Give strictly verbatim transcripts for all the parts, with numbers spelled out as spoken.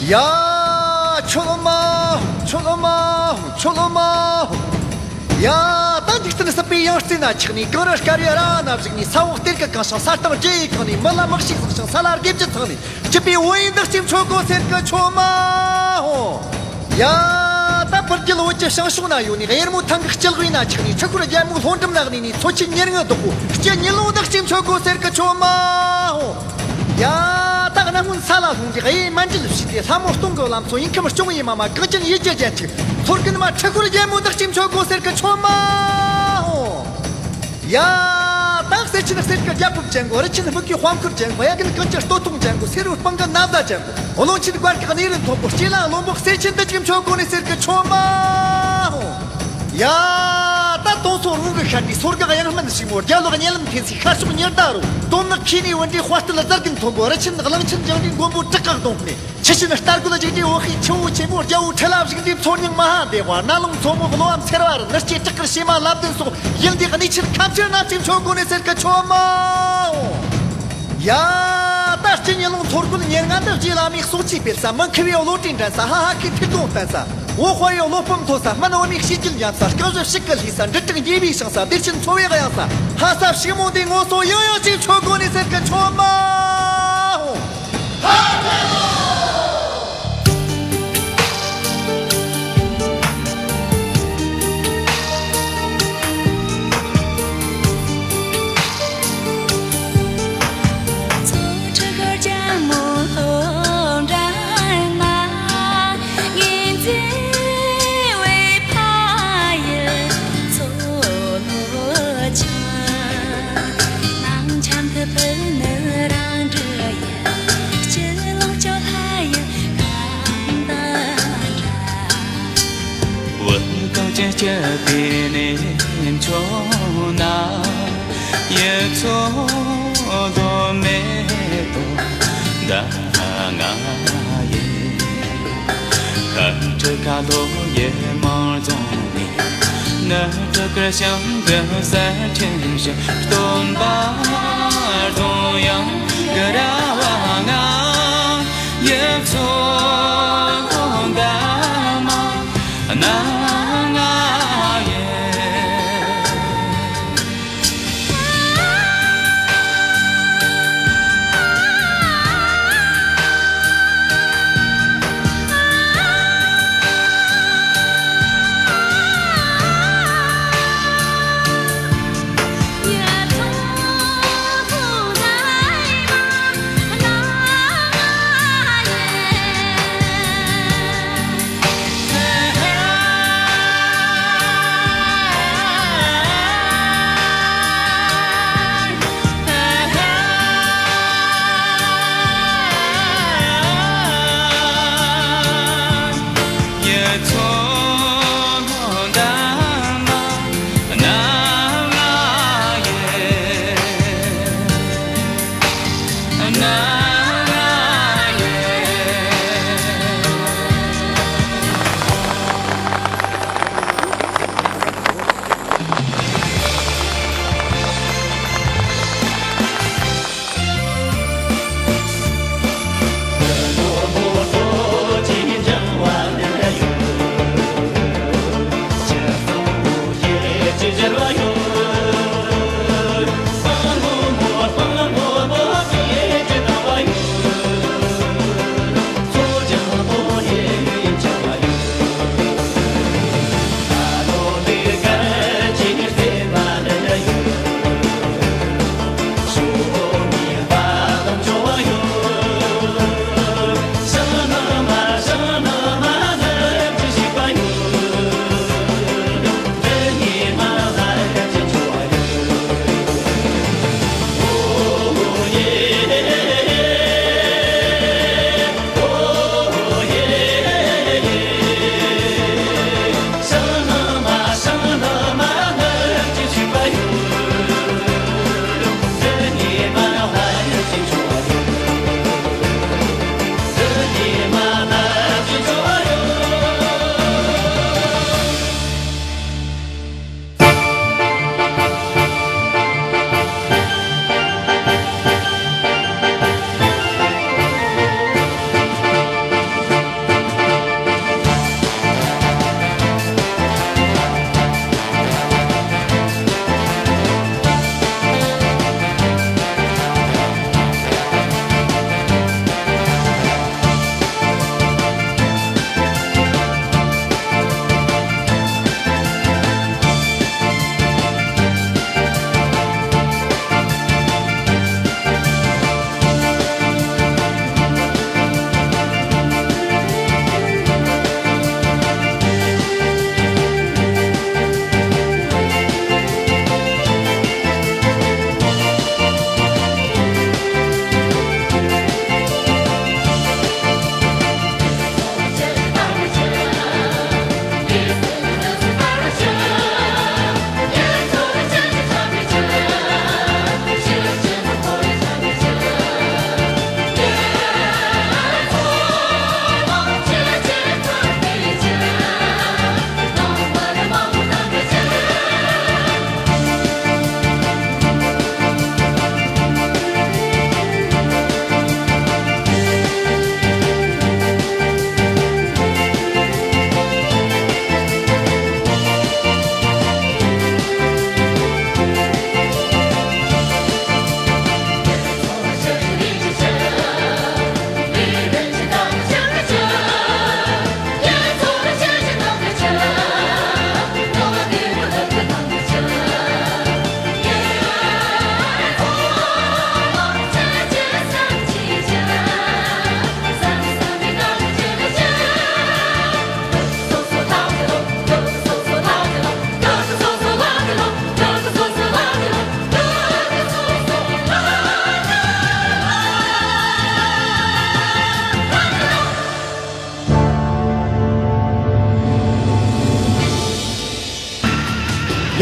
ཡ། ཁྱོད་མ། ཁྱོད་མ། ཁྱོད་མ། ཡ། ད་འཇིག་རྟེན་སྲིད་པའི་ཡང་རྩེ་ན་ཆགས་ནས། གངས་རི་དཀར་བའི་ར་བ་ན་བཞུགས་ནས། ས་འོག་གཏེར་གྱིས་གང་ཞིང་། ས་སྟེང་རྒྱུ་ཡིས་གང་ནས། མི་ལ་མི་ཤེས་བཟང་ཞིང་། ས་ལ་དགེ་བཅུ་ཚང་ནས། སྐྱིད་པའི་བུ་ཡིན་བདག་གཅེས་མཆོད་དགོས་ཟེར་གི། ཁྱོད་མ་ཧོ། ཡ། ད་བུ་རྒྱུད་བོད་ཀྱི་བྱང་ཕྱོགས་ན་ཡོད་ནས། གཡེར་མོ་ཐང་གི་སྤྱིལ་བུའི་ན་ཆགས་ནས། ཁྲི་ཤོར་རྒྱལ་མོའི་ལྷོ་འགྲམ་ན་གནས་ནས། མཚོ་ཆེན་ཉེར་ལྔའི་བདག་པོ་སྤྱི་ཉིན་ལོང་བདག་གཅེས་མཆོད་དགོས་ཟེར་གི། ཁྱོད་མ་ཧོ། ཡ། ད་གནམ་སྔོན་ས་ལ་ལྷུང་རྗེས། གཡས་མན་ཇུ་ལུ་ཕྱིས་ཏེ། ལྷ་མོ་སྟོང་གི་བླ་མཚོ། ཡིན་ཁམས་སྐྱོང་བའི་མ་མ། གངས་ཅན་ཡུལ་གྱི་རྒྱལ་ཆེན། མཚོ་རྒན་མ་ཁྲི་ཤོར་རྒྱལ་མོ་བདག་གཅེས་མཆོད་དགོས་ཟེར་གི། ཁྱོད་མ་ཧོ། ཡ། ད་གསེར་ཆེན་གསེར་གྱི་རྒྱལ་པོ་ཅན་གོ། རི་ཆེན་སྨུག་གི་དཔལ་འཁོར་ཅན་གོ། གཡའ་རྒན་གངས་ཀྱི་སྟོད་ཐུང་ཅན་གོ། སེར་བོ་སྤང་གི་ན་བཟའ་ཅན་གོ། བློན་ཆེན་སྒར་གི་གནས་རི་མཐོན་པོ། སྐྱེས་ལ་བློན་པོ་གསེར་ཆེན་བདག་གཅེས་མཆོད་དགོས་ནས་ཟེར་གི། ཁྱོད་མ་ཧོ། ཡ། ད་དུང་སོ་རང་གི་ཤར་དུས། སོར་ག་གཡང་སྨན་ཞིག་མོ། རྒྱ་ལོག་གཉའ་ལམ་འཐེན་སའི་ཤར་ཕྱོགས་ཉི་ཟླ་རུ། དོམ་ནག་ཁྱེར་ནས་བུད་འདྲའི་དཔའ་རྟུལ་གཟར་གྱི་མཐོན་པོ། རི་ཆེན་གླང་ཆེན་ལྗང་སྒྲའི་མགོན་པོ་བྲག་གི་གདོང་སྣེ། ཆུ་ཆེན་རྟ་རྒོད་རྒྱུག་འདྲའི་འོད་ཤིང་ཆུ་བོ་ཆེན་པོ། རྒྱལ་བོ་ཁྲི་ལ་བཞུགས་འདྲའི་མཚོ་རྙིང་མ་ཧཱ་དེ་ཝ། རྣ་ལུང་མཚོ་མོ་གློ་བ་འཚེར་བ་རི། ནུ་སྐྱེས་བྲག་དཀར་བྱེ་མ་ལ་བདུན་སོགས། ཡུལ་འདིའི་གནས་ཆེན་ཁམས་ཆེར་ན་གཅེས་མཆོད་དགོས་ནས་ཟེར་གི། ཁྱོད་མ་ཧོ། ཡ། ད་སྤྱི་ཉིན་ལོང་མཚོ་རྒོད་ཉེར་ལྔ་འདི། རྗེ་བླ་མའི་གསོག་ཆས་སྤེལ་ས། མི་ཁུ་བའི་བློ་གྲོས་འགྲན་ས། ཧ་ཧ་ཁའི་ཐིག་རྡུང་བསྟན་ས། བོད་དཔའ་བོའི་བློ་སྤོབས་མཐོ་ས། སྨན་བུད་མེད་གཤིས་རྒྱུད་ཉམས་ས། རྐང་བཞི་ཕྱུག་གི་ལྷས་ས། འབྲུ་དྲུག་འགྱེད་པའི་ཞིང་ས། བདེ་ཆེན་འཚོ་བའི་གཡང་ས། ལྷ་ས་ཕྱུག་མོ་འདིའི་ངོ་སོ། ཡང་ཡང་གཅེས་མཆོད་དགོས་ནས་ཟེར་གི། ཁྱོད་མ་ཧོ། བོད་གངས་ཅན་སྐྱིད་པའི་གནས་མཆོག་ན། ཡུལ་ཚོ་མདོ་སྨད་དོ་ཟླ་ལྔ་ཡི། ཤར་ཁྲི་ཁ་ལོ་ཡི་མང་རྫོང་ནས། ནུབ་ཁྲི་ཁར་ཞང་གི་གསེར་ཕྲེང་བཞི། སྟོན་པ་རྫོང་གཡང་གི་ར་བ་ལྔ། ཡུལ་ཚོ་འདབ་མ་སྣ་ལྔ་ཡི།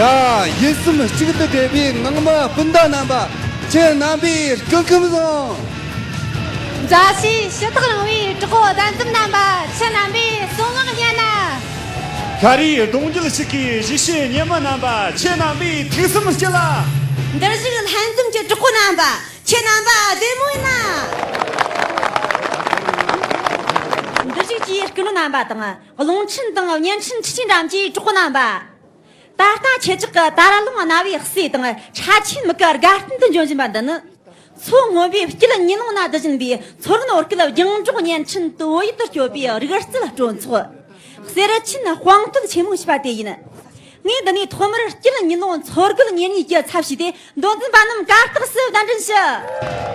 ཡ། ཡིད་སེམས་གཅིག་ཏུ་བསྒྲིལ་བའི་ངང་མི་སྤུན་ཟླ་རྣམ་པ། ཁྱེད་རྣམ་པའི་སྐུ་ཁམས་བཟང་། མཛའ་བཤེས་ཞུ་དག་རིང་བའི་གྲོགས་པོ་གདན་འཛོམས་རྣམ་པ། ཁྱེད་རྣམ་པའི་གསང་སྔགས་སྙན་ན། ཤ་རུས་གདུང་རྒྱུད་གཅིག་གི་གཞིས་བྱེས་ཉི་མ་རྣམ་པ། ཁྱེད་རྣམ་པའི་ཐུགས་བསམ་སྐྱིད་ལ། འདིར་བཞུགས་ལྷན་འཛོམས་ཀྱི་གྲོགས་པོ་རྣམ་པ། ཁྱེད་རྣམ་པ་བདེ་མོ་ཡིན་ན། འདིར་བཞུགས་ཀྱི་སྐུ་མགྲོན་རྣམ་པ་དང་། རླུང་འཕྲིན་དང་བརྙན་འཕྲིན་འཕྲུལ་ཆས་འགྲམ་གྱི་གྲོགས་པོ་རྣམ་པ། ད་ལྟ་ཁྱེད་ཅག་གི་དར་ལུང་རྣ་བའི་གསོས་དང་། ཁྲ་ཆེན་མིག་གི་དགའ་སྟོན་དུ་འབྱོན་བཞིན་པ་འདི་ནི། མཚོ་སྔོན་པོའི་དཀྱིལ་ཉི་ལོང་ན་བསྡུ་བཞིན་པའི་མཚོ་རྒན་བོད་སྐད་རྒྱང་སྒྲོག་བརྙན་འཕྲིན་དུ་བོད་ཡུལ་དུ་སྐྱོད་པའི་རིག་རྩལ་སྤྲོ་ཚོགས། གསེར་ཆེན་དཔང་བསྟོད་ཆེན་མོ་ཞེས་པ་དེ་ཡིན། ངས་འདི་ནས་ཐོག་མར་དཀྱིལ་ཉི་ལོང་མཚོ་རྒོད་གཉེར་གཉིས་ཀྱི་ཚབ་བྱས་ཏེ། མདོ་འཛིན་པ་རྣམས་གར་སྟེགས་སུ་གདན་འདྲེན་ཞུ།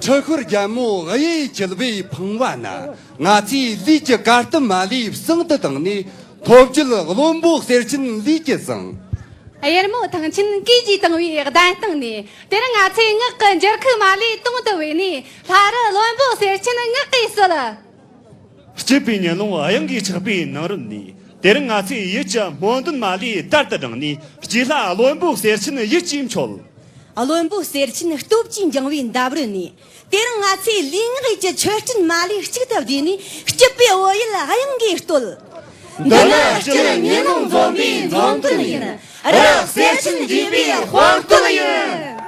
འཕྲུལ་འཁོར་རྒྱལ་མོ་གཡུ་འཁྱིལ་བའི་ཕང་བ་ན། ང་ཚོའི་ལུས་ཀྱི་གར་སྟབས་མ་ལུས་བསང་དུ་བཏང་ནས། ཐོབ་བརྒྱུད་བློན་པོ་གསེར་ཆེན་ལུས་ཀྱིས་བསང་། གཡེར་མོ་ཐང་ཆེན་གོས་ཀྱིས་བཏང་བའི་གདན་སྟེང་ནས། དེར་ང་ཚོའི་ངག་གི་འགྱུར་ཁུག་མ་ལུས་དུང་དུ་བབས་ནས། ལྷ་རུ་བློན་པོ་གསེར་ཆེན་ངག་གིས་གསོལ། སྐྱིད་པའི་ཉི་ལོང་དབྱངས་ཀྱིས་ཆགས་པའི་ནང་རོལ་ནས། དེར་ང་ཚོའི་ཡིད་ཀྱི་སྨོན་འདུན་མ་ལུས་དར་དུ་བསྒྲེངས་ནས། སྐྱེས་ལྷ་བློན་པོ་གསེར་ཆེན་ཡིད་ཀྱིས་མཆོད། བློན་པོ་གསེར་ཆེན་སྟོབས་ཀྱིས་འགྱིང་བའི་འདབས་རོལ་ནས། དེར་ང་ཚོའི་ལུས་ངག་ཡིད་ཀྱི་མཆོད་སྤྲིན་མ་ལུས་གཅིག་ཏུ་བསྡུས་ནས། སྐྱིད་པའི་བོད་ཡུལ་དབྱངས་ཀྱིས་བསྟོད། འདི་ནི་དཀྱིལ་ཉི་ལོང་འཛོམས་པའི་འཛོམས་སྟོན་ཡིན། རི་གསེར་ཆེན་རྒྱས་པའི་དཔང་བསྟོད་ཡིན།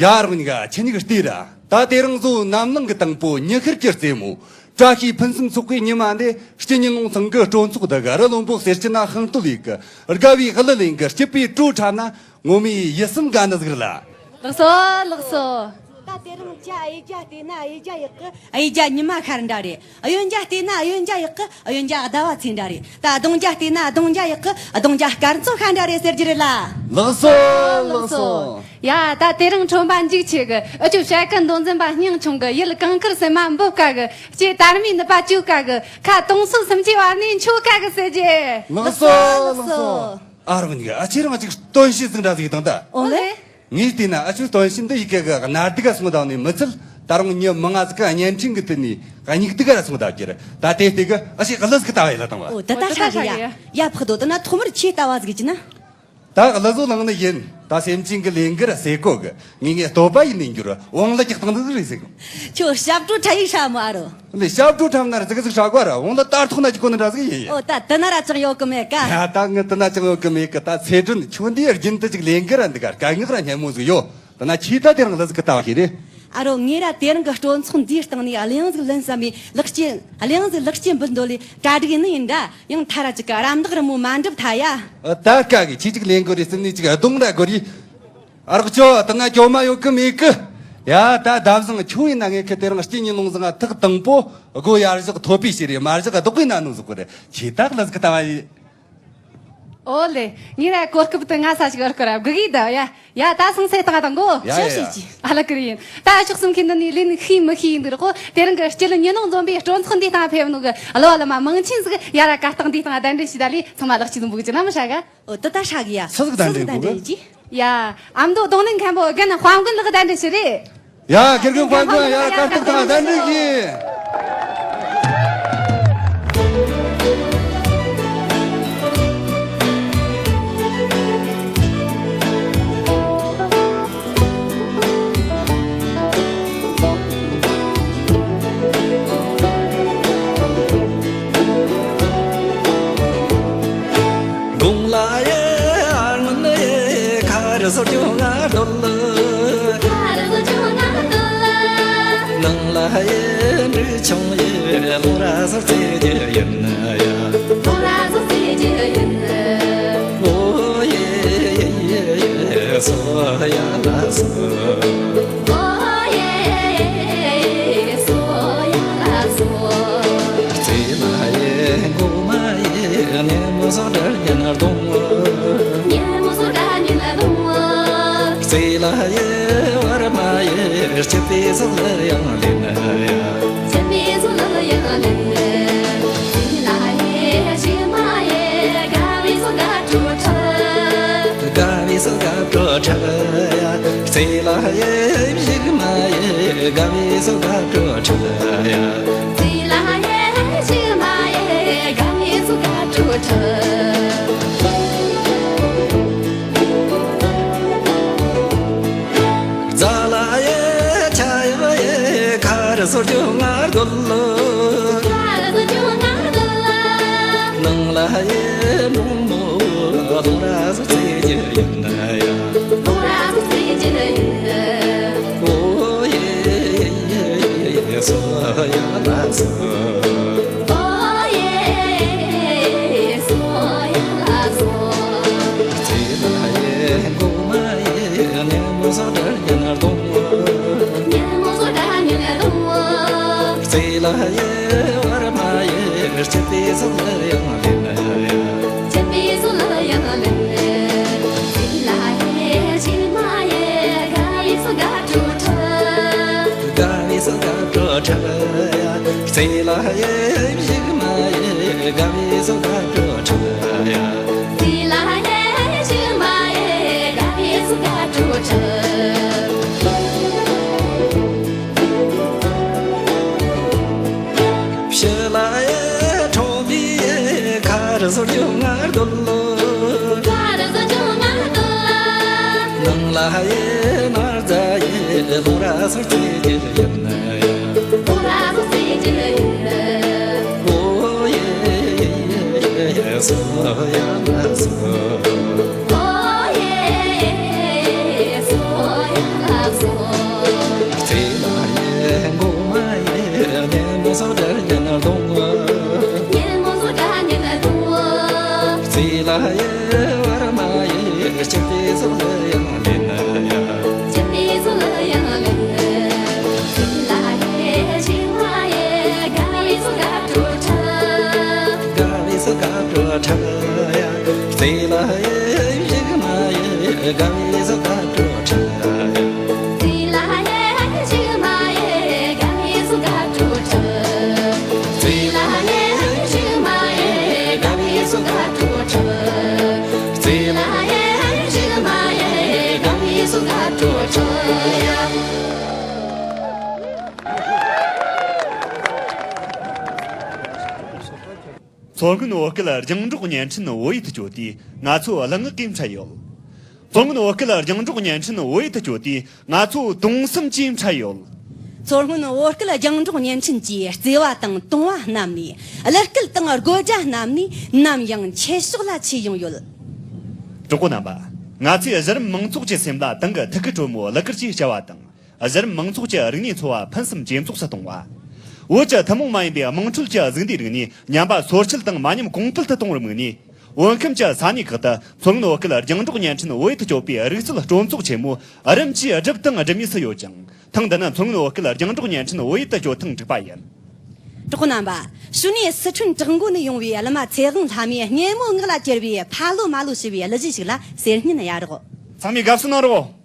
ཡ་རང་ཉིད་ཁྱེད་གཉིས་ཀྱི་ལྟོས་ར། ད་དེ་རིང་གཟོད་ནམ་ལངས་གི་དང་པོ་ཉི་ཤར་གྱི་རྩེ་མོ། བཀྲ་ཤིས་ཕུན་སུམ་ཚོགས་པའི་ཉི་མ་འདི། སྤྱི་ཉིན་ལུང་ཚང་གི་སྤྲོ་ཚོགས་དག་རི་ལོན་པོ་གསེར་ཆེན་ན་ཤིང་སྟོད་ཡིག་གི། དགའ་བའི་གླུ་ལེན་གི་སྐྱིད་པའི་བྲོ་འཁྲབ་ན། ངོ་མའི་ཡིད་སེམས་དགའ་ནི་ཟིག་རེད་ལ། ལགས་སོ། ལགས་སོ། ད་དེ་རིང་ཁྱེད་གཡུལ་རྒྱལ་བལྟས་ན་གཡུལ་རྒྱལ་ཡག་གི། གཡུལ་རྒྱལ་ཉི་མ་ཤར་འདྲ་རེད། གཡོན་རྒྱལ་བལྟས་ན་གཡོན་རྒྱལ་ཡག་གི། གཡོན་རྒྱལ་ཟླ་བ་ཚེས་འདྲ་རེད། ད་གདུང་རྒྱལ་བལྟས་ན་གདུང་རྒྱལ་ཡག་གི། གདུང་རྒྱལ་སྐར་ཚོགས་ཤར་འདྲ་རེད་ཟེར་རྒྱུ་རེད་ལ། ལགས་སོ། ལགས་སོ། ཡ། ད་དེ་རིང་ཁྲོམ་པ་འཇིགས་ཆེ་གི། འུ་ཆོ་བྱ་དཀའ་མདོ་འཛིན་པ་སྙིང་ཆུང་གི། ཡུལ་གངས་དཀར་སེམས་མ་འབུབ་དཀའ་གི། ལྕེ་དར་མའི་ནུས་པ་བཅོས་དཀའ་གི། ཁ་དུང་སོ་སུམ་ཅུའི་བར་ནས་འཕྱོ་དཀའ་གི་ཟེར་རྒྱུ། ལགས་སོ། ལགས་སོ། ཨ་རོ་ཉིག་ཨ་ཁྱེད་རང་ཅིག་སྟོན་ཤེས་ཟིག་འདྲ་ཟིག་དང་ད། ཨོ་ལེ། ངས་བལྟས་ན་ཨ་ཆོའི་སྟོན་ཤེས་འདི་ཡི་གེ་གི་གནའ་སྡུག་ག་སོང་དང་ནི་མི་ཚད། ད་རུང་མྱི་མང་ང་ཟིག་གི་བརྙན་འཕྲིན་གི་དེ་ནས་སྙིགས་སྡུག་ག་ར་སོང་ད་གི་ར། ད་དེ་དེ་གི་ཨ་ཞིག་གླུ་ཟིག་གི་ལྟ་བ་ཡིན་ལ་དང་བ། ཨོ་ད་ད་ཧྲ་གི་ཡ། ཡ་ཕག་དོ། ད་ན་ཐོག་མར་ཆེ་ལྟ་བ་ཟིག་གི་ན། ད་གླུ་བཟོ་ལངས་ནི་ཡིན། ད་སེམས་ཅན་གི་ལས་འགུལ་སེ་གོ་གི། ངས་ངས་བསྟོད་པ་ཡིན་ནས་འགྱུར་བ་བང་ལ་ཀྱག་སྟངས་འདི་རེད་ཟེར་གི། ཁྱོད་ཞབས་བྲོ་འཁྲབ་ཡིག་ཧྲ་མོ་ཨ་རོ། ལས་ཞབས་བྲོ་འཁྲབ་ན་ར་ཟིག་ཟིག་ཧྲ་གོ་ར། བང་ལ་ལྟར་ཐོག་ན་ཅིག་གོ་ནི་འདྲ་ཟིག་ཡིན་ཡ། ཨོ་ད་དེ་ན་ར་ཅང་ཡོད་གི་མེད་ཀ། ཡ་ད་ངི་དེ་ན་ཅང་ཡོད་གི་མེད་གི། ད་ཚེ་སྒྲོན་ཁྱོད་འདི་རྒྱུན་དུ་ཅིག་ལས་འགུལ་ར་འདི་ག་དཀའ་ངལ་ར་སྙན་མོ་ཟིག་ཡོད། དེ་ན་ཁྱེད་ད་དེ་རིང་གླུ་ཟིག་གི་ལྟ་བ་ཞིག་རེད། ཨ་རོ། ངས་ར་དེ་རིང་གི་སྤྲོ་ཚོགས་འདིའི་སྟེང་ནས་གླེང་ཟིག་ལེན་བསམ་མི། ལག་སྐྱེས་གླེང་ཟིག་ལག་སྐྱེས་འབུལ་འདོད་ལས་གྲ་སྒྲིག་ཡིན་ནི་ཡིན་ད། ཡང་ཐ་ར་ཅིག་ག་རམ་འདེགས་རི་མོ་མ་འགྲུབ་ཐ་ཡ། ཨ། ད་ཀ་གི་ཁྱེད་ཅིག་ལེན་དགོས་རེད་ཟེར་ནས་ཅིག་གདོང་ར་དགོས་རེད། ཨ་རོགས་ཅོ། དེ་ན་སྐྱོ་མ་ཡོད་གི་མེད་གི། ཡ་ད་ཟླ་བཟང་ཁྱོད་ཡིན་ན། ངས་ཁི་དེ་རིང་སྐྱེས་ཉིན་ལུང་བཟང་ང་ཐག་དང་པོ་སྒོ་ཡར་བཞག་ཐོད་པའི་ཕྱིར་རེད། མར་བཞག་རྡོག་པའི་ན་ནུ་ཟིག་གོ་རེད། ཁྱེད་ད་གླུ་ཟིག་གི་ལྟ་བ་ཡིན། ཨོ་ལེ། ངས་ར་གོ་སྐབས་དེ་སྔ་ས་ཞིག་ཨར་ཁོ་ར་དགོས་གི་ད་ཡ། ཡ་ད་སང་སེ་བཏང་དང་གོ། ཡ་ཡ་ཡ། ཨ་ལ་ཀི་རི་ཡིན། ད་ཕྱོགས་གསུམ་ཁྱེད་འདི་ནས་ལས་ནི་ཤེས་མི་ཤེས་ཡིན་འདུག་ར་གོ། དེ་རིང་གི་སྤྱི་ལོ་ཉིས་སྟོང་འཛོམས་པའི་སྤྲོ་ཚོགས་འདི་སྟེང་ཕེབས་ནོ་གི་གླུ་བ་གླུ་མ་མང་ཆེན་ཟིག་ཡ་ར་གར་སྟེགས་འདི་སྟེང་གདན་འདྲེན་ཞུས་ད་ལས་ཚང་མ་ལག་ཅིག་འཛོམས་གི་ཅི་ན་མི་ཧྲ་ག། ཨོ་དེ་ད་ཧྲ་གི་ཡ། སུ་ཟིག་གདན་འདྲེན་གོ་གི། ཡ། ཨ་མདོ་རྡུང་ལེན་མཁན་པོ་རྒན་དཔལ་མགོན་ལགས་གདན་འདྲེན་ཞུ་རེད། ཡ། དགེ་རྒན་དཔལ་མགོན་ཡ་གར་སྟེགས་སྟེང་གདན་འདྲེན་གྱིས། དགུང་ལ་ཡེ་ཨ་ངུན་ཡེ་ཁ་རི་ཟོར་རྒྱུ་ང་རྡོལ། ཁ་རི་ཟོར་རྒྱུ་ང་རྡོལ། ནང་ལ་ཡེ་འབྲི་ཆུང་ཡེ་ལོ་ར་ཟོར་རྩེ་རྒྱུ་ཡིན་ཡ། ལོ་ར་ཟོར་རྩེ་རྒྱུ་ཡིན། ཨོ་ཡེ་ཡེ་ཡེ་ཡེ་སོ་ཡ་ལ་སོ། ཨོ་ཡེ་ཡེ་ཡེ་ཡེ་སོ་ཡ་ལ་སོ། རྩེ་ལ་ཡེ་མགོ་མ་ཡེ་ཉེ་མོ་སོ་དར་ཉན་རྡུང་། ཉེ་མོ་སོ་དར་ཉན་རྡུང་། རྩེ་ལ་ཡེ་བར་མ་ཡེ་སྐྱིད་པའི་སོ་ལ་ཡང་ལེན་ཡ། སྐྱིད་པའི་སོ་ལ་ཡང་ལེན། རྩེ་ལ་ཡེ་གཞི་མ་ཡེ་དགའ་བའི་སོ་དགའ་སྤྲོ་འཁྲབ། དགའ་བའི་སོ་དགའ་སྤྲོ་འཁྲབ་ཡ། རྩེ་ལ་ཡེ་གཞི་མ་ཡེ་དགའ་བའི་སོ་དགའ་སྤྲོ་འཁྲབ་ཡ། རྩེ་ལ་ཡེ་གཞི་མ་ཡེ་དགའ་བའི་སོ་དགའ་སྤྲོ་འཁྲབ། རྫ་ལ་ཡེ་ཆ་ཡ་ཡེ་ཁ་རི་ཟོར་རྒྱུ་ང་རྡོལ། ཁ་རི་ཟོར་རྒྱུ་ང་རྡོལ། ནང་ལ་ཡེ་མོ་མོ་ལོ་ར་ཟོར་རྩེ་རྒྱུ་ཡིན་ཡ། ལོ་ར་ཟོར་རྩེ་རྒྱུ་ཡིན། ཨོ་ཡེ་ཡེ་ཡེ་ཡེ་སོ་ཡ་ལ་སོ། ཨོ་ཡེ་སོ་ཡ་ལ་སོ། རྩེ་ལ་ཡེ་མགོ་མ་ཡེ་ཉེ་མོ་སོ་དར་ཉན་རྡུང་། ཉེ་མོ་སོ་དར་ཉན་རྡུང་། རྩེ་ལ་ཡེ་བར་མ་ཡེ་སྐྱིད་པའི་སོ་ལ་ཡང་ལེན་ཡ། སྐྱིད་པའི་སོ་ལ་ཡང་ལེན། རྩེ་ལ་ཡེ་གཞི་མ་ཡེ་དགའ་བའི་སོ་དགའ་སྤྲོ་འཁྲབ། དགའ་བའི་སོ་དགའ་སྤྲོ་འཁྲབ་ཡ། རྩེ་ལ་ཡེ་གཞི་མ་ཡེ་དགའ་བའི་སོ་དགའ་སྤྲོ་འཁྲབ་ཡ། རྩེ་ལ་ཡེ་གཞི་མ་ཡེ་དགའ་བའི་སོ་དགའ་སྤྲོ་འཁྲབ། ཕྱི་ལ་ཡེ་ཁྲོ་བོའི་ཁ་རི་ཟོར་རྒྱུ་ང་རྡོལ། ཁ་རི་ཟོར་རྒྱུ་ང་རྡོལ། ནང་ལ་ཡེ་མར་རྫ་ཡེ་ལོ་ར་ཟོར་རྩེ་རྒྱུ་ཡིན་ཡ། ལོ་ར་ཟོར་རྩེ་རྒྱུ་ཡིན། ཨོ་ཡེ་ཡེ་ཡེ་ཡེ་སོ་ཡ་ལ་སོ། ཨོ་ཡེ་ཡེ་ཡེ་ཡེ་སོ་ཡ་ལ་སོ། མཚོ་སྔོན་བོད་སྐད་རྒྱང་སྒྲོག་བརྙན་འཕྲིན་བོད་ཡིག་ཏུ་བསྒྱུར་ཏེ་ང་ཚོ་གླུ་ངག་གིས་འཕྲད་ཡོད། མཚོ་སྔོན་བོད་སྐད་རྒྱང་སྒྲོག་བརྙན་འཕྲིན་བོད་ཡིག་ཏུ་བསྒྱུར་ཏེ་ང་ཚོ་དུང་གསུམ་གྱིས་འཕྲད་ཡོད། མཚོ་སྔོན་བོད་སྐད་རྒྱང་སྒྲོག་བརྙན་འཕྲིན་གྱི་བརྩེ་བ་དང་དུང་བ་རྣམས་ནས། གླུ་སྐད་དང་དགོད་སྒྲ་རྣམས་ནས་ནམ་ཡང་ཁྱེད་ཕྱོགས་ལ་མཆེད་ཡོང་ཡོད། གྲོགས་པོ་རྣམ་པ། ང་ཚོས་གཞི་རིམ་མང་ཚོགས་ཀྱི་སེམས་ལ་དེང་གི་ཐུགས་ཀྱི་དྲོན་མོ་གླུ་གར་གྱི་བྱ་བ་དང་། གཞི་རིམ་མང་ཚོགས་ཀྱི་རིག་གནས་འཚོ་བ་ཕུན་སུམ་ཇེ་ཚོགས་སུ་གཏོང་བ། བོད་ཀྱི་ཐུན་མོང་མ་ཡིན་པའི་དམངས་ཁྲོད་ཀྱི་གཟུགས་འདས་རིག་གནས་ཉམས་པ་སོར་ཆུད་དང་མ་ཉམས་གོང་འཕེལ་དུ་གཏོང་བར་དམིགས་ནས། བོད་ཁམས་ཀྱི་ས་གནས་ཁག་ཏུ་མཚོ་སྔོན་བོད་སྐད་རྒྱང་སྒྲོག་བརྙན་འཕྲིན་བོད་ཡིག་ཏུ་བསྒྱུར་བའི་རིག་རྩལ་སྤྲོ་ཚོགས་ཆེན་མོ་རིམ་གྱིས་བསྒྲུབས་དང་སྒྲུབ་མུས་སུ་ཡོད་ཅིང་། ཐེངས་འདི་ནི་མཚོ་སྔོན་བོད་སྐད་རྒྱང་སྒྲོག་བརྙན་འཕྲིན་བོད་ཡིག་ཏུ་བསྒྱུར་ཐེངས་དྲུག་པ་ཡིན། གྲོགས་པོ་རྣམ་པ། ཕྱི་ནས་སི་ཁྲོན་བྲག་འགོ་ནས་ཡོང་བའི་གླུ་མ་ཚེ་དབང་ལྷ་མོས་སྙན་མོ་ངག་ལ་གྱེར་བའི་ཕ་ལོ་མ་ལོ་ཞེས་པའི་གླུ་གཞས་ཤིག་ལ་གསན་སྙན་གནང་རོགས། ཚང་མས་དགའ་བསུ་གནང་རོགས།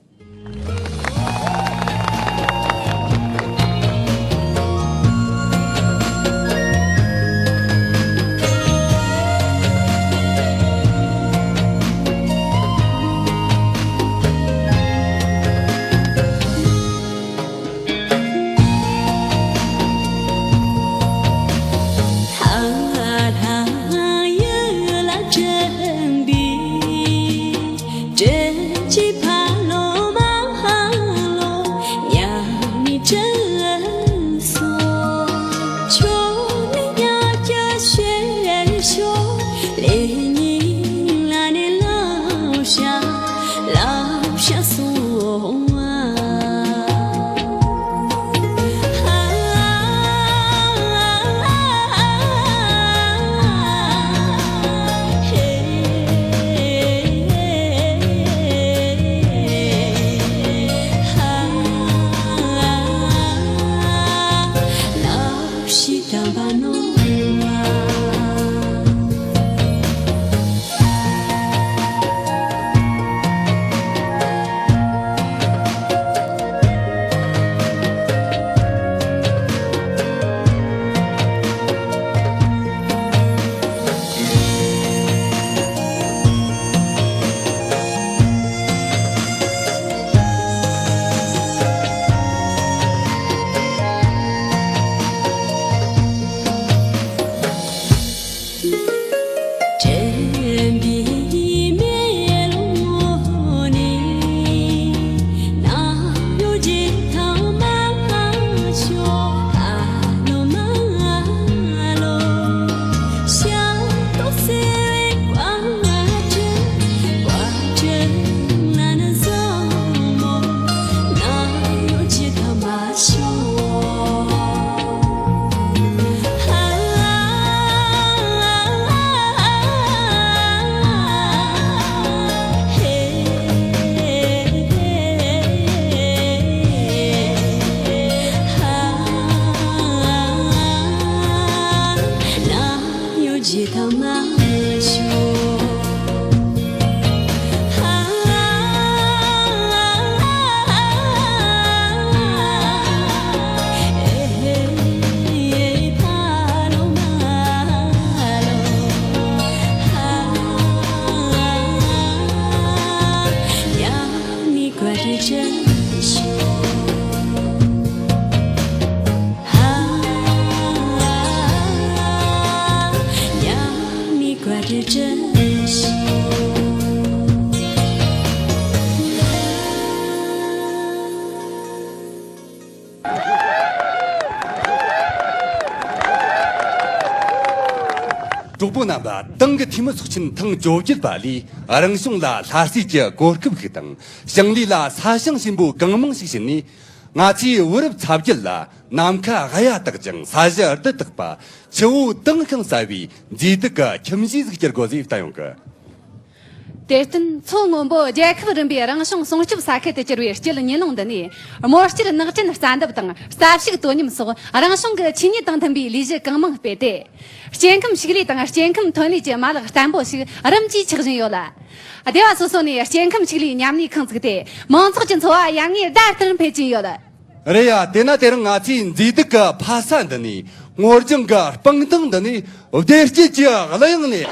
གྲོགས་པོ་རྣམ་པ། ཏང་གི་འཐུས་མི་ཚོགས་ཆེན་ཐེངས་བཅོ་བརྒྱད་པ་ལས་རང་གཞུང་ལ་སླར་གསོས་ཀྱི་གོ་སྐབས་ཤིག་དང་། ཞིང་ལས་ལ་ས་ཞིང་ཞིམ་པོ་གང་མང་ཞིག་བྱིན་ནས། ང་ཚོས་བུ་རབས་ཚ་བརྒྱུད་ལ་ནམ་མཁའ་གཡའ་དག་ཅིང་ས་གཞི་རྡུལ་དག་པ། ཆུ་བོ་དྭངས་ཤིང་གསལ་བའི་མཛེས་སྡུག་གི་ཁྱིམ་གཞིས་ཟིག་སྐྱུར་དགོས་ཟེར་བསྟན་ཡོང་གི། དེར་བརྟེན་མཚོ་སྔོན་པོ་རྒྱལ་ཁབ་རིམ་པའི་རང་བྱུང་སྲུང་སྐྱོབ་ས་ཁུལ་དུ་གྱུར་བའི་སྐྱིད་ཉིན་ལུང་འདི་ནས། རྨོ་སྐྱེར་ནགས་སྐྲན་རྩྭ་འདེབས་དང་རྩྭ་ཕྱུགས་དོ་མཉམ་སོགས་རང་བྱུང་གི་ཆོས་ཉིད་དང་མཐུན་པའི་ལས་གཞི་གང་མང་སྤེལ་ཏེ། སྐྱེ་ཁམས་ཕྱུགས་ལས་དང་སྐྱེ་ཁམས་ཐོན་ལས་ཀྱི་མ་ལག་བརྟན་པོ་ཞིག་རིམ་གྱིས་ཆགས་བཞིན་ཡོད་ལ། སྡེ་བ་སོ་སོ་ནས་སྐྱེ་ཁམས་ཕྱུགས་ལས་མཉམ་ལས་ཁང་བཙུགས་ཏེ། མང་ཚོགས་ཀྱི་འཚོ་བ་ཡར་ངོའི་ཟླ་ལྟར་འཕེལ་གྱིན་ཡོད། རེད་ཡ། དེས་ན་དེ་རིང་ང་ཚོས་མཛེས་སྡུག་གི་ཕ་ས་འདི་ནས། སྔོ་ལྗང་གི་སྤང་ཐང་འདི་ནས། བདེ་སྐྱིད་ཀྱི་གླུ་དབྱངས་ནས།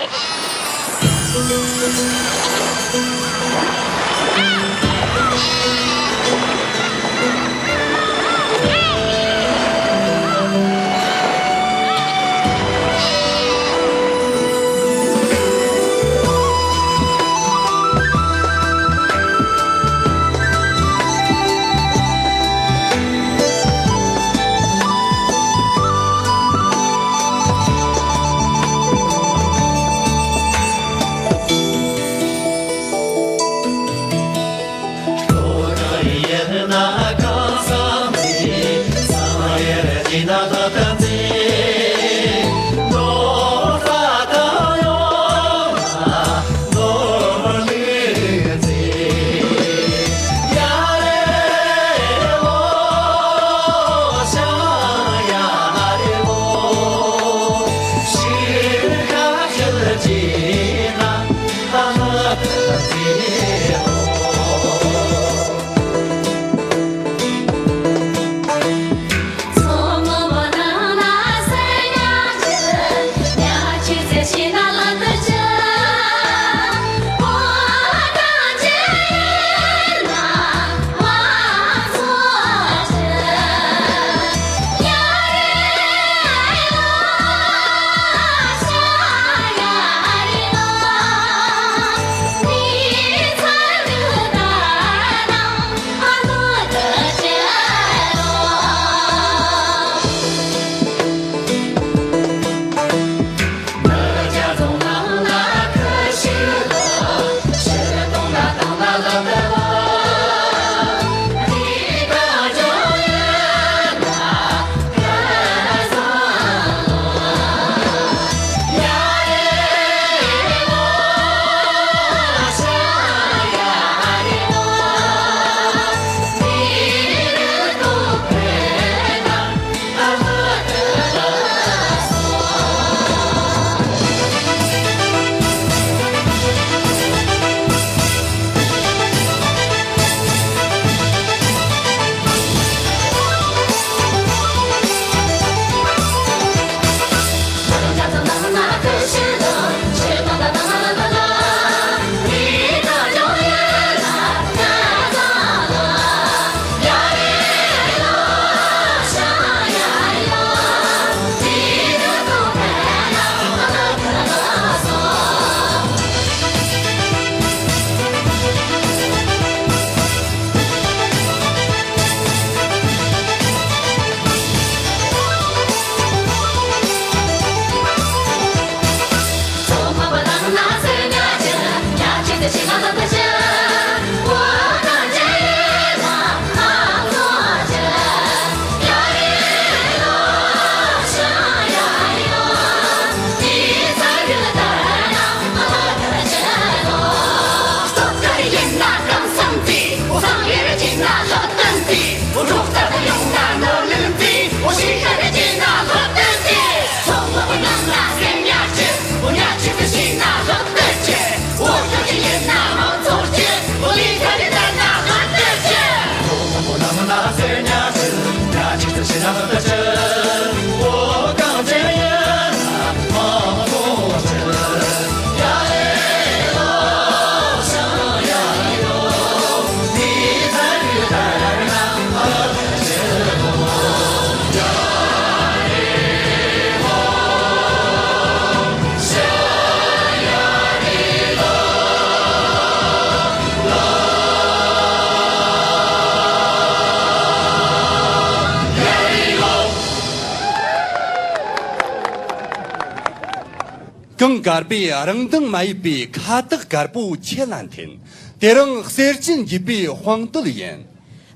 གངས་དཀར་པོས་རང་མདངས་མ་ཡིབ་པའི་ཁ་བཏགས་དཀར་པོ་ཁྱེད་ལ་འཐེན། དེ་རིང་གསེར་ཆེན་འགྱིས་པའི་དཔང་རྟུལ་ཡིན།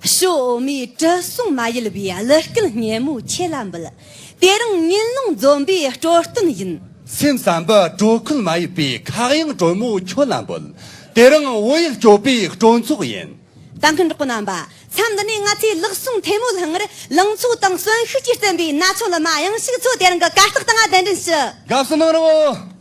ཕྱོགས་འོ་མའི་དྲི་བསུང་མ་ཡལ་བའི་གླུ་སྐད་སྙན་མོ་ཁྱེད་ལ་འབུལ། དེ་རིང་ཉིན་ལོང་འཛོམས་པའི་སྤྲོ་སྟོན་ཡིན། སེམས་བསམ་པའི་དྲོད་ཁོལ་མ་ཡིན་པའི་ཁ་གཡང་དྲོན་མོ་ཁྱོད་ལ་འབུལ། དེ་རིང་བོད་ཡུལ་སྐྱོབ་པའི་སྤྲོ་ཚོགས་ཡིན། ལྟ་མཁན་གྲོགས་པོ་རྣམ་པ། མཚམས་འདི་ནས་ང་ཚོའི་ལག་ཟུང་ཐལ་མོ་སླ་ངར་ལང་ཚོ་དང་གསོན་ཤུགས་ཀྱིས་རྩེན་པའི་ན་ཆུང་གླུ་མ་གཡང་ཞིག་ཚོ་དེ་རིང་གི་གར་སྟེགས་སྟེང་ང་གདན་འདྲེན་ཞུ། དགའ་བསུ་གནང་རོགས།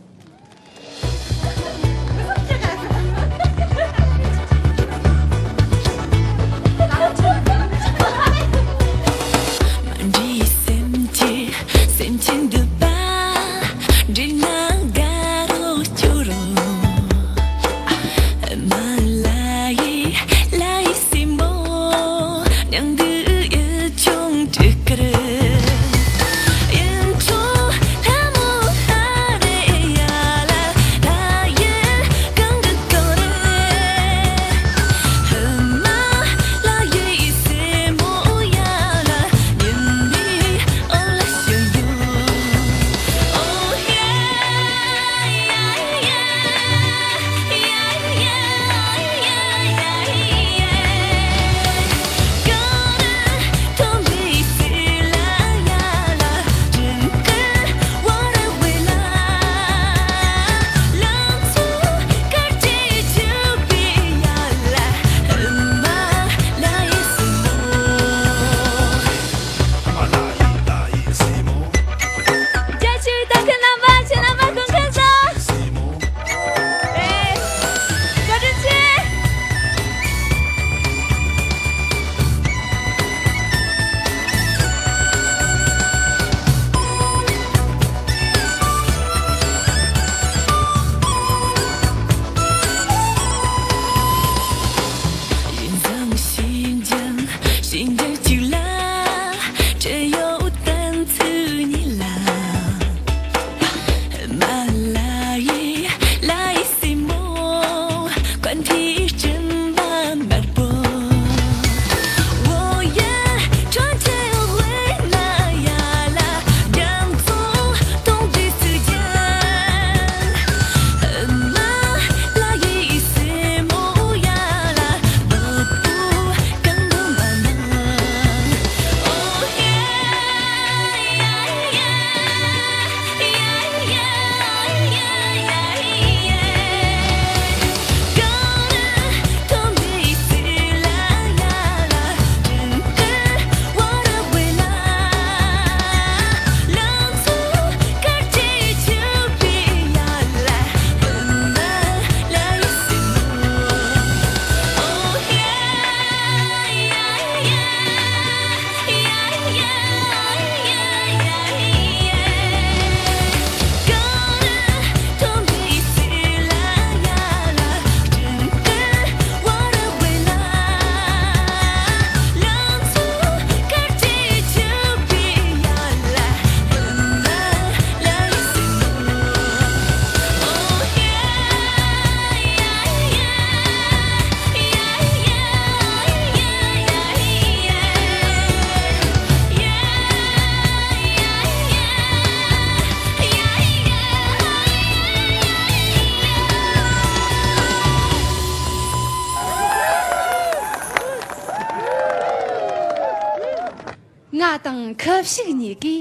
ང་དང་ཁུ་བྱུག་གཉིས་ཀས་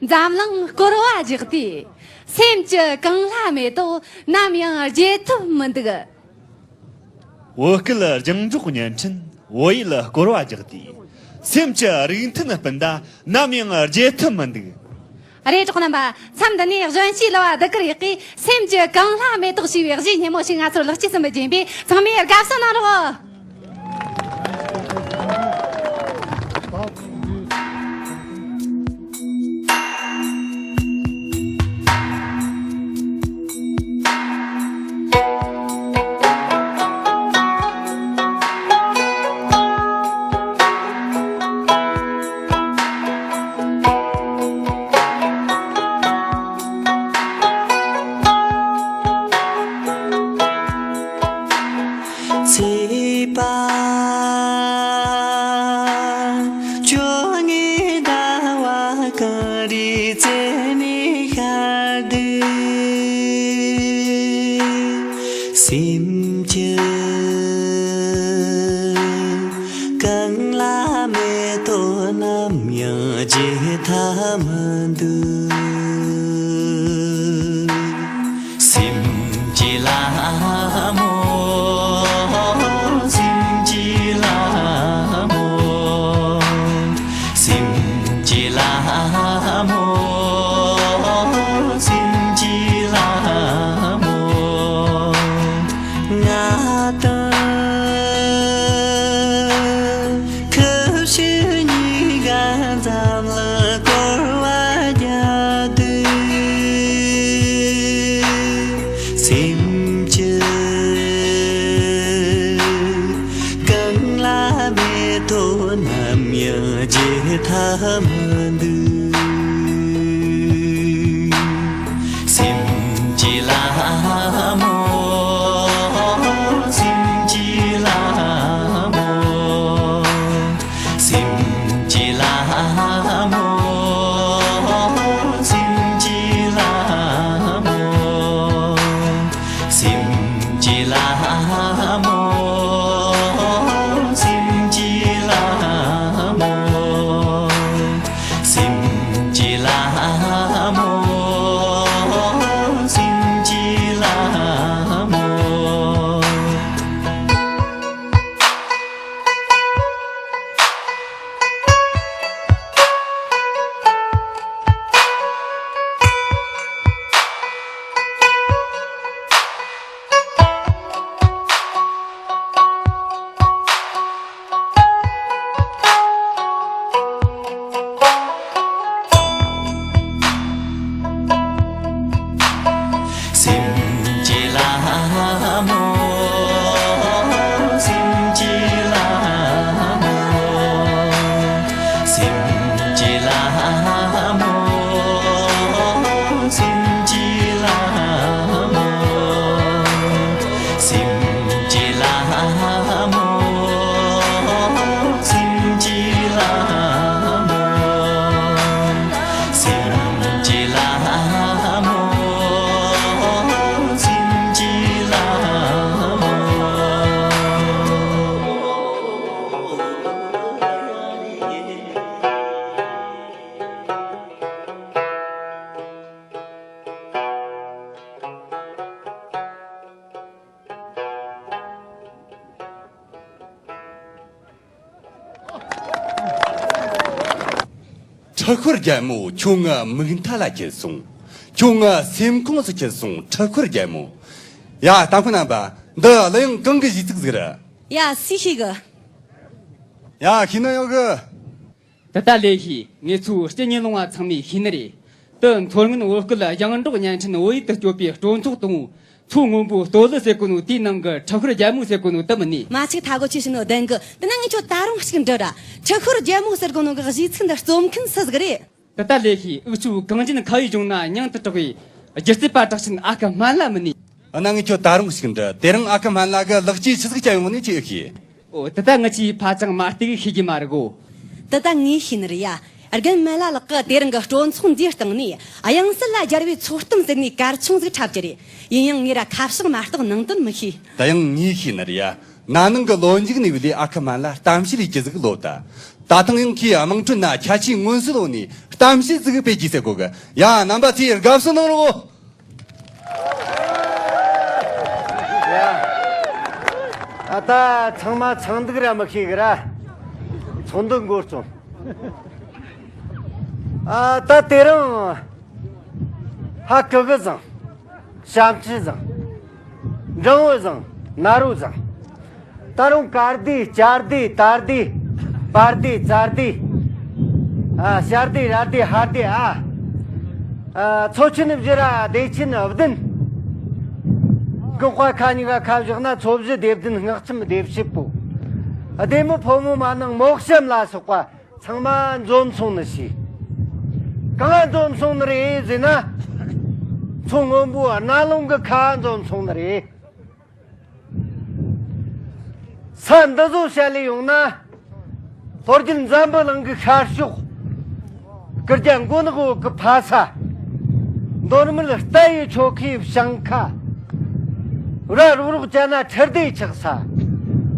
འཛམ་གླིང་བསྐོར་བ་བརྒྱག་དུས། སེམས་ཀྱི་གངས་ལྷ་མེ་ཏོག་ནམ་ཡང་རྒྱས་ཐུབ་མི་འདུག། བོད་སྐད་རྒྱང་སྒྲོག་བརྙན་འཕྲིན་བོད་ཡུལ་བསྐོར་བ་བརྒྱག་དུས། སེམས་ཀྱི་རིགས་མཐུན་སྤུན་ཟླ་ནམ་ཡང་རྒྱས་ཐུབ་མི་འདུག། རེད། གྲོགས་རྣམ་པ། མཚམས་འདི་ནས་གཞོན་སྐྱེས་གླུ་བ་ལྡུག་གི་རིགས་ཀྱིས་སེམས་ཀྱི་གངས་ལྷ་མེ་ཏོག་ཞེས་པའི་གཞས་སྙན་མོ་ཞིག་ང་ཚོར་ལེགས་སྐྱེས་གསུང་གི་ཡིན་པས། ཚང་མས་དགའ་བསུ་གནང་རོགས། ནམ་ཡང་བརྗེད་ཐབས་མི་འདུག་སེམས་ཀྱི་ལྷ་མོ། སེམས་ཀྱི་ལྷ་མོ། སེམས་ཀྱི་ལྷ་མོ། སེམས་ཀྱི་ལྷ་མོ། ང་དང་ཁུ་བྱུག་གཉིས་ཀ་འཛམ་གླིང་བསྐོར་བ་རྒྱག་དུས། སེམས་ཀྱི་གངས་ལ་མེ་ཏོག་ནམ་ཡང་རྒྱས་ཐབས་མི་འདུག་སེམས་ཀྱི་ལྷ་མོ། སེམས་ཀྱི་ལྷ་མོ། སེམས་ཀྱི་ལྷ་མོ། སེམས་ཀྱི་ལྷ་མོ། སེམས་ཀྱི་ལྷ་མོ། སེམས་ཀྱི་ལྷ་མོ། སེམས་ཀྱི་ལྷ་མོ། སེམས་ཀྱི་ལྷ་མོ། སེམས་ཀྱི་ལྷ་མོ། སེམས་ཀྱི་ལྷ་མོ། སེམས་ཀྱི་ལྷ་མོ། སེམས་ཀྱི་ལྷ་མོ། སེམས་ཀྱི་ལྷ་མོ། སེམས་ཀྱི་ལྷ་མོ། སེམས་ཀྱི་ལྷ་མོ། སེམས་ཀྱི་ལྷ་མོ། འཁྲུལ་འཁོར་རྒྱལ་མོ། ཁྱོད་ངའི་མིག་མཐའ་ལ་འཁྱིལ་སོང་། ཁྱོད་ངའི་སེམས་ཁོངས་སུ་འཁྱིལ་སོང་། འཁྲུལ་འཁོར་རྒྱལ་མོ། ཡ། ལྟ་མཁན་རྣམ་པ། འདི་གླུ་དབྱངས་གང་གི་གཞས་ཚིག་ཟིག་རེད། ཡ། སུས་ཤེས་གི། ཡ། ཤེས་ནི་ཡོད་གི། ད་ལྟ་ལས་ཤེས། ངེད་ཚོའི་སྤྱི་ཉིན་སློང་བ་ཚང་མས་ཤེས་ནི་རེད། དེ་མཚོ་སྔོན་བོད་སྐད་ཡང་འབྲོག་བརྙན་འཕྲིན་བོད་ཡིག་ཏུ་བསྐྱོད་པའི་སྤྲོ་ཚོགས་དང་པོ། མཚོ་སྔོན་པོའི་སྟོད་གླུ་ཟེར་གོ་ནོ་དེའི་ནང་གི་འཁྲུལ་འཁོར་རྒྱལ་མོ་ཟེར་གོ་ནོ་དེ་མིན་ནི། མ་ཆིག་ཐ་གོ་ཆི་ཞིག་ནོ་བདེན་གི། དེ་ན་ངས་ཁྱོད་ད་རུང་ཞིག་འདྲི་ར། འཁྲུལ་འཁོར་རྒྱལ་མོ་ཟེར་གོ་ནོ་གི་གཞས་ཚིག་འདི་རྩོམ་མཁན་སུ་ཟིག་རེད། ད་ལྟ་ལས་ཤེས། འུ་ཆོའི་གངས་ཅན་ཁ་བའི་ལྗོངས་ན་མྱིང་དུ་གྲགས་པའི་སྒྱུ་རྩལ་པ་གྲགས་ཅན་ཨ་ཁུ་སྨན་བླ་མིན་ནི། ཨ། ན་ངས་ཁྱོད་ད་རུང་ཞིག་འདྲི། དེ་རིང་ཨ་ཁུ་སྨན་བླ་གིས་ལེགས་སྐྱེས་ཆི་ཟིག་བསྐྱལ་ཡོང་ནི་ཅིག་ཤེས། ཨོ། དེ་ད་ངེད་ཆོས་ཕ་ཅང་མ་གཏོགས་ཤེས་ཀྱི་མ་རེད་གོ། དེ་ད་ངས་ཤེས་ནི་རེད་ཡ། རྒན་སྨན་བླ་ལགས་ཀྱིས་དེ་རིང་གི་སྤྲོ་ཚོགས་འདིའི་སྟེང་ནས་དབྱངས་གསལ་ལ་སྦྱར་བའི་ཚོགས་གཏམ་ཟེར་ནས་གལ་ཆུང་ཟིག་འཁྲབ་ཀྱི་རེད། ཡིན་ཡང་ངས་ར་ཁ་བཤད་མ་གཏོགས་ནང་དོན་མི་ཤེས། ད་ཡང་ངས་ཤེས་ནི་རེད་ཡ། ན་ནིང་གི་ལོ་མཇུག་ནས་བུད་དེ་ཨ་ཁུ་སྨན་བླ་གཏམ་བཤད་ལས་རྒྱུ་ཟིག་ལོབས་ད། ད་ཐེངས་ཡང་ཁོས་དམངས་ཁྲོད་ན་ཁྱད་ཆོས་མངོན་གསལ་འོག་ནས་གཏམ་བཤད་ཟིག་སྤེལ་རྒྱུ་ཟེར་གོ་གི། ཡ། རྣམ་པ་ཚོས་དགའ་བསུ་གནང་རོགས། ཡ། ཨ། ད་ཚང་མ་ཚང་འདུག་ར་མི་ཤེས་གི་ར། ཚོགས་འདུ་འགོ་རྩོམ། ཨ། ད་དེ་རིང་ཧ་གི་གི་བཟང་། བྱམས་ཆི་བཟང་། འབྲིང་བུ་བཟང་། ན་རོ་བཟང་། ད་རུང་ཀ་སྡེ། སྐྱ་སྡེ། ད་སྡེ། པ་སྡེ། ཙ་སྡེ། ཨ། ཤ་སྡེ། ར་སྡེ། ཧ་སྡེ། ཨ། ཨ། མཚོ་ཆེན་བཞི་ར་སྡེ་ཆེན་བདུན། ཀུན་དཔལ་ཁ་གཉིས་ཀ་ཁ་བཞག་ན་མཚོ་བཞི་སྡེ་བདུན། སྔགས་ཁྱིམ་སྡེ་བཞི་པོ། སྡེ་མི་ཕོ་མོ་མ་ནིང་མོ་གཤམ་ལ་སོགས་པ་ཚང་མ་འཛོམས་སོང་ནི་ཞིག། གང་འཛོམས་སོང་ནི་རེད་ཟེར་ན། མཚོ་སྔོན་པོའི་རྣ་ལུང་གི་ཁ་འཛོམས་སོང་ནི་རེད། ས་འདི་ཚོ་བཤད་ལས་ཡོང་ན། ལྷོ་རྒྱུད་འཛམ་བུ་གླིང་གི་ཤར་ཕྱོགས། སྐུ་རྒྱལ་མགོ་ནག་བོད་ཀྱི་ཕ་ས། མདོ་སྨད་རྟ་ཡི་ཆོལ་ཁའི་བྱང་ཁ། ར་རོག་རོག་བཅད་ན་ཁྲི་སྡེ་ཆགས་ས།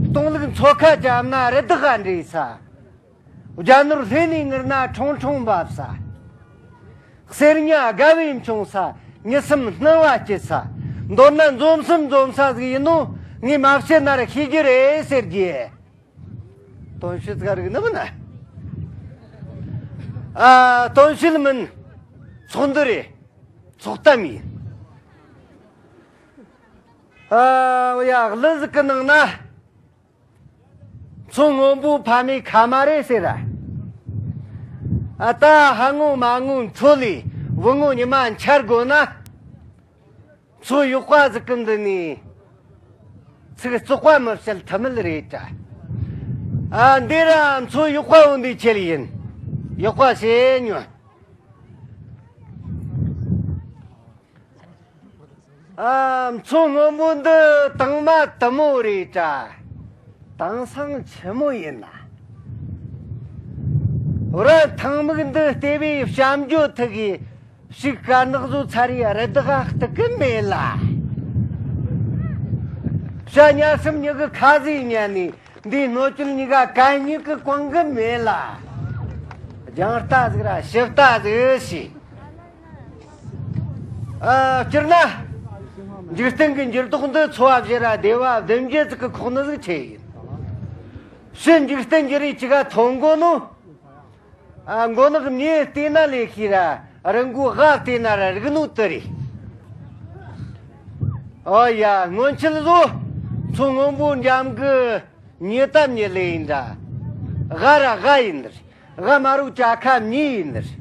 སྟོང་ལུག་མཚོ་ཁ་བཅད་ན་རི་དྭགས་འདྲེས་ས། རྒྱ་ནོར་ལྷས་ནས་ངུར་ན་ཁྲུང་ཁྲུང་འབབ་ས། གསེར་ཉ་དགའ་བས་འཁྱོངས་ས། མྱི་སེམས་སྣང་བ་སྐྱིད་ས། མདོར་ན་འཛོམས་སེམས་འཛོམས་ས་ཟིག་ཡིན་ནོ། ངས་མ་བཤད་ན་ར་ཤེས་རྒྱུ་རེད་ཟེར་རྒྱུ། དོན་ཤེས་ཀ་རིག་ནི་མིན་ན། ཨ། དོན་ཤེས་མིན། ཚོགས་འདུ་རེད། ཚོགས་གཏམ་ཡིན། ཨ། ཡ། གླུ་ཟིག་གི་ནང་ན། མཚོ་སྔོན་པོ་ཕ་མའི་ཁ་མ་རེད་ཟེར་ར། ཨ། ད་ཕ་ངོ་མ་ངོ་མཚོ་ལས་བུ་ངོ་ཉི་མ་འཆར་དགོས་ན། མཚོ་གཡོག་པ་ཟིག་གི་མདུན་ནས་ཚིག་བཙོག་པ་མི་བཤད་ཐབས་མེད་རེད་དྲ། ཨ། འདི་ར་མཚོ་གཡོག་པ་བོ་འདི་ཆེད་ཡིན། གཡོག་པ་བྱེད་ཉོན། ཨ། མཚོ་སྔོན་པོ་འདི་དྭངས་མ་དུ་མོ་རེད་དྲ། དེང་སང་ཆི་མོ་ཡིན་ན། ར་ཐང་མིག་འདི་ལྟེ་བའི་བྱམས་སྐྱོ་ཐུག་གིས། ཕྱུགས་དཀར་ནག་བཟོ་ཚར་ཡི་རི་དྭགས་ཨ་སྟག་གི་མེད་ལ། བྱ་ཉལ་སེམས་མྱི་གི་ཁ་ཟས་ཉལ་ནས། འདིའི་སྣོད་བཅུད་གཉིས་ཀ་གད་སྙིགས་ཀྱི་གོང་གི་མེད་ལ། རྒྱང་ལྟ་ཟིག་ར་ཞིབ་ལྟ་ཟིག་ཞེས། ཨ། སྤྱིར་ན། འཇིག་རྟེན་གྱི་འགྱུར་ལྡོག་འདི་འཚོ་བ་བཞི་ར་སྡེ་བ་བདུན་བརྒྱད་ཟིག་གི་ཁོག་ནི་ཟིག་ཆེ་ཡིན། ཕྱི་འཇིག་རྟེན་འགྱུར་རེ་གཅིག་ག་ཐོན་གོ་ནོ། ཨ། མགོ་ནག་མྱི་བལྟས་ན་ལས་ཤེས་ར། རི་མགོ་ཝ་བལྟས་ན་ར་རིག་ནོ་དེ་རེད། ཨོ་ཡ། སྔོན་ཆད་བཟོ་མཚོ་སྔོན་པོ་འགྲམ་གི་མྱི་ད་མྱི་ལེ་ཡིན་འདྲ། ཝ་ར་ཝ་ཡིན་ནི་རེད། ཝ་མ་རུ་ཅ་ཁ་མྱི་ཡིན་ནི་རེད།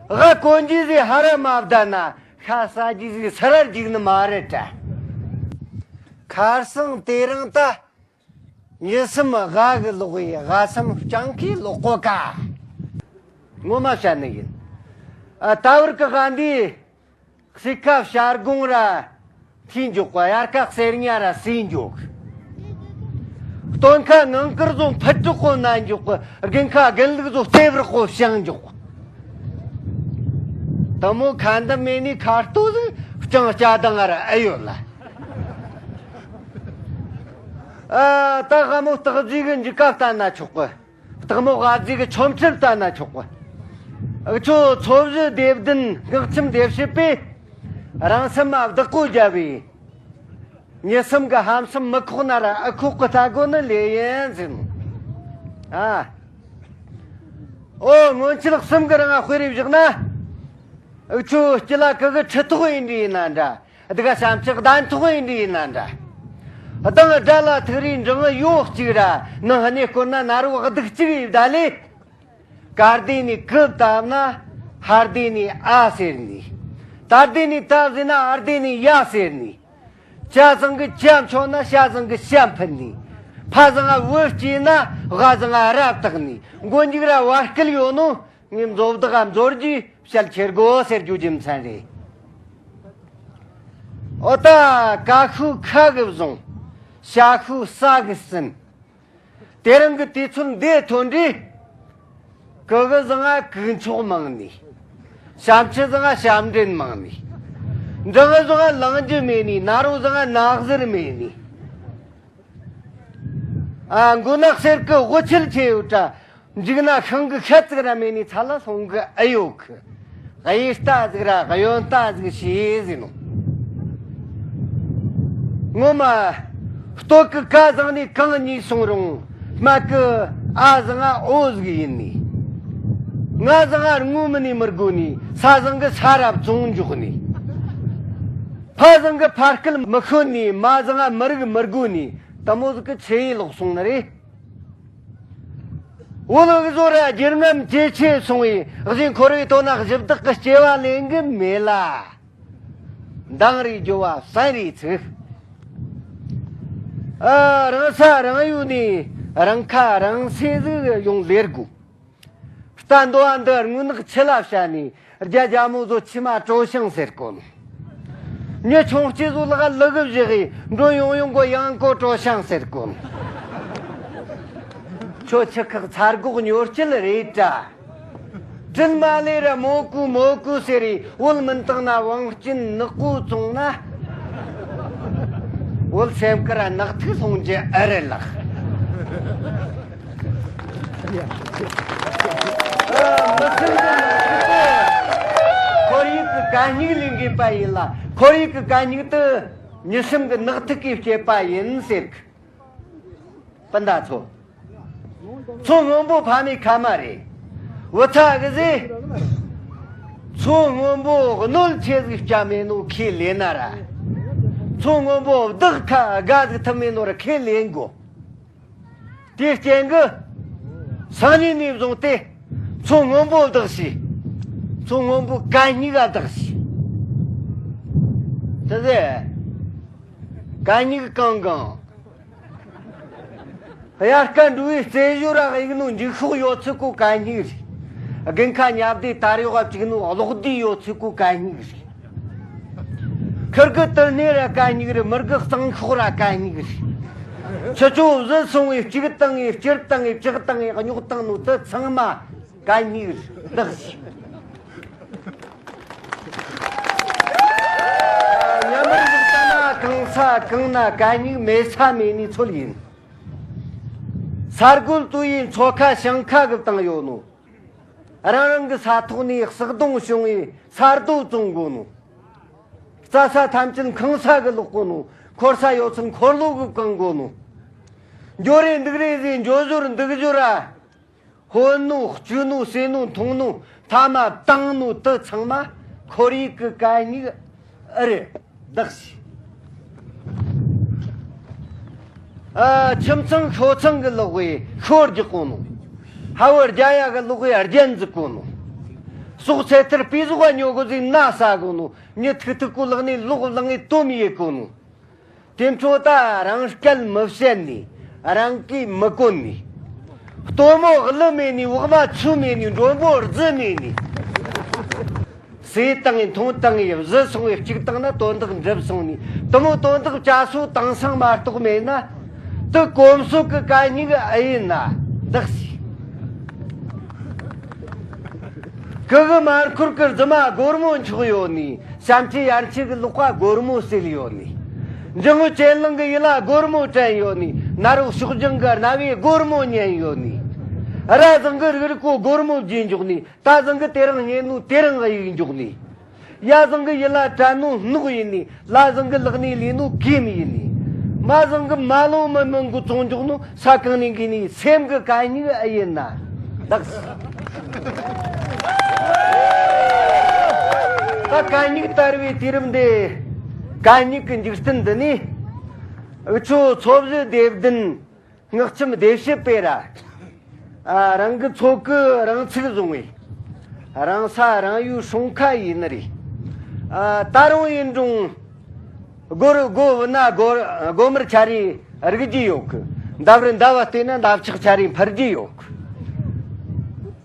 ཝ་གོན་རྒྱུ་ཟེ་ཧ་ར་མ་བདའ་ན། ཤ་ཟ་རྒྱུ་ཟེ་སུ་ར་རྒྱུག་ནི་མ་རེད་དྲ། ཁར་སང་དེ་རིང་ད། མྱི་སེམས་ཝ་གི་ལོག་ཡི་ཝ་སེམས་སྤྱང་ཀིའི་ལོག་གོ་ཀ། ངོ་མ་བཤད་ནི་ཡིན། ཨ། ད་བར་གི་ཝ་འདི། སྲས་ཀ་བྱ་སྒོང་ར་ཐིས་འཇོག་གོ། དབྱར་ཁ་གསེར་ཉ་ར་སྲས་འཇོག་སྟོན་ཁ་ངང་དཀར་བཟོ་ཕུ་དྲག་གོ་ན་འཇོག་གོ། དགུན་ཁ་དགུན་ལུག་བཟོ་ལྟེ་བར་གོ་བྱང་འཇོག་དེ་མོ་ཁ་འདམ་མེད་ནི་ཁ་ལྟོ་ཟིག་སྤྱང་སྐྱ་དང་ང་ར་ཨེ་ཡོད་ལ། ཨ། ད་ཝ་མོ་སྟག་རྫི་གི་འཇིགས་ཀ་བལྟ་ན་ཆོག་གི། སྟག་མོ་ཝ་རྫི་གི་ཆོ་འཕྲུལ་བལྟ་ན་ཆོག་གི། འུ་ཆོ་མཚོ་བཞི་སྡེ་བདུན་སྔགས་འཆམ་སྡེ་བཞི་པས་རང་སེམས་མ་བདག་པོ་རྒྱབ་པས། མྱི་སེམས་གི་ཧམ་སེམས་མི་ཁོག་ན་ར་ཨ་ཁོག་གི་ལྟ་དགོ་ནི་ལེ་ཡིན་ཟེར་ནོ། ཨ། ཨོ། སྔོན་ཆད་གསུམ་གི་རིང་ང་དཔེ་རེ་བཞག་ན། འུ་ཆོ་སྐྱིད་ལ་གི་གི་ཁྲི་ཐོག་ཡིན་འདྲ་ཡིན་ན་འདྲ། སྡུག་ག་བྱམས་ཆུ་གདན་ཐོག་ཡིན་འདྲ་ཡིན་ན་འདྲ། སྡང་སྒྲ་ལ་ཐུག་རེ་འབྲང་ཡོ་གཅིག་ར། ནང་གནས་སྐོར་ན་ན་རོ་སྡུག་གཅིག་ཡིན་ད་ལེ། ཀ་སྡེ་ནས་ཀི་བཏབ་ན། ཧ་སྡེ་ནས་ཨ་ཟེར་ནི། ཏ་སྡེ་ནས་ཏ་ཟེར་ན་ཨ་སྡེ་ནས་ཡ་ཟེར་ནི། ཅ་ཚང་གི་ཅ་འཕྱོ་ན་ཤ་ཚང་གི་ཤ་འཕུད་ནི། ཕ་ཚང་ང་བུ་སྐྱེས་ན་ཝ་ཚང་ང་ར་བཏགས་ནི། མགོ་མཇུག་ར་བར་སྐལ་ཡོད་ནོ། ངས་མཛོ་བདག་ག་མཛོ་རྒྱུའི་བཤད་ཁྱེར་དགོ་ཟེར་རྒྱུ་རྒྱུ་མཚན་རེད། ཨོ་ད་ཀ་ཤུ་ཁ་གི་བཟུང་། ཤ་ཤུ་ས་གི་ཟིན། དེ་རིང་གི་དུས་ཚོད་འདི་ཐོན་དུས། གི་གི་ཟིག་ང་གུག་མཆོག་མང་ནི། ཞབས་ཕྱི་ཟིག་ང་ཞབས་འདྲེན་མང་ནི། འབྲང་ཟིག་ང་ལང་རྒྱུ་མེད་ནི། ན་རོ་ཟིག་ང་ནག་ཟུར་མེད་ནི། ཨ། མགོ་ནག་གསེར་གི་དབུ་ཆད་ཆེ་ཡོད་དྲ། མཇུག་ན་ཤིང་གི་ཤ་ཙིག་ར་མེད་ནི་ཚ་ལ་སོང་གི་ཨེ་ཡོད་གི། གཡས་རྟ་ཟིག་ར་གཡོན་རྟ་ཟིག་བྱོས་ཟེར་ནོ། ངོ་མ། སྟོད་གི་ཀ་བཟང་ནི་གང་གཉིས་སོང་རུང་། སྨད་གི་ཨ་བཟང་ང་འོ་ཟིག་ཡིན་ནི། ང་བཟང་ང་རྔོ་མི་ནི་མི་དགོ་ནི། ས་བཟང་གི་ས་ར་བཙོང་འཇོག་ནི། ཕ་བཟང་གི་ཕ་སྐད་མི་ཤོད་ནི། མ་བཟང་ང་མི་རིགས་མི་དགོ་ནི། དེ་མོ་ཟིག་གི་ཆེ་ཡི་ལོག་སོང་ནི་རེད། བོད་གི་བཟོ་ར་རྒྱུ་ནོམ་ཇེ་ཆེ་སོང་བས། གཞན་འཁོར་བའི་དོན་ན་གཞི་བདག་གི་སྐྱེ་བ་ལེན་གི་མེད་ལ། འདང་རེ་རྒྱོབ་བ་བསམ་རེ་ཚིག་ཨ། རང་ས་རང་ཡུལ་ནས་རང་ཁ་རང་གསོ་ཟིག་ཡོང་ལེར་དགོས། རྟ་འདོ་བ་འདི་རྔུལ་ནག་ཆུ་ལ་བྱ་ནས། རྒྱ་རྒྱ་མོ་ཚོ་ཆི་མ་གྲོ་ཞང་ཟེར་གོ་ནོ། མྱི་ཆུང་སྐྱེས་ཚོ་ལག་ལུ་གུ་བཞག་གི་མགྲོན་ཡོང་ཡོང་གོ་ཡང་གོ་གྲོ་ཞང་ཟེར་གོ་ནོ། ཁྱོད་ཆུ་ཁག་ཚ་སྒོག་ཉོ་སྤྱད་རེད་དྲ། དྲིན་མ་ལས་ར་མོ་གུ་མོ་གུ་ཟེར་རེ། བོད་མིན་བཏང་ན་བང་རྐྱིན་ནག་པོ་བཙོང་ན། བོད་སེམས་ཁར་ནག་ཐིག་སློང་རྒྱུ་ཨེ་རེད་ལགས། ཨ། མི་སེམས་ཀྱི་ནག་ཐིག་དེ་ཁོར་ཡུག་གི་གད་སྙིགས་ལས་འགོས་པ་ཡིན་ལ། ཁོར་ཡུག་གི་གད་སྙིགས་དེ་མི་སེམས་ཀྱི་ནག་ཐིག་གིས་བསྐྱེད་པ་ཡིན་ཟེར་གི། སྤུན་ཟླ་ཚོ། མཚོ་སྔོན་པོ་ཕ་མའི་ཁ་མ་རེད། བུ་ཚ་གི་ཟེ། མཚོ་སྔོན་པོ་གནོད་ཆེ་ཟིག་སྐྱ་མེད་ནོ་ཁས་ལེན་ན་ར། མཚོ་སྔོན་པོ་བདག་ཁ་དགའ་ཟིག་ཐུབ་མེད་ནོ་ར་ཁས་ལེན་དགོ། དེའི་རྐྱེན་གི། སང་ཉིན་ནས་བཟུང་སྟེ། མཚོ་སྔོན་པོ་བདག་བྱོས། མཚོ་སྔོན་པོ་གད་སྙིགས་ག་བདག་བྱོས། དེ་ཟེ། གད་སྙིགས་གང་གང་། དབྱར་ཁ་འགྲོ་བའི་རྩེད་ཞོར་ར་གཡུག་ནོ་འགྱིག་ཤོག་ཡོད་ཚད་ཀོ་གད་སྙིགས་རེད། དགུན་ཁ་ཉལ་བདེ་དར་གཡོག་ག་བཅུག་ནོ་གློག་རྡེའུ་ཡོད་ཚད་ཀོ་གད་སྙིགས་རེད། ཁུར་གི་དུ་སྣེ་ར་གད་སྙིགས་རེད། མུར་གི་གཙང་ཤོག་ར་གད་སྙིགས་རེད། ཁྱེད་ཆོ་བཟི་སོང་བས་ལྕུག་བཏང་ངས་སྐྱུར་བཏང་ངས་བྱག་བཏང་ངས་རྙོག་བཏང་ནོ་དེ་ཚང་མ་གད་སྙིགས་རེད། བདག་བྱོས། ཉི་མ་ཟིག་ལྟ་ན་གང་ས་གང་ན་གད་སྙིགས་མེད་ས་མེད་ནི་ཚོད་ཡིན། ས་རྒོད་དུ་ཡིན་མཚོ་ཁ་ཞིང་ཁ་གི་བཏང་ཡོད་ནོ། རང་རང་གི་ས་ཐོག་ནས་ཟགས་གདོང་བྱུང་བའི་ས་རྡོ་བཙོང་དགོ་ནོ། རྩྭ་ས་ཐམས་ཅད་ཁང་ས་གི་ལོག་དགོ་ནོ། འཁོར་ས་ཡོད་ཚད་འཁོར་ལོ་གི་བཀང་དགོ་ནོ། འགྱོ་རེ་འདུག་རེ་ཟེ་འགྱོ་ཞོར་འདུག་ཞོར་ར། ཧོན་ནོ་སྐྱུ་ནོ་ཟོས་ནོ་འཐུང་ནོ་ཐ་མ་བཏང་ནོ་དེ་ཚང་མ་ཁོར་ཡུག་གི་གད་སྙིགས་ཨེ་རེད། བདག་བྱོས། ཨ། ཁྱིམ་ཚང་ཤོ་ཚང་གི་ལོག་བས་ཤོ་རྒྱག་གོ་ནོ། ཕ་བུ་རྒྱ་ཡ་གི་ལོག་བས་རྒྱན་འཛུགས་གོ་ནོ། ཟོག་ཚེ་ཐར་པི་ཟོག་ག་ཉོ་གོ་ཟིག་ན་ཟ་གོ་ནོ། མྱི་ཐུག་ཐུག་གོ་ལག་ནས་ལོག་ལག་ནས་དོམ་ཡེ་གོ་ནོ། དེ་འཕྲོ་ད་རང་སྐད་མི་བཤད་ནི། རང་གིས་མི་གོ་ནི། སྟོན་མོ་གླུ་མེད་ནི། འོག་མ་ཆུ་མེད་ནི། མགྲོན་པོ་རྫི་མེད་ནི། ཟོས་བཏང་ངས་འཐུང་བཏང་ངས་བཟི་སོང་བས་ལྕུག་བཏང་ན་དོན་དག་འགྲུབ་སོང་ནི། དེ་མོ་དོན་དག་བྱ་སོ་དེང་སང་མ་གཏོགས་མེད་ན། དེ་གོམས་སྲོལ་གི་གད་སྙིགས་ཨེ་ཡིན་ན། བདག་བྱོས། གི་གི་མར་འཁོར་གི་རྫི་མ་སྒོར་མོ་འཁྱོག་ཡོད་ནི། བྱམས་ཆེན་ཡར་ཆེ་གི་ལག་པ་སྒོར་མོ་བསིལ་ཡོད་ནི། འཇང་བུ་ཅན་ལང་གི་ཡུ་ལ་སྒོར་མོ་དྲན་ཡོད་ནི། ནཱ་རོ་ཕྱོགས་ལྗང་གི་རྣ་བས་སྒོར་མོ་ཉན་ཡོད་ནི། ར་བཟང་གི་རིག་རིག་གོ་སྒོར་མོ་བརྗེས་འཇོག་ནི། ད་བཟང་གི་དེ་རིང་ཉན་ནོ་དེ་རིང་གཡུག་འཇོག་ནི། ཡ་བཟང་གི་ཡུ་ལ་དྲན་ནོ་སྣུག་ཡིན་ནི། ལ་བཟང་གི་ལག་ནས་ལུས་ནོ་གོས་མི་ཡིན་ནི། མ་བཟང་གི་མ་ལོ་མི་མང་གི་བཙོང་འཇོག་ནོ། ས་གང་ནས་འགོས་ནི། སེམས་གི་གད་སྙིགས་ཨེ་ཡིན་ན། བདག་ད་གད་སྙིགས་དར་བའི་དུས་རིམ་འདི། གད་སྙིགས་ཀྱི་འཇིག་རྟེན་འདི་ནས། འུ་ཆོ་མཚོ་བཞི་སྡེ་བདུན། ངག་ཁྱིམ་སྡེ་བཞི་པས་ར། ཨ། རང་གི་མཚོ་གི་རང་ཚུགས་བཟུང་བའི། རང་ས་རང་ཡུལ་སྲུང་ཁ་ཡིན་ནི་རེད། ཨ། ད་རུང་ཡིན་རུང་། སྒོར་སྒོ་བུ་ན་སྒོ་སྒོ་མར་ཆ་རེ་རིག་རྒྱུ་ཡོད་གི། འདབས་རི་འདབས་བ་བལྟས་ན་འདབ་ཆགས་ཆ་རེ་འཕུར་རྒྱུ་ཡོད་གི།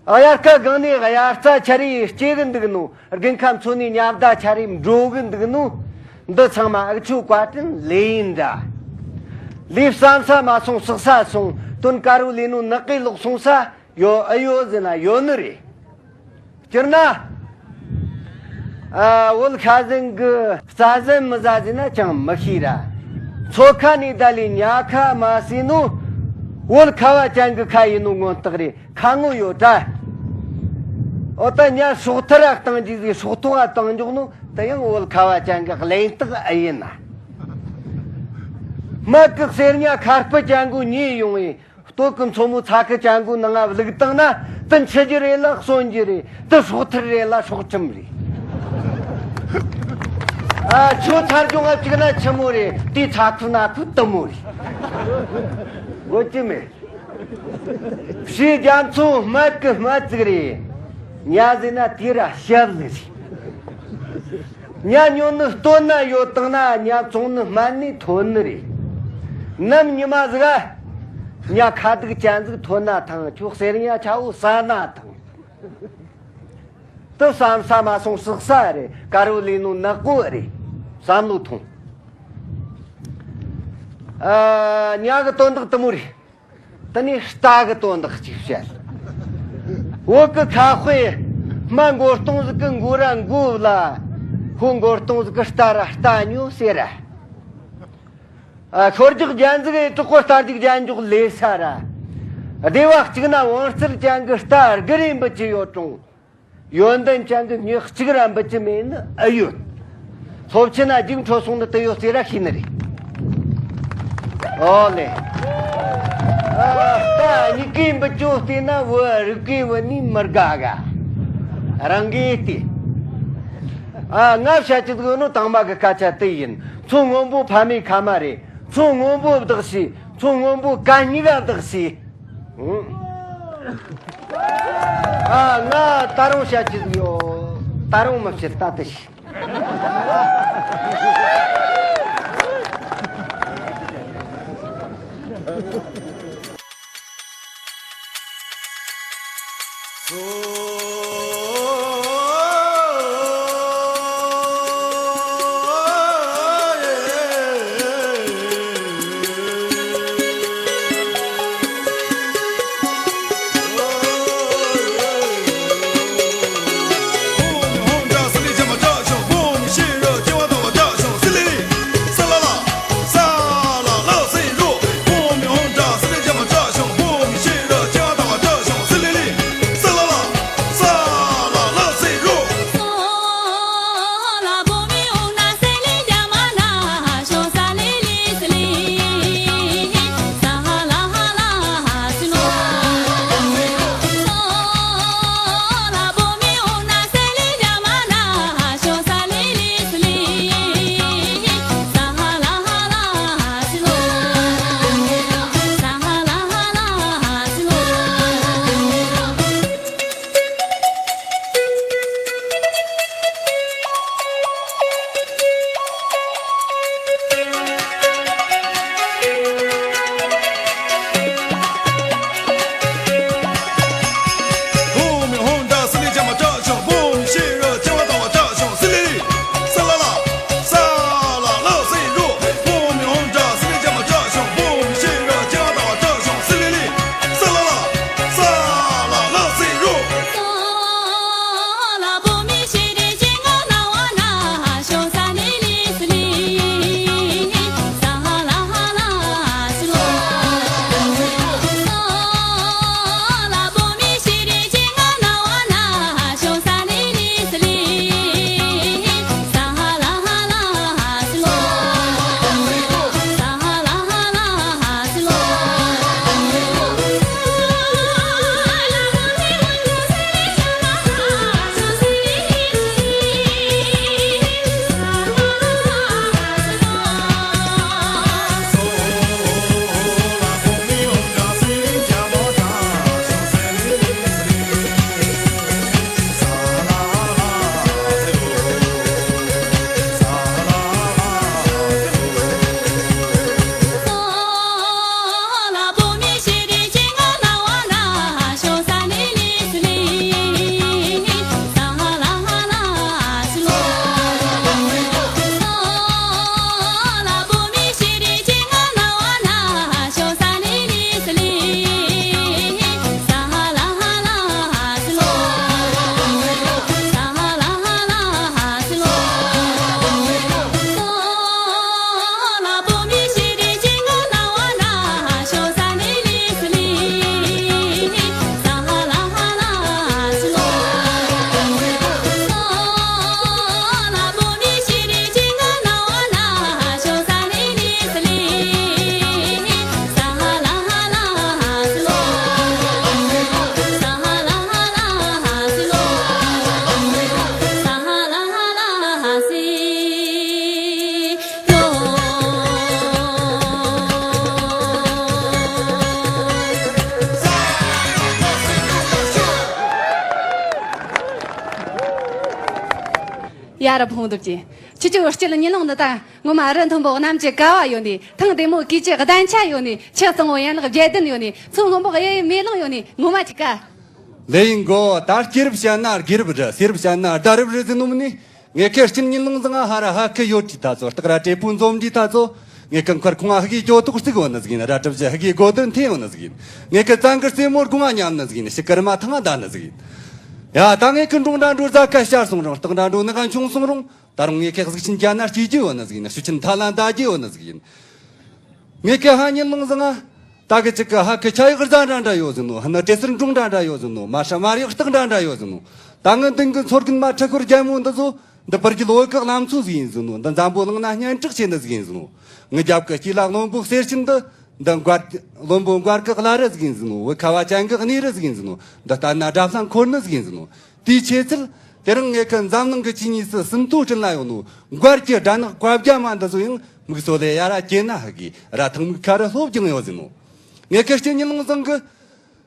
དབྱར་ཁ་གང་ནས་དབྱར་རྩྭ་ཆ་རེ་སྐྱེ་གི་འདུག་ནོ། དགུན་ཁ་མཚོ་ནས་ཉ་བདའ་ཆ་རེ་འགྲོ་གི་འདུག་ནོ། འདི་ཚང་མ་འུ་ཆོའི་བཀའ་དྲིན་ལས་ཡིན་འདྲ། ལས་བསམ་ས་མ་སོང་བསགས་ས་སོང་། དོན་དཀར་བོ་ལས་ནོ་ནག་གི་ལོག་སོང་ས་ཡོད་ཨེ་ཡོད་ཟེར་ན་ཡོད་ནི་རེད། སྤྱིར་ན། ཨ། བོད་ཁ་ཟན་གི་རྩྭ་ཟན་མི་ཟ་ཟེར་ན་ཅང་མི་ཤེས་ར། མཚོ་ཁ་ནས་བསྡད་ལས་ཉ་ཁ་མ་ཟོས་ནོ། བོད་ཁ་བ་ཅན་གི་ཁ་ཡིན་ནོ་མངོན་རྟགས་རེད། ཁ་ངོ་ཡོད་དྲ། འོ་ད་ཉ་སྲོག་ཐར་ར་བཏང་རྒྱུ་ཟིག་སྲོག་ཐོག་ག་བཏང་འཇོག་ནོ་དེ་ཡང་བོད་ཁ་བ་ཅན་གི་གླེན་རྟགས་ཨེ་ཡིན་ན། སྨད་གི་གསེར་ཉ་ཁ་སྤུ་ཅན་གོ་ཉེ་ཡོང་བས། སྟོད་གི་མཚོ་མོ་ཚ་ཁུ་ཅན་གོ་ནང་ང་བླུགས་བཏང་ན། དེ་འཆི་རྒྱུ་རེད་ལ་གསོན་རྒྱུ་རེད། དེ་སྲོག་ཐར་རེད་ལ་སྲོག་ཁྲིམས་རེད། ཨ། ཆུ་ཚ་རྒྱུ་ང་བཅུག་ན་ཆི་མོ་རེད། དེ་ཚ་ཁུ་ན་ཁུ་དེ་མོ་རེད། དགོས་ཀྱི་མེད། ཕྱིའི་རྒྱ་མཚོ་སྨད་གི་སྨད་ཅིག་རེད། ཉ་ཟེར་ན་དེ་ར་ཞབས་ལི་རེད། ཉ་ཉོ་ནི་སྟོད་ན་ཡོད་བཏང་ན། ཉ་བཙོང་ནི་སྨད་ནས་ཐོན་ནི་རེད། ནམ་ཉི་མ་ཟིག་ག་ཉ་ཁ་སྡུག་ཅན་ཟིག་ཐོན་ན་ཐང་། ཁྱོད་གསེར་ཉ་ཆ་བོ་ཟ་ན་ཐང་། དེ་བསམ་ས་མ་སོང་བསགས་ས་རེད། དཀར་བོ་ལས་ནོ་ནག་པོ་རེད། བསམ་བློ་ཐོངས། ཨ། ཉ་གི་དོན་དག་དེ་མོ་རེད། དེ་ནས་རྟ་གི་དོན་དག་ཅིག་བཤད། བོད་གི་ཁ་དཔེ། སྨད་མགོ་སྟོང་ཟིག་གི་མགོ་ར་མགོ་བ་ལ། ཧོ་མགོ་སྟོང་ཟིག་གི་རྟ་ར་རྟ་ཉོ་ཟེར་ར། ཨ། ཤོ་རྒྱག་རྒྱན་ཟིག་གི་གྲོགས་པོ་རྟ་རྒྱུག་རྒྱན་འཇོག་ལས་ས་ར། སྡེ་བ་གཅིག་ན་བང་རྩལ་ཅན་གི་རྟ་དགུ་རེ་འབུད་ཀྱི་ཡོད་རུང་། ཡོན་ཏན་ཅན་གི་མྱི་གཅིག་ར་འབུད་ཀྱི་མེད་ནི་ཨེ་ཡོད། སློབ་ཆེན་ན་རྒྱུགས་འཕྲོད་སོང་ནི་དེ་ཡོད་ཟེར་ར་ཤེས་ནི་རེད། ཨོ་ལེ། ཨ། རྟ་གཉིས་ཀའི་འབུད་རྒྱུ་བལྟས་ན་བུ་རིག་གི་བུ་ནི་མི་དགའ་ག་རང་གིས་བལྟས། ཨ། ང་བཤད་ཀྱི་འདུག་ནོ་དང་མ་གི་སྐད་ཆ་དེ་ཡིན། མཚོ་སྔོན་པོ་ཕ་མའི་ཁ་མ་རེད། མཚོ་སྔོན་པོ་བདག་ཤེས། མཚོ་སྔོན་པོ་གད་སྙིགས་ག་བདག་ཤེས། ཨ། ང་ད་རུང་བཤད་ཀྱི་ཡོད། ད་རུང་མི་བཤད། ད་དེ་ཤི། ཡ་རབས་ཕུང་འདུབ་ཀྱི། ཁྱེད་ཀྱི་བུ་སྐྱེས་ཉིན་ལོང་འདི་ད་ངོ་མ་རི་མཐོན་པོ་གནམ་གྱི་ཀ་བ་ཡོད་ནི། ཐང་བདེ་མོ་གོས་ཀྱི་གདན་ཆ་ཡོད་ནི། ཆུ་གཙང་བོ་ཡན་ལག་བརྒྱད་ལྡན་ཡོད་ནི། མཚོ་སྔོན་པོ་གཡས་གཡས་མེ་ལོང་ཡོད་ནི། ངོ་མ་ཅིག་ཀ་ལེ་ཡིན་གོ། ད་སྐྱེས་རབས་བཤད་ན་དགེ་རབས་རེད། སྲས་རབས་བཤད་ན་ཟླ་རབས་རེད་ཟེར་ནོ་མིན་ནི། ངེད་ཀའི་སྐྱེས་ཉིན་ལོང་ཟིང་ང་ཧ་ར་ཧ་ཁི་ཡོད་ཀྱི་ད་ཚོ། སྟག་ར་དྲེད་པོ་འཛོམས་འདི་ད་ཚོ། ངེད་ཀི་མཁར་ཁུང་ང་ཧི་གི་ཇོ་ཏོག་རྩིག་ཡོད་ནི་ཟིག་ཡིན། ར་གྲབ་ཇི་ཧི་གི་སྒོ་དུར་འཐེན་ཡོད་ནི་ཟིག་ཡིན། ངེད་ཀི་བཙན་གི་རྩེ་མོ་སྒོ་ང་ཉམས་ནི་ཟིག་ཡིན། ཕྱི་ཀར་མ་ཐང་ང་བསྡད་ནི་ཟིག་ཡིན། ཡ། ད་ངེད་ཀི་འབྲོང་འདྲ་འགྲོ་ཟ་ཁ་ཤར་སོང་རུང་། སྟག་འདྲ་འགྲོ་ནི་ག་ཆུང་སོང་རུང་། ད་རུང་ངེད་ཀི་གཟུགས་ཆེན་རྒྱ་ན་སྐྱེས་རྒྱུ་ཡོད་ནི་ཟིག་ཡིན། ཤུགས་ཆེན་ཐ་ལ་འདའ་རྒྱུ་ཡོད་ནི་ཟིག་ཡིན། ངེད་ཀི་ཧ་ཉིན་ལོང་ཟིང་ང་། ད་གི་ཅིག་གི་ཧ་གི་ཆ་ཡག་རྫ་འདྲ་འདྲ་ཡོད་ཟིན་ནོ། ཧ་ན་བྲེ་སེར་འབྲོང་འདྲ་འདྲ་ཡོད་ཟིན་ནོ། མ་ཧྲ་མ་རེག་སྟག་འདྲ་འདྲ་ཡོད་ཟིན་ནོ། ད་ངི་མདུན་གི་མཚོ་རྒན་མ་ཁྲི་ཤོར་རྒྱལ་མོ་འདི་ཚོ་འདི་བར་གྱི་ལོ་གི་གླ་མཚོ་ཟིག་ཡིན་ཟིན་ནོ། འདི་འཛམ་བུ་གླིང་ན་སྙན་གྲགས་ཆེ་ནི་ཟིག་ཡིན་ཟིན་ནོ། ངི་རྒྱབ་གི་དཀྱིལ་ལ་བློན་པོ་གསེར་ཆེན་འདི། འདི་མགར། བློན་པོ་མགར་གི་བླ་རི་ཟིག་ཡིན་ཟིན་ནོ། བུ་ཁ་བ་ཅན་གི་གནས་རི་ཟིག་ཡིན་ཟིན་ནོ། འདི་ལྟ་ན་དགྲ་ལྷ་འཁོར་ནི་ཟིག་ཡིན་ཟིན་ནོ། དེའི་ཆེ་ཚད། དེ་རིང་ངེད་ཀྱི་འཛམ་གླིང་གི་ཆོས་ཉིད་སུ་ཟིན་ཐོ་བྲིས་ན་ཡོད་ནོ། མགར་གྱི་སྦྲ་ནག་བཀའ་བརྒྱ་མ་འདི་ཚོ་ཡང་མིག་སོ་ལས་ཡ་ར་གྱེས་ན་ཧ་གི་ར་ཐང་མིག་ཁ་རི་ལྷོ་བརྒྱངས་ཡོད་ཟིན་ནོ། ངེད་ཀྱི་སྤྱི་ཉིན་ལུང་ཚང་གི་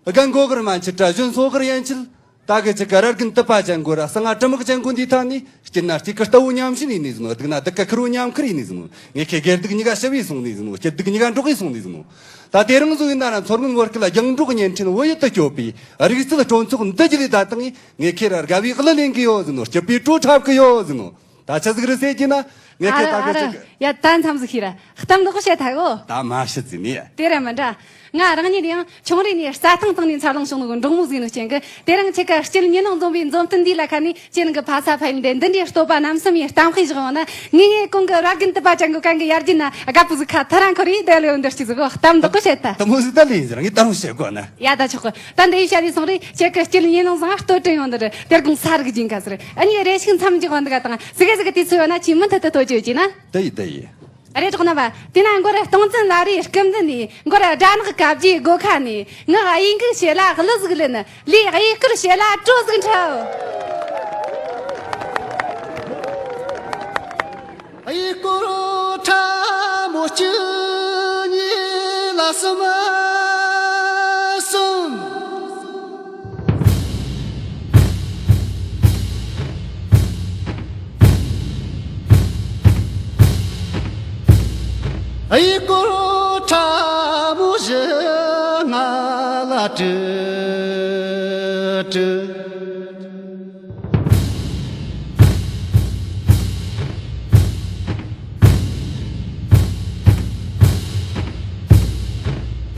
རྒན་མགོ་དཀར་མན་ཆད་ར་གཞོན་སོ་དཀར་ཡན་ཆད། ད་གི་ཅིག་གི་ར་རྒན་དུ་པ་ཅན་གོ་ར་གསང་ང་དྲི་མིག་ཅན་གོ་འདི་ཐ་ནི་སྐྱིད་ན་སྐྱིད་གི་རྟ་བོ་ཉམས་ཞིག་ཡིན་ནི་ཟིན་ནོ། སྡུག་ན་སྡུག་གི་ཁུར་བོ་ཉམས་ཁུར་ཡིན་ནི་ཟིན་ནོ། ངེད་ཀྱི་དགེ་སྡིག་གཉིས་ཀ་ཞི་བའི་སོང་ནི་ཟིན་ནོ། སྐྱིད་སྡུག་གཉིས་ཀ་འགྲོགས་ཡི་སོང་ནི་ཟིན་ནོ། ད་དེ་རིང་བཟོ་ཡིན་ན་ར་མཚོ་སྔོན་བར་ཁུལ་ལ་རྒྱང་སྒྲོག་བརྙན་འཕྲིན་བོད་ཡུལ་དུ་སྐྱོད་པའི་རིག་རྩལ་སྤྲོ་ཚོགས་འདི་རྒྱུགས་ལས་ད་དང་ངེད་ཀྱི་ར་དགའ་བའི་གླུ་ལེན་གི་ཡོད་ཟིན་ནོ། སྐྱིད་པའི་བྲོ་འཁྲབ་གི་ཡོད་ཟིན་ནོ། ད་ཆི་ཟིག་རེད་ཟེར་གྱི་ན། ངེད་ཨ་ཀྱི་ར་ད་ཨ་གི་ར། ཅིག་ཡ་ད་མཚམས་ཟིག་ཤི་ར། གཏམ་འདོགས་བཤད་ཐལ་གོ། ད་མ་ཤི་ཟིན་ནི། དེ་ར་མི་འདྲ། ང་རང་ཉིད་ཡང་ཆུང་རིང་ནས་རྩྭ་ཐང་སྟེང་ནས་འཚར་ལོངས་བྱུང་ནོ་གི་འབྲོག་མོ་ཟིག་ནོ་རྐྱེན་གི། དེ་རིང་ཁྱེད་ཀ་སྐྱིད་ཉིན་ནང་འཛོམས་པའི་འཛོམས་སྟོན་འདི་ལ་ཁ་ནས་ཁྱེད་རང་གི་ཕ་ས་ཕ་ཡུལ་འདི་འདི་འདྲའི་སྟོད་པ་རྣམ་གསུམ་ཡི་གཏམ་དཔེ་བཞག་ཡོང་ན། ངེད་ངེད་གོང་གི་ར་རྒན་དུ་པ་ཅན་གི་གན་གི་ཡར་རྒྱུད་ན་དགའ་པོ་ཟིག་ཁ་ཐ་རང་ཁོ་རེ་དེ་ལོས་འདིར་སྐྱིད་ཟིག་གོ། གཏམ་འདོགས་བཤད་ཐལ། དེ་མོ་ཟིག་ད་ལས་ཡིན་ཟེར། ངས་ད་རུང་བཤད་དགོས་ན། ཡ་ད་ཆོག་གི། ད་འདི་ཡི་བཤད་དུས་སོང་རེད། ཁྱེད་ཀྱི་སྐྱིད་ཉིན་ནང་བཟང་སྟོད་དྲན་ཡོང་འདི་རེད། དེར་དགོང་ས་རིག་སྦྱིན་ག་ཟེར། ཨ་ནི་རེ་ཞིག་མཚམས་འཇོག་འདི་ག་དང་ཟི་གེ་ཟི་གེ་དུས་ཚོད་ཡོད་ན་ཆེས་མུ་མཐུད་དུ་ཐོ་ཅོ་ཅི་ན། དེ་ཡི་དེ་ཡི། རེད་གྲོགས་རྣམ་པ། དེ་ན་མགོ་ར་སྟོང་བཙན་ལ་རེའི་སྐུ་མདུན་ནས་མགོ་ར་སྦྲ་ནག་བཀའ་བརྒྱའི་སྒོ་ཁ་ནས་ངག་གཡས་འགུལ་བྱེད་ལ་གླུ་ཟིག་ལེན། ལས་གཡས་སྐོར་བྱེད་ལ་བྲོ་ཟིག་འཁྲབ། གཡས་སྐོར་ཁྲ་མོ་བཅུ་གཉིས་ལ་གསུམ་གསུམ། གཡས་སྐོར་ཁྲ་མོ་བཞི་ལྔ་ལ་དྲུག་དྲུག།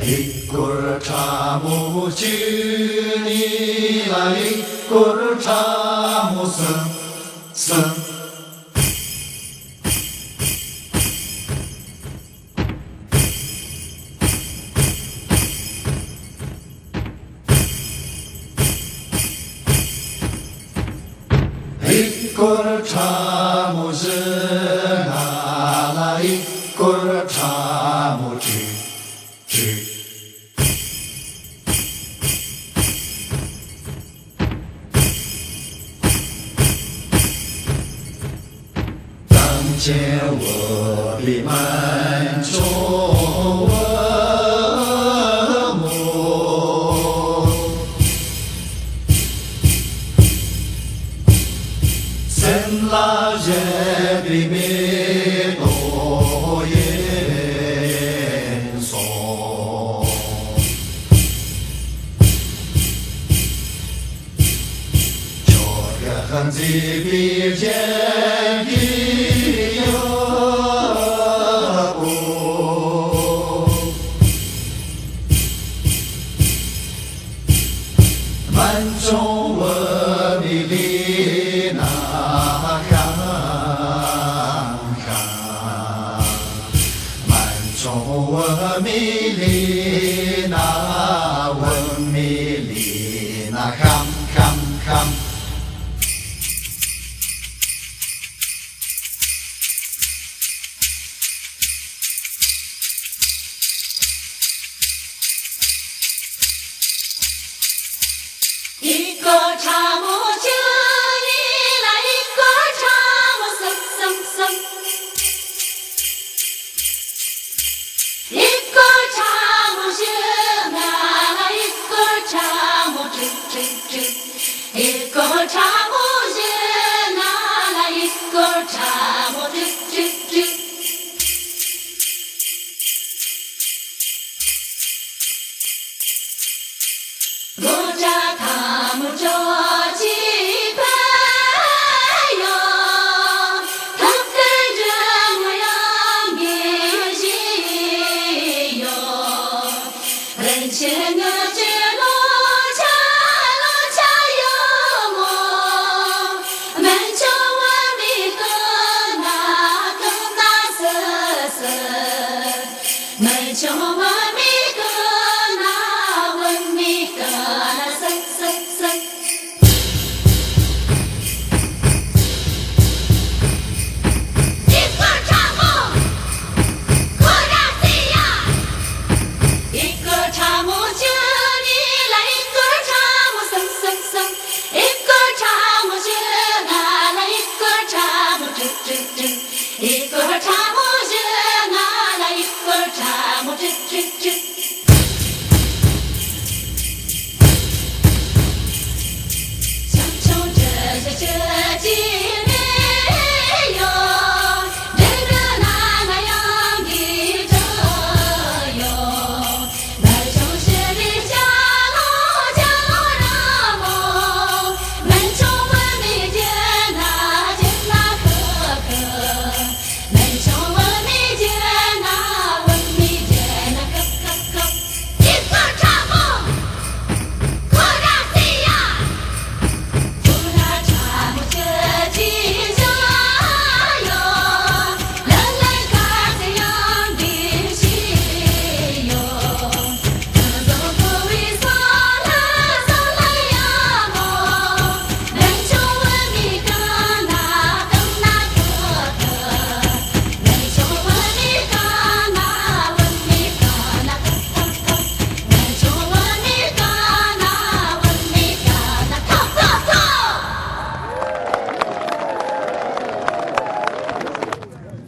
གཡས་སྐོར་ཁྲ་མོ་བཅུ་གཉིས་ལ་གཡས་སྐོར་ཁྲ་མོ་གསུམ་གསུམ། གཡས་སྐོར་ཁྲ་མོ་བཞི་ལྔ་ལ་གཡས་སྐོར་ཁྲ་མོ་དྲུག་དྲུག། དམ་ཅན་བོད་པའི་སྨན་ཆུང་བུ་མོ། སེམས་ལ་བཞེས་པའི་མེ་ཏོག་ཡིན་སོང་། ཁྱོད་ཀྱིས་མཛེས་པའི་རྒྱན་གྱིས་ཡོད་པོ། སྨན་ཆུང་བུ་མོའི་ལུས་ན་ཤང་ཤང་། སྨན་ཆུང་བུ་མོའི་ལུས་ན། བུ་མོའི་ལུས་ན་ཤང་ཤང་ཤང་། གཡས་སྐོར་ཁྲ་མོ་བཅུ་གཉིས་ལ་གཡས་སྐོར་ཁྲ་མོ་གསུམ་གསུམ་གསུམ། གཡས་སྐོར་ཁྲ་མོ་བཞི་ལྔ་ལ་གཡས་སྐོར་ཁྲ་མོ་དྲུག་དྲུག་དྲུག། གཡས་སྐོར་ཁྲ་མོ་བཞི་ལྔ་ལ་གཡས་སྐོར་ཁྲ་མོ་དྲུག་དྲུག་དྲུག།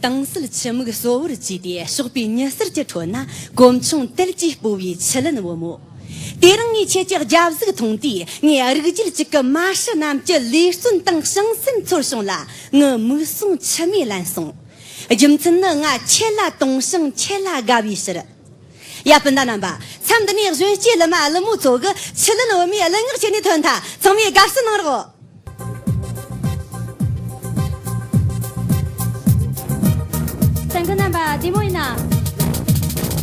དྭངས་གསལ་ཆུ་མིག་སོ་བོར་བཅུས་ཏེ་གཤོག་པའི་ཉི་ཟེར་གྱིས་ཁྲོད་ན། གོམ་ཆུང་དལ་གྱིས་སྤོ་བའི་ཆུ་ལེན་བུ་མོ། དེ་རིང་ངས་ཁྱེད་ཀྱི་རྒྱབ་གཟུགས་མཐོང་དུས། ངས་རིག་རྒྱུད་གཅིག་གི་མ་ཧྲི་རྣམས་ཀྱི་ལུས་གསོན་དང་བྱང་སེམས་ཚོར་བྱུང་ལ། ངའི་མིག་ཟུང་མཆི་མས་བརླན་སོང་། རྒྱུ་མཚན་ནི་ང་ཁྱེད་ལ་དུངས་ཤིང་ཁྱེད་ལ་དགའ་བའི་ཕྱིར། ཡ། སྤུན་ཟླ་རྣམ་པ། མཚམས་འདི་ནས་གཞོན་སྐྱེས་ཀླུ་མ་ཀླུ་མོ་ཚོ་གིས་ཆུ་ལེན་བུ་མོའི་གླུ་ངག་ཁྱེར་ནས་ཐོན་ཐལ། ཚང་མས་དགའ་བསུ་གནང་རོགས། གསན་མཁན་རྣམ་པ་བདེ་མོ་ཡིན་ན།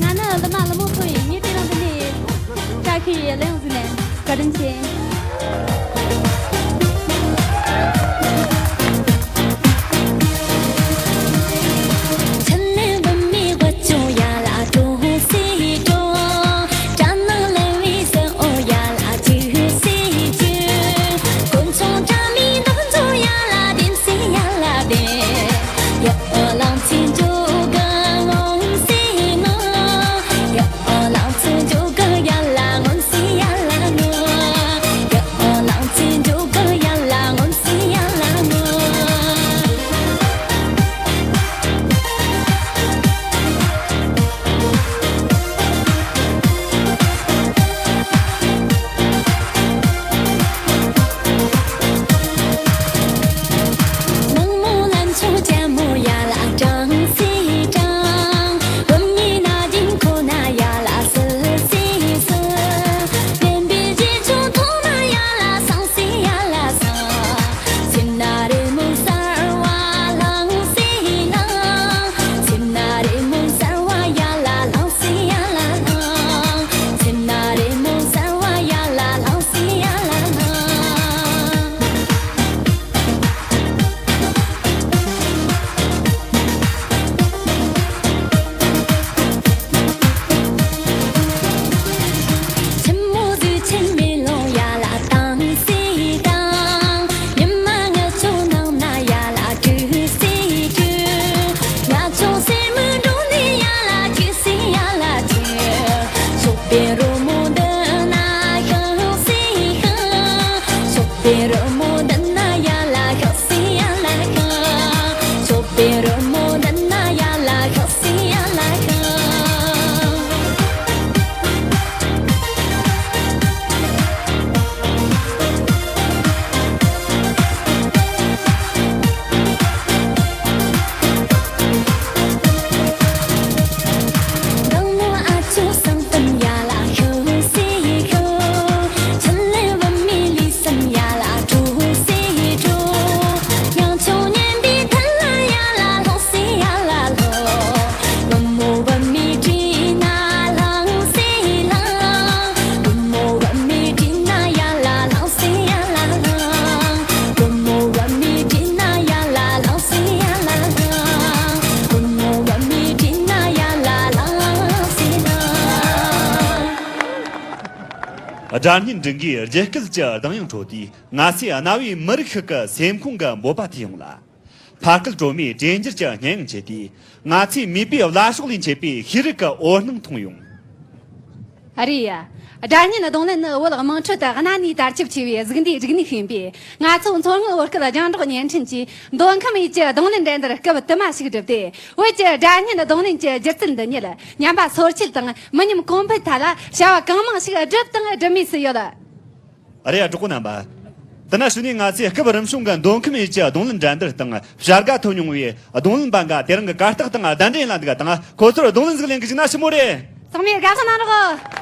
ང་ནི་ཀླུ་མ་ཀླུ་མོ་ཚོ་ཡིན། ངས་དེ་རིང་འདི་ནས་སྐྲ་ཁེ་ཡི་གླུ་ཡང་ཟིན་ནས། བཀའ་དྲིན་ཆེ། སྒྲ་སྙན་འབྲི་གུས་རྒྱུད་སྐུད་ཀྱི་གདངས་དབྱངས་ཁྲོད་དུས། ང་ཚོའི་གནའ་བོའི་མི་རིགས་ཤིག་གི་སེམས་ཁོང་གི་འབོད་པ་ཐོས་ཡོང་ལ། ཕ་སྐད་སྒྲོལ་མའི་དྲན་འགྱུར་གྱི་སྙན་དབྱངས་འབྱེད་དུས། ང་ཚོའི་མུས་པའི་བླ་སྲོག་ལས་མཆེད་པའི་ཤེས་རིག་གི་འོད་སྣང་མཐོང་ཡོང་། ཨ་རེད་ཡ། སྒྲ་སྙན་རྡུང་ལེན་ནི་བོད་དམངས་ཁྲོད་དུ་གནའ་ནས་དར་ཁྱབ་ཆེ་བའི་གཟུགས་འདས་རིག་གནས་ཤིག་ཡིན་པས། ང་ཚོ་མཚོ་སྔོན་བོད་སྐད་རྒྱང་སྒྲོག་བརྙན་འཕྲིན་གྱིས་མདོ་ཁམས་ཡུལ་གྱི་རྡུང་ལེན་འགྲན་བསྡུར་སྐབས་དུ་མ་ཞིག་བསྒྲུབས་ཏེ། བོད་ཀྱི་སྒྲ་སྙན་རྡུང་ལེན་གྱི་སྒྱུ་རྩལ་འདི་ཉིད་ཉམས་པ་སོར་ཆུད་དང་། མི་ཉམས་གོང་འཕེལ་ཐད་ལ་བྱ་བ་གང་མང་ཞིག་བསྒྲུབས་དང་སྒྲུབ་མུས་སུ་ཡོད། ཨ་རེད་ཡ། གྲོགས་པོ་རྣམ་པ། དེ་ན་གཞུག་ནས་ང་ཚོས་སྐབས་རིམ་བྱུང་གི་མདོ་ཁམས་ཡུལ་གྱི་རྡུང་ལེན་འགྲན་བསྡུར་སྟེང་བྱ་དགའ་ཐོབ་མྱོང་བའི་རྡུང་ལེན་པ་འགའ་དེ་རིང་གི་གར་སྟེགས་སྟེང་གདན་འདྲེན་ཡིན་ལ་འདུག་ག། དང་ཁོ་ཚོར་རྡུང་ལེན་ཟིག་ལེན་གི་བཅུག་ན་ཞི་མོ་རེད། ཚང་མས་དགའ་བསུ་གནང་རོགས།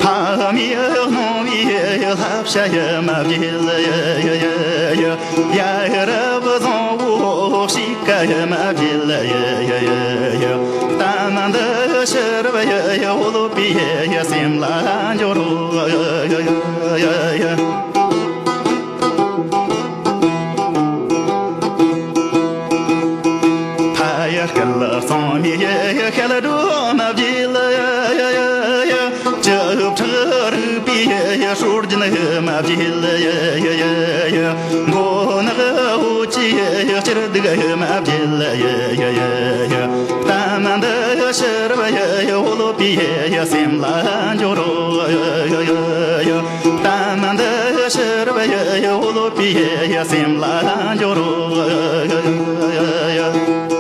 ཕ་མེས་གནང་བའི་བསླབ་བྱ་ཡི་མ་བརྗེད། ཡ་རབས་བཟང་བོ་ཞིག་གི་མ་བརྗེད། ལྟ་མ་འདི་ ཕྱི་རབས་ཡི་ཡི་འོལ་པའི་ཡི་ཡི་སེམས་ལ་འཇོག་རོགས། ཡི་ཡི་ཡི་ཡི། མཐའ་ཡི་སྐུ་ལ་གཙང་མའི་ཡི་ཡི་ཤེལ་སྒྲོམ་བརྒྱད། ཡི་ཡི་ཡི་ཡི། བཅུ་ཕྲག་རིག་པའི་ཡི་ཡི་སྲོལ་རྒྱུན་ཡི་མ་བརྗེད། ཡི་ཡི་ཡི་ཡི། མགོ་ནག་འོད་ཀྱི་ཡི་ཡི་སྐྱིད་སྡུག་ཡི་མ་བརྗེད། ཡི་ཡི་ཡི་ཡི། གཏམ་འདི་ཕྱི་རབས་ཡི་ཡི་འོལ་པའི་ཡི་ཡི་སེམས་ལ་འཇོག་རོགས། ཡི་ཡི་ཡི་ཡི། གཏམ་འདི་ཕྱི་རབས་ཡི་ཡི་འོལ་པའི་ཡི་ཡི་སེམས་ལ་འཇོག་རོགས། ཡི་ཡི་ཡི་ཡི།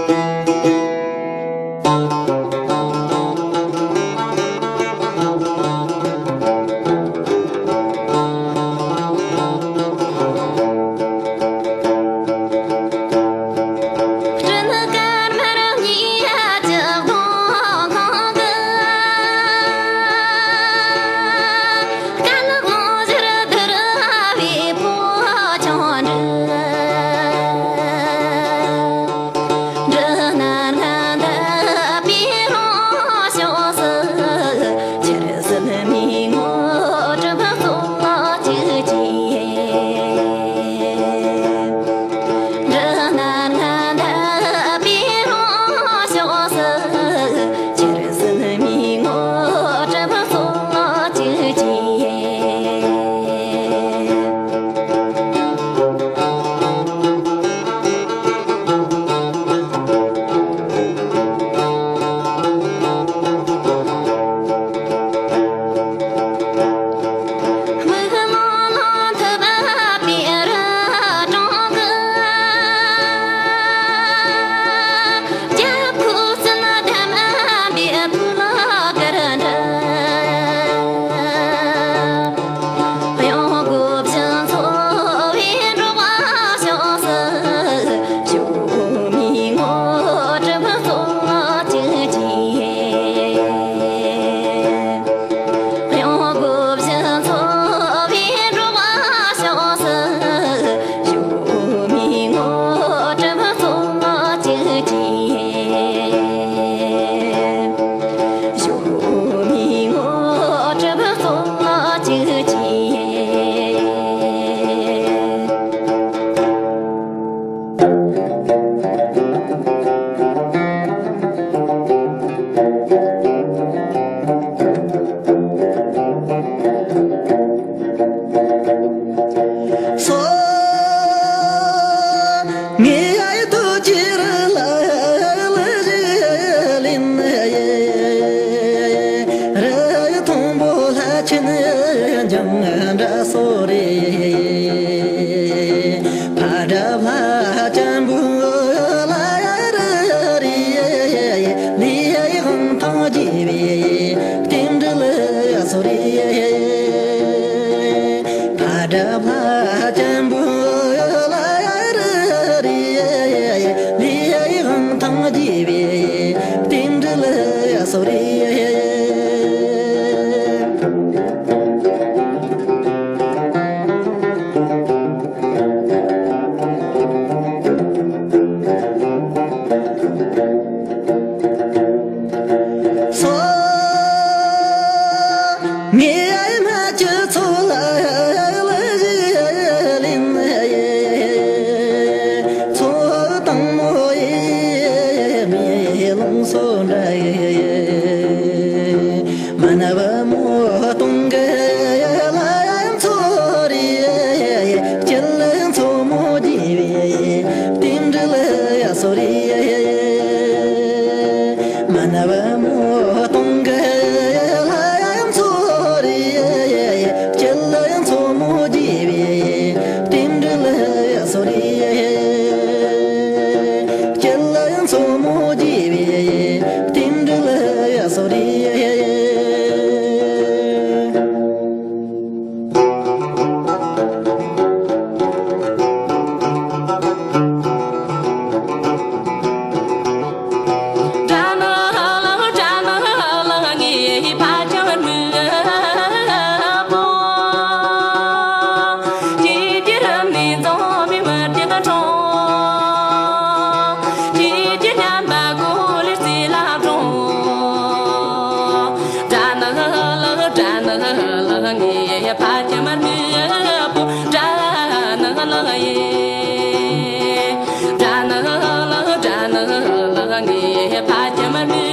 ཕ་ཁྱིམ་མི་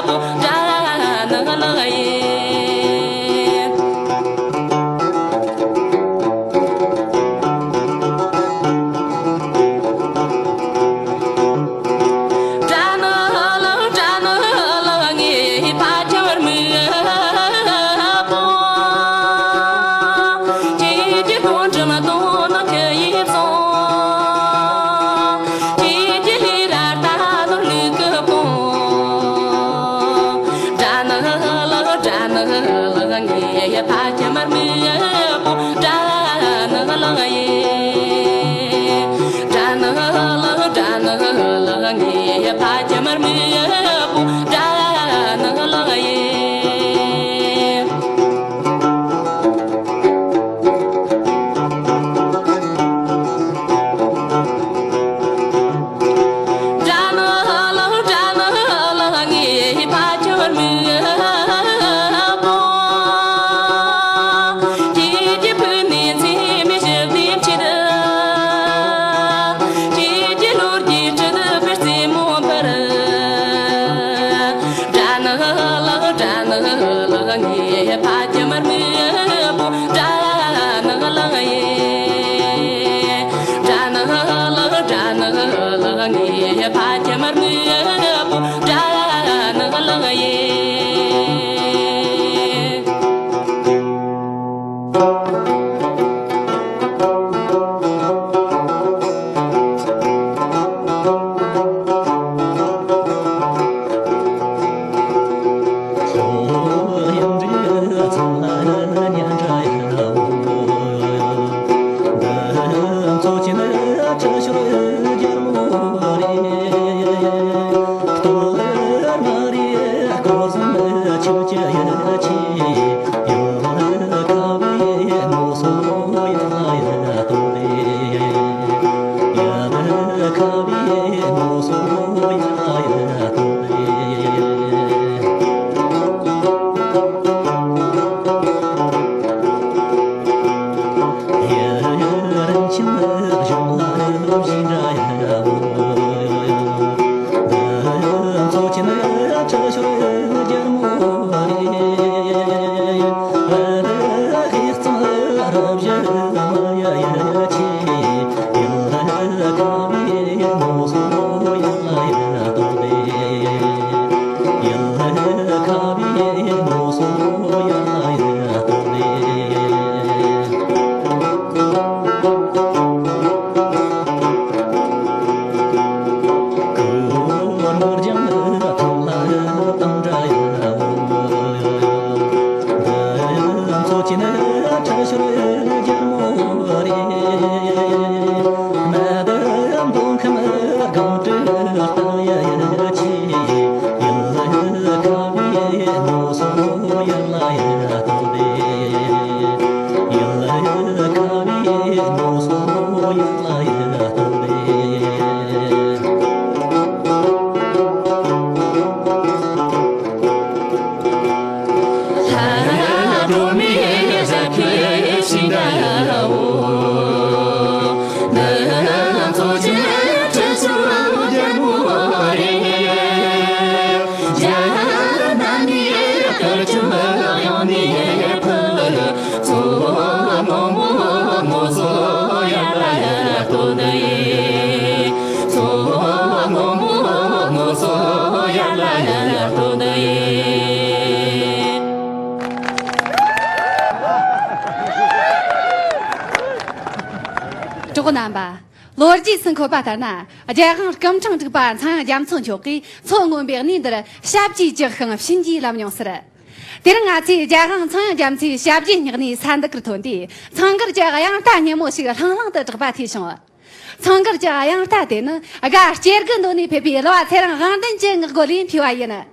བུ་དགྲ་ནག་ལག་ཡིན། དགྲ་ནག་ལག་དགྲ་ནག་ལག་ངའི་ཕ་ཁྱིམ་མི་བུ། ཁྱེད་ཀྱི་ལྷོ་འགྲམ་དོ་ནག་གི་ཡིབ་སོང་། ཁྱེད་ཀྱི་ལི་ར་ད་ནོར་ལུག་གི་སྤོང་། དགྲ་ནག་ལག་དགྲ་ནག་ལག་ངའི་ཕ་ཁྱིམ་མི་བུ་དགྲ་ནག་ལག་ཡིན། དགྲ་ནག་ལག་དགྲ་ནག་ལག་ངའི་ཕ་ཁྱིམ་མི་བུ་དགྲ་ནག་ལག་ཡིན། དགྲ་ནག་ལག་དགྲ་ནག་ལག་ངའི་ཕ་ཁྱིམ་མི་བུ། ཁྱེད་ཀྱི་བུ་ནི་མཚེ་མེད་ཞི་བདེའི་ཁྲིད། ཁྱེད་ཀྱི་ལོ་རྒྱུས་ཁྲིད་པའི་རྩེ་མོ་འཕུར། དགྲ་ནག་ལག་དགྲ་ནག་ལག་ངའི་ཕ་ཁྱིམ་མི་བུ་དགྲ་ནག་ལག་ཡིན། དགྲ་ནག་ལག་དགྲ་ནག་ལག་ངའི་ཕ་ཁྱིམ་མི་བུ་དགྲ་ནག་ལག་ཡིན། གྲོགས་རྣམ་པ། ལོ་རྒྱུས་སུ་འཁོད་པ་ལྟར་ན། རྒྱལ་དབང་སྐུ་ཕྲེང་དྲུག་པ་ཚངས་དབྱངས་རྒྱ་མཚོ་མཆོག་གིས་མཚོ་སྔོན་པོའི་གནས་འདིར་ཞབས་ཀྱིས་བཅགས་ཤིང་བྱིན་གྱིས་བརླབས་མྱོང་ཟེར། དེ་རིང་ང་ཚོས་རྒྱལ་དབང་ཚངས་དབྱངས་རྒྱ་མཚོའི་ཞབས་རྗེས་བསྙེགས་ནས་ས་འདི་གར་ཐོན་དུས། མཚོ་མགར་གྱི་དབྱངས་རྟ་སྙན་མོ་ཞིག་ལྷང་ལྷང་དུ་གྲགས་པ་ཐོས་བྱུང་། མཚོ་མགར་གྱི་དབྱངས་རྟ་དེ་ནི་དགའ་སྐྱེ་དགུ་འདོད་ནས་ཕེབས་པའི་གླུ་བ་ཚེ་རིང་དབང་ལྡན་གྱི་ངག་རྒོད་ལས་འཕོས་པ་ཡིན།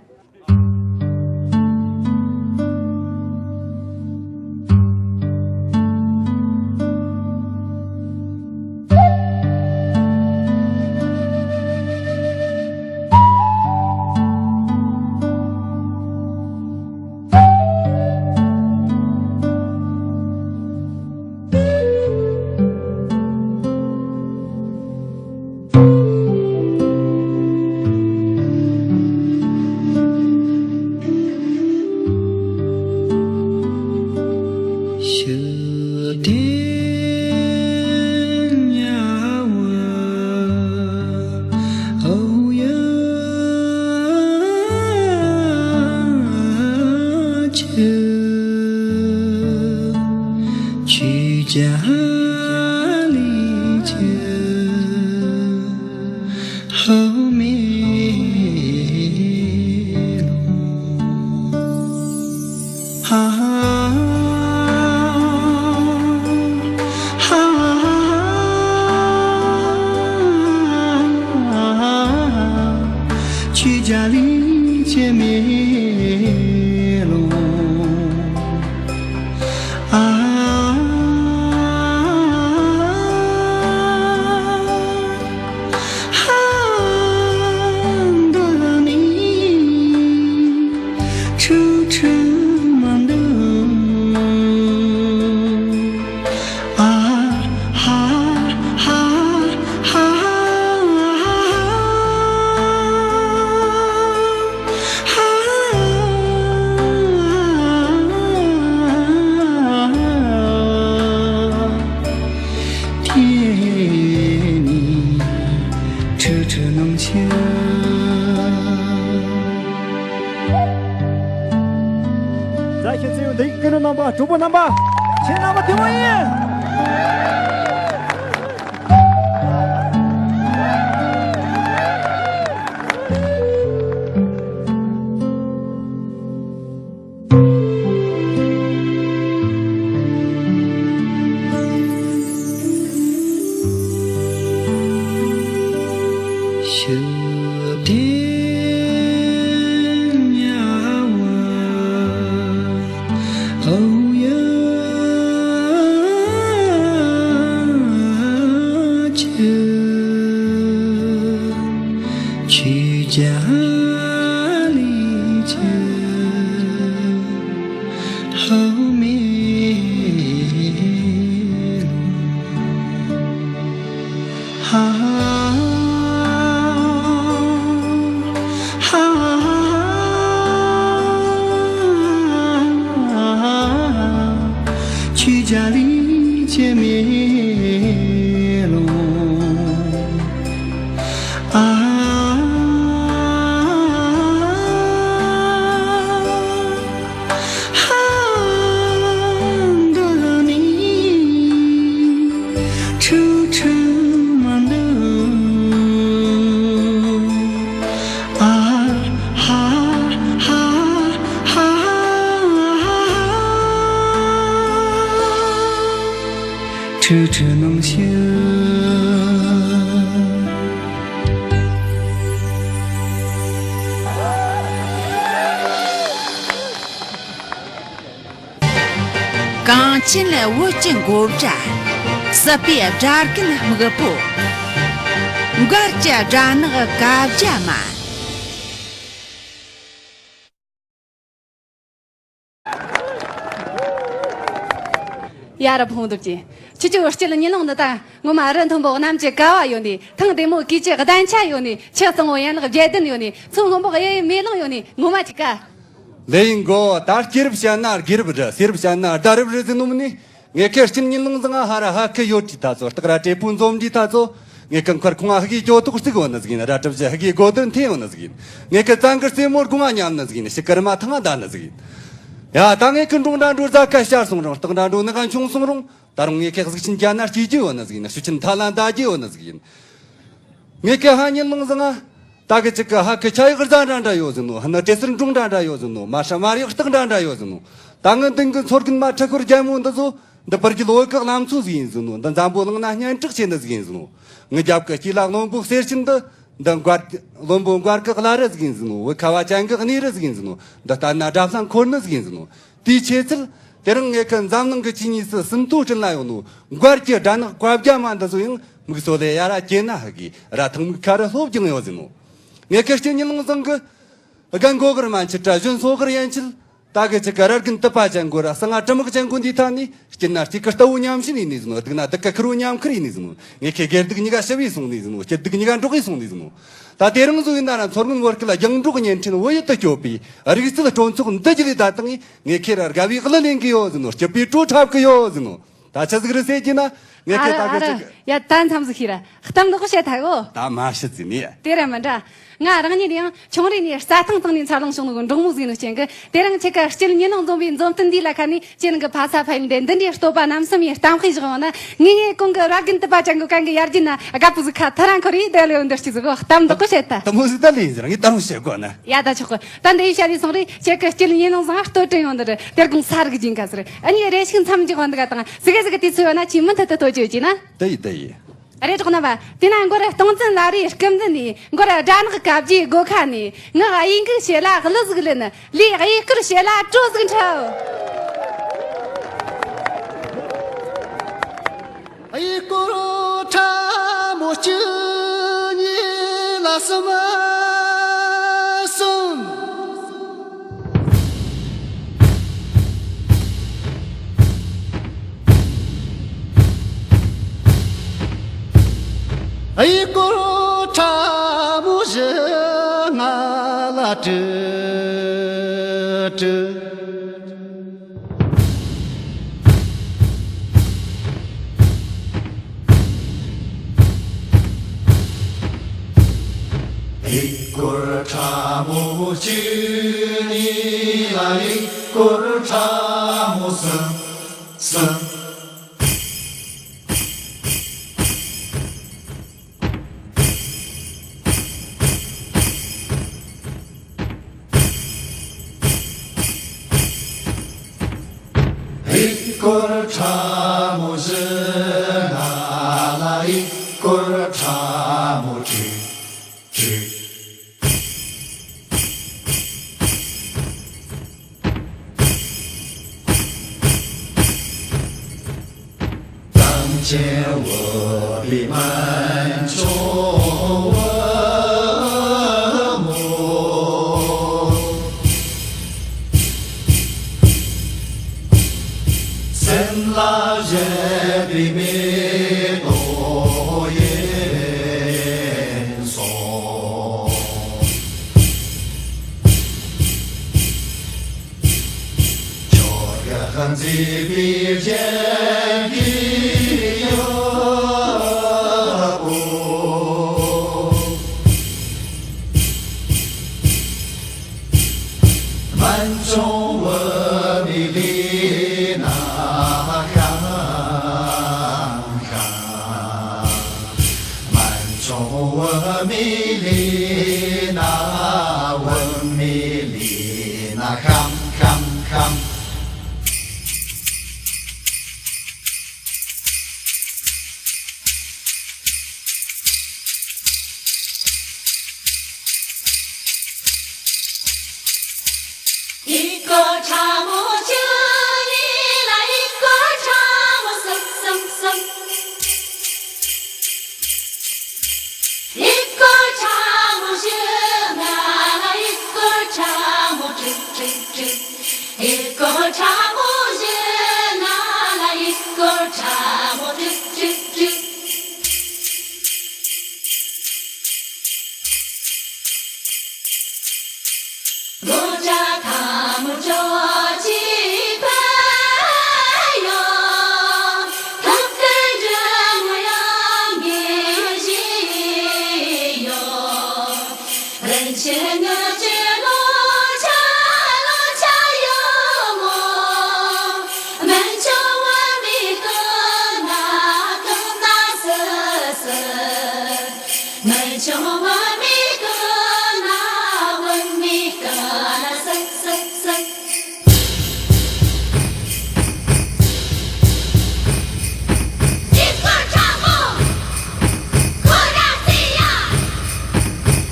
ད་ཁྱེད་ཚོས་འདི་ཡིག་ཀུན་རྣམ་པ། གྲོགས་པོ་རྣམ་པ། ཁྱེད་རྣམ་པ་བདེ་མོ་ཡིན། གངས་ཅན་བོད་ཀྱི་མགོ་བརྡ། སྲིད་པའི་སྒྲ་རྒན་སྨུག་པོ། མགར་གྱི་སྦྲ་ནག་གབ་རྒྱ་མ། ཡ་རབས་ཕུང་སྟོབས་ཅན། ཁྱེད་ཚོའི་སྐྱིད་ཉིན་ལོང་འདི་དག་ངོ་མ་རི་མཐོན་པོ་གནམ་གྱི་ཀ་བ་ཡོད་ནི། ཐང་བདེ་མོ་གོས་ཀྱི་གདན་ཆ་ཡོད་ནི། ཆུ་གཙང་བོ་ཡན་ལག་བརྒྱད་ལྡན་ཡོད་ནི། མཚོ་སྔོན་པོ་གཡུ་ཡི་མེ་ལོང་ཡོད་ནི། ངོ་མ་ཅིག་ཀ་ལེ་ཡིན་གོ། ད་སྐྱིད་རབས་བཤད་ན་དགེ་རབས་རེད། སེར་རབས་བཤད་ན་ཟླ་རབས་རེད་ཟེར་ནོ་མིན་ནི། ངས་ཁེར་སྐྱིད་ཉིན་ལོང་བཟང་ང་ཧ་ར་ཧ་ཁི་ཡོད་དྲིས་ད་ཚོ། སྟག་ར་དྲེད་པོ་འཛོམས་དྲིས་ད་ཚོ། ངས་ཀི་མཁར་ཁུང་ང་ཧི་གི་ཇོ་ཐོག་གཅིག་ཡོད་ནི་ཟིག་ཡིན། ར་གྲུ་བཞི་ཧི་གི་སྒོ་དུར་འཐེན་ཡོད་ནི་ཟིག་ཡིན། ངས་ཀི་བཙན་གི་རྩེ་མོར་སྒོ་ང་ཉམས་ནི་ཟིག་ཡིན། ཕྱི་ཀི་རྨ་ཐང་ང་བསྡད་ནི་ཟིག་ཡིན། ཡ་ད་ངས་ཀི་འབྲོང་འདྲ་འགྲོ་རྫ་ཁ་ཤར་སོང་རུང་། སྟག་འདྲ་འགྲོ་ནི་ག་ཆུང་སོང་རུང་། ད་རུང་ངས་ཀི་གཟུགས་ཆེན་རྒྱ་ནག་སྐྱེ་རྒྱུ་ཡོད་ནི་ཟིག་ཡིན། ཤུགས་ཆེན་ཐ་ལ་འདའ་རྒྱུ་ཡོད་ནི་ཟིག་ཡིན། ངས་ཀི་ཧ་ཉིན་ལོང་བཟང་ང་། ད་གི་ཅིག་གི་ཧ་ཁི་ཆ་ཡག་རྫ་འདྲ་འདྲ་ཡོད་ཟིན་ནོ། ཧ་ན་བྲེ་སེར་འབྲོང་འདྲ་འདྲ་ཡོད་ཟིན་ནོ། མ་ཧྲ་མ་རིག་སྟག་འདྲ་འདྲ་ཡོད་ཟིན་ནོ། ད་ངི་མདུན་གི་མཚོ་རྒན་མ་ཁྲི་ཁོར་རྒྱལ་མོ་འདི་ཚོ། འདི་བར་གྱི་ལོ་གི་གླ་མཚོ་ཟིག་ཡིན་ཟིན་ནོ། འདི་འཛམ་བུ་གླིང་ན་སྙན་གྲགས་ཆེ་ནི་ཟིག་ཡིན་ཟིན་ནོ། ངི་རྒྱབ་གི་སྐྱིད་ལ་བློན་པོ་གསེར་ཆེན་འདི། འདི་མགར་བློན་པོ་མགར་གི་བླ་རི་ཟིག་ཡིན་ཟིན་ནོ། བུ་ཁ་བ་ཅན་གི་གནས་རི་ཟིག་ཡིན་ཟིན་ནོ། འདི་ལྟ་ན་དགྲ་ལྷ་འཁོར་ནི་ཟིག་ཡིན་ཟིན་ནོ། དེའི་ཆེ་ཚད། དེ་རིང་ངེད་ཀི་འཛམ་གླིང་གི་ཆོས་ཉིད་སུ་ཟིན་ཐོ་བྲིས་ལ་ཡོད་ནོ། མགར་གྱི་སྦྲ་ནག་བཀའ་རྒྱ་མ་འདི་ཚོ་ཡང་མིག་སོ་ལེ་ཡ་ར་སྐྱེ་ན་ཧི་གི་ར་ཐང་མིག་ཁ་རི་ལྷོ་བརྒྱངས་ཡོད་ཟིན་ནོ། ངེད་ཀི་སྐྱིད་ཉིན་ལོང་བཟང་གི། རྒན་མགོ་གར་མན་ཆད་ར་གཞོན་སོ་གར་ཡན་ཆད། ད་གི་ཅིག་གི་ར་རྒན་དུད་པ་ཅན་གོ་ར་གསང་ང་དྲི་མག་ཅན་གོ་འདི་ཐ་ནི། སྐྱིད་ན་སྐྱིད་གི་རྟ་བོ་ཉམས་ཞིན་ཡིན་ནི་ཟིན་ནོ། སྡུག་ན་སྡུག་གི་ཁུར་བོ་ཉམས་ཁུར་ཡིན་ནི་ཟིན་ནོ། ངེད་ཀི་སྒེར་སྡུག་གཉིས་ཀ་ཞི་བའི་སོང་ནི་ཟིན་ནོ། སྐྱིད་སྡུག་གཉིས་ཀ་འགྲོགས་གི་སོང་ནི་ཟིན་ནོ། ད་དེ་རིང་བཟོ་ཡིན་ན་ར་མཚོ་སྔོན་བོད་སྐད་རྒྱང་སྒྲོག་བརྙན་འཕྲིན་བོད་ཡུལ་དུ་སྐྱོད་པའི་རིག་རྩལ་སྤྲོ་ཚོགས་འདི་ཇི་ལས་ད་དང་ངེད་ཁེ་ར་དགའ་བའི་གླུ་ལེན་གི་ཡོད་ཟིན་ནོ། སྐྱིད་པའི་བྲོ་འཁྲབ་གི་ཡོད་ཟིན་ནོ། ད་ཆི་ཟིག་རེད་ཟེར་གྱི་ན། ངེད་ཁེ་ད་གི་ཅིག་ཡ་ད་མཚམས་ཟིག་ཤེས་ར། གཏམ་འདོགས་བཤད་ཐལ་གོ། ད་མ་ཤི་ཟིན་ནི། དེ་ར་མི་འདྲ། ང་རང་ཉིད་ཡང་ཆུང་རིང་ནས་རྩྭ་ཐང་སྟེང་ནས་འཚར་ལོངས་བྱུང་ནོ་གི་འབྲོག་མོ་ཟིག་ཡིན་ནོ་རྐྱེན་གི། དེ་རིང་ཁྱེད་ཀ་སྐྱིད་ཉིན་ལོང་འཛོམས་པའི་འཛོམས་སྟོན་འདི་ལ་ཁ་ནས་ཁྱེད་རང་གི་ཕ་ས་ཕ་ཡུལ་འདི་འདི་འདྲའི་བསྟོད་པ་རྣམ་གསུམ་ཡིན་གཏམ་དཔེ་བཞག་ཡོང་ན། ངེད་ཡེ་གོང་གི་ར་རྒན་དུད་པ་ཅན་གི་གན་གི་ཡར་རྒྱུད་ན་དགའ་པོ་ཟིག་ཁ་ཐ་རང་ཁོ་རེ་དེ་ལས་འདི་སྐྱིད་ཟིག་གོ། གཏམ་འདོགས་གོ་བཤད་ཐལ། དེ་མོ་ཟིག་ད་ལས་ཟེར་ངས་ད་རུང་བཤད་དགོས་ན། ཡ་ད་ཆོག་གི། ད་འདི་ཡི་བཤད་དུས་སོང་རེ་ཁྱེད་ཀྱི་སྐྱིད་ཉིན་ལོང་བཟང་ང་ལྟོ་དྲན་ཡོང་འདི་རེད། དེར་དགོང་ས་རིག་སྦྱིན་ག་ཟེར། ཨ་ནི་རེ་ཞིག་མཚམས་འཇོག་འདི་ག་དང་ཟིག་གེ་ཟིག་གེ་དུས་ཚོད་ཡོད་ན་ཆེས་མུ་མཐུད་དུ་ལྟོ་ཅོ་བྱས་ན། དེ་ཡི་དེ་ཡི། རེད་གྲོགས་རྣམ་པ། དེ་ན་མགོ་ར་སྟོང་བཙན་ལ་རེའི་སྐུ་མདུན་ནས། མགོ་ར་སྦྲ་ནག་གབ་རྒྱའི་སྒོ་ཁ་ནས། ངག་གཡས་འགུགས་བྱེད་ལ་གླུ་ཟིག་ལེན། ལུས་གཡས་སྐོར་བྱེད་ལ་བྲོ་ཟིག་འཁྲབ། གཡས་སྐོར་ཁྲ་མོ་གཅིག་གཉིས་ལ་གསུམ་གསུམ། གཡས་སྐོར་ཁྲ་མོ་བཞི་ལྔ་ལ་དྲུག་དྲུག། ཡི་སྐོར་ཕྲ་མོ་བཅུ་གཉིས་ལ་ཡི་སྐོར་ཕྲ་མོ་གསུམ་གསུམ། ཡི་སྐོར་ཕྲ་མོ་བཞི་ལྔ་ལ་ཡི་སྐོར་ཕྲ་མོ་དྲུག་དྲུག། དམ་ཅན་བུད་མེད་སྨན་ཆུང་བུ་མོ། སེམས་ལ་བཞད་པའི་མེ་ཏོག་ཡིན་སོང་། ཁྱོད་ཀྱིས་མཛེས་པའི་རྒྱན་གྱིས་ཡོད་པོ། སྨན་ཆུང་བུད་མེད་ལི་ན་ཤང་ཤང་། སྨན་ཆུང་བུད་མེད་ལི་ན། བུད་མེད་ལི་ན་ཤང་ཤང་ཤང་། ཡི་སྐོར་ཕྲ་མོ་བཅུ་གཉིས་ལ་ཡི་སྐོར་ཕྲ་མོ་གསུམ་གསུམ་གསུམ། ཡི་སྐོར་ཕྲ་མོ་བཞི་ལྔ་ལ་ཡི་སྐོར་ཕྲ་མོ་དྲུག་དྲུག་དྲུག། ཡི་སྐོར་ཕྲ་མོ་བཞི་ལྔ་ལ་ཡི་སྐོར་ཕྲ་མོ་དྲུག་དྲུག་དྲུག།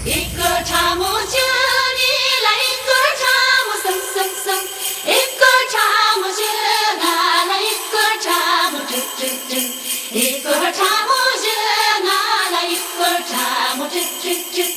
ཡི་སྐོར་ཕྲ་མོ་བཅུ་གཉིས་ལ་ཡི་སྐོར་ཕྲ་མོ་གསུམ་གསུམ་གསུམ། ཡི་སྐོར་ཕྲ་མོ་བཞི་ལྔ་ལ་ཡི་སྐོར་ཕྲ་མོ་དྲུག་དྲུག་དྲུག། ཡི་སྐོར་ཕྲ་མོ་བཞི་ལྔ་ལ་ཡི་སྐོར་ཕྲ་མོ་དྲུག་དྲུག་དྲུག།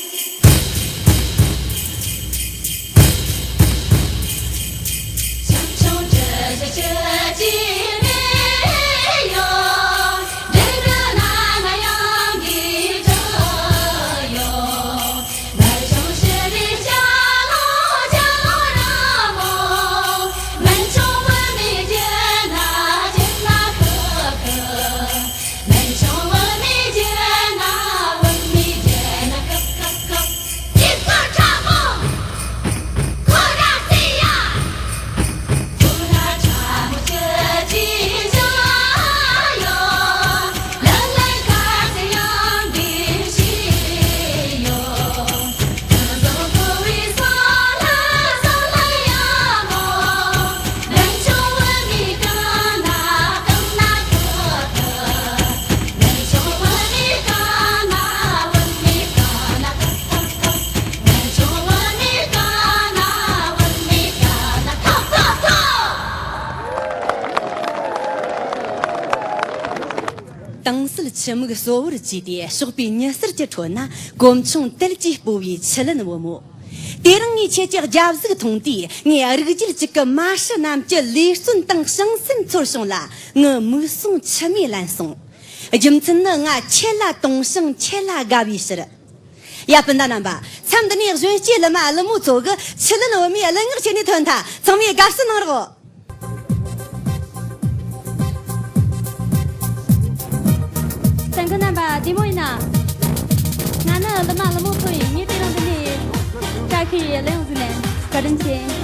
དྭངས་གསལ་ཆུ་མིག་སོ་བོར་བཅུས་ཏེ་ཞོགས་པའི་ཉི་ཟེར་གྱི་ཁྲོད་ན་གོམ་ཆུང་དལ་གྱིས་སྤོ་བའི་ཆུ་ལེན་བུ་མོ། དེ་རིང་ངས་ཁྱེད་ཀྱི་རྒྱབ་གཟུགས་མཐོང་དུས། ངས་རིགས་རྒྱུད་གཅིག་གི་མ་སྲུ་རྣམས་ཀྱི་ལུས་གསོན་དང་བྱང་སེམས་ཚོར་བྱུང་ལ། ངའི་མིག་ཟུང་མཆི་མས་བརླན་སོང་། རྒྱུ་མཚན་ནི་ང་ཁྱེད་ལ་དུང་ཞིང་ཁྱེད་ལ་དགའ་བའི་ཕྱིར། ཡ་སྤུན་ཟླ་རྣམ་པ། མཚམས་འདི་ནས་གཞོན་སྐྱེས་ཀླུ་མ་ཀླུ་མོ་ཚོ་གི་ཆུ་ལེན་བུ་མོའི་གླུ་ངག་ཁྱེར་ནས་ཐོན་ཐལ། ཚང་མས་དགའ་བསུ་གནང་རོགས། གསན་མཁན་རྣམ་པ་བདེ་མོ་ཡིན་ན། ང་ ཨ་ན་ལི་མ་ལི་མོ་ཕུ་ཡིས་ངས་དེ་རིང་འདི་ནས་ཀྲ་ཁི་ཡི་གླུ་དབྱངས་ཟིན་ནས་བཀའ་དྲིན་ཆེ།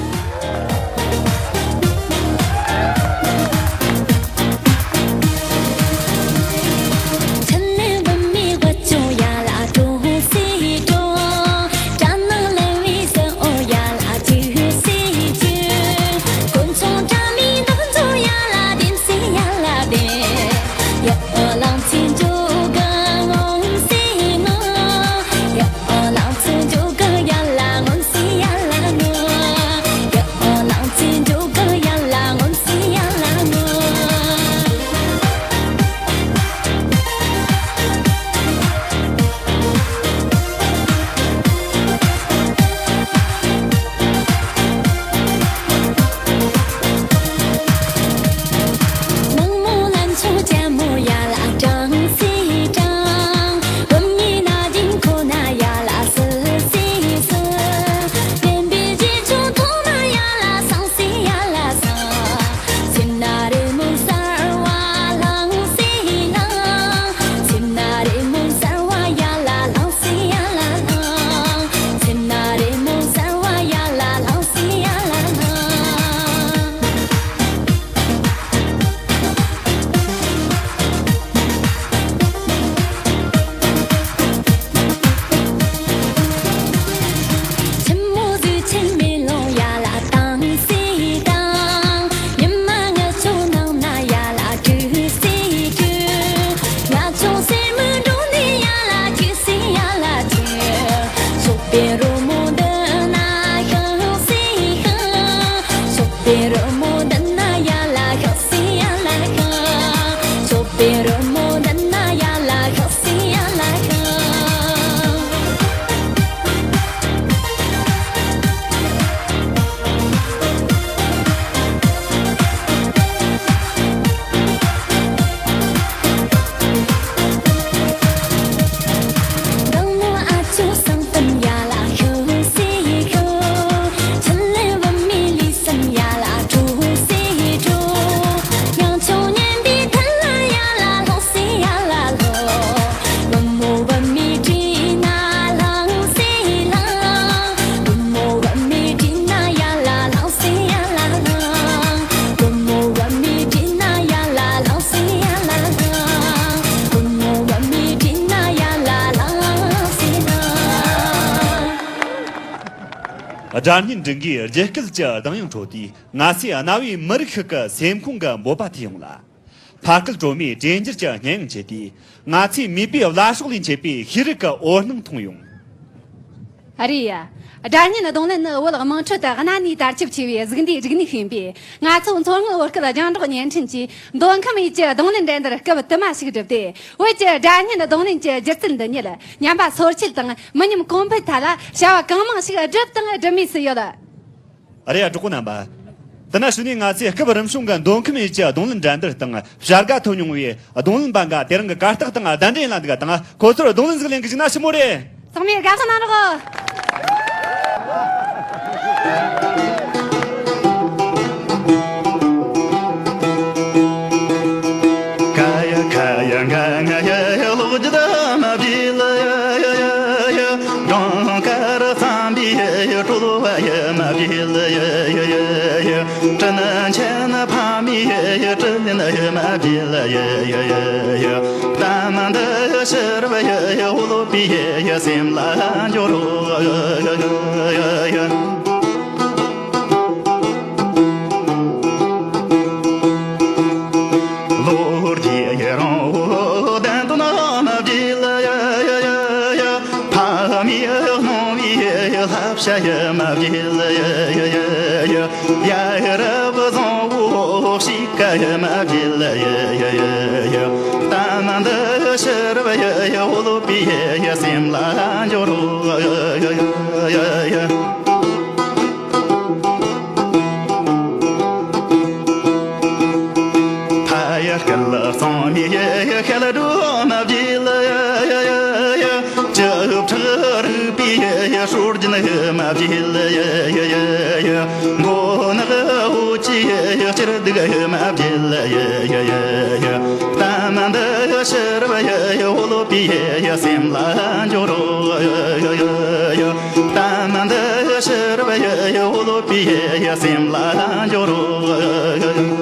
སྒྲ་སྙན་འབྲིང་གིས་རྒྱུད་སྐུད་ཀྱི་གདངས་དབྱངས་འཕྲོ་དུས། ང་ཚོས་གནའ་བོའི་མི་རིགས་ཤིག་གི་སེམས་ཁོང་གི་འབོད་པ་ཐོས་ཡོང་ལ། ཕ་སྐད་སྒྲོལ་མས་གྲོས་འགྱུར་གྱི་སྙན་དབྱངས་འཆད་དུས། ང་ཚོས་མུས་པའི་བླ་སྲོག་ལས་མཆེད་པའི་ཤེས་རིག་གི་འོད་སྣང་མཐོང་ཡོང་། ཨ་རེད་ཡ། སྒྲ་སྙན་རྡུང་ལེན་ནི་བོད་དམངས་ཁྲོད་དུ་གནའ་ནས་དར་ཁྱབ་ཆེ་བའི་གཟུགས་འདས་རིག་གནས་ཤིག་ཡིན་པས། ང་ཚོ་མཚོ་སྔོན་བོད་སྐད་རྒྱང་སྒྲོག་བརྙན་འཕྲིན་གྱིས་མདོ་ཁམས་ཡུལ་གྱི་རྡུང་ལེན་འགྲན་བསྡུར་སྐབས་དུ་མ་ཞིག་བསྒྲུབས་ཏེ། བོད་ཀྱི་སྒྲ་སྙན་རྡུང་ལེན་གྱི་སྒྱུ་རྩལ་འདི་ཉིད་ཉམས་པ་སོར་ཆུད་དང་། མི་ཉམས་གོང་འཕེལ་ཐད་ལ་བྱ་བ་གང་མང་ཞིག་བསྒྲུབས་དང་སྒྲུབ་མུས་སུ་ཡོད། ཨ་རེ་ཡ། གྲོགས་པོ་རྣམ་པ། དེ་ན་ཞུ་ནས་ང་ཚོས་སྐབས་རིམ་བྱུང་གི་མདོ་ཁམས་ཡུལ་གྱི་རྡུང་ལེན་འགྲན་བསྡུར་སྟེང་བྱ་དགའ་ཐོབ་མྱོང་བའི་རྡུང་ལེན་པ་འགའ་དེ་རིང་གི་གར་སྟེགས་སྟེང་གདན་འདྲེན་ཡེད་ལ་འདུག་ག། དང་ཁོ་ཚོར་རྡུང་ལེན་ཟིག་ལེན་གི་བཅུག་ན་ཞི་མོ་རེད། ཚང་མས་དགའ་བསུ་གནང་རོགས། ཡི་སེམས་ལ་འཇོག་རོགས། གཏམ་འདི་ཕྱིར་བ་ཡི་འོ་ལོ་པའི་ཡི་སེམས་ལ་འཇོག་རོགས།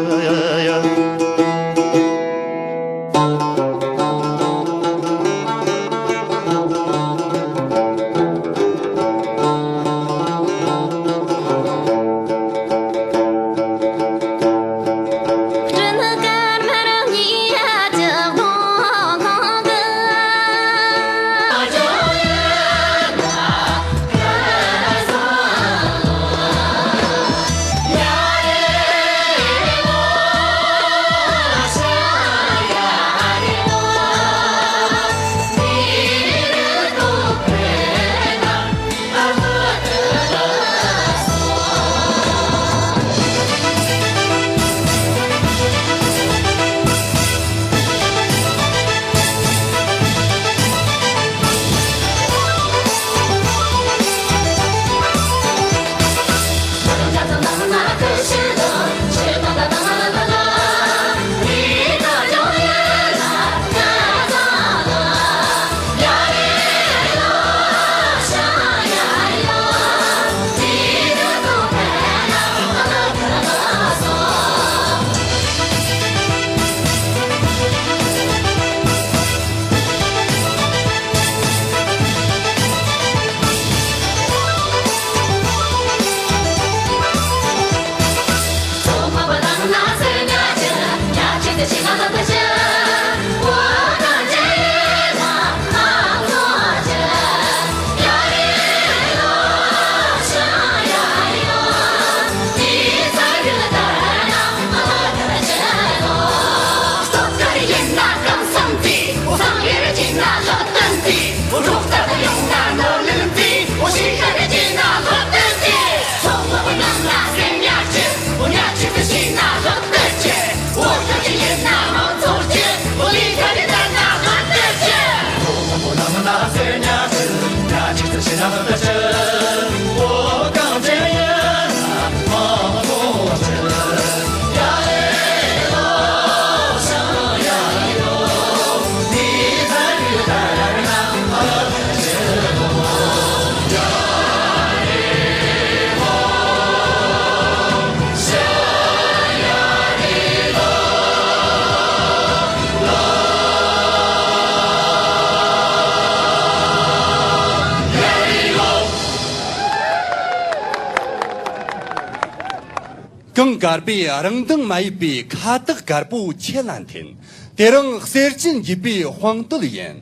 གངས་དཀར་པོས་རང་མདངས་མ་ཡིབ་པའི་ཁ་བཏགས་དཀར་པོ་ཁྱེད་ལ་འཐེན། དེ་རིང་གསེར་ཅན་འགྱེད་པའི་དཔང་རྟུལ་ཡིན།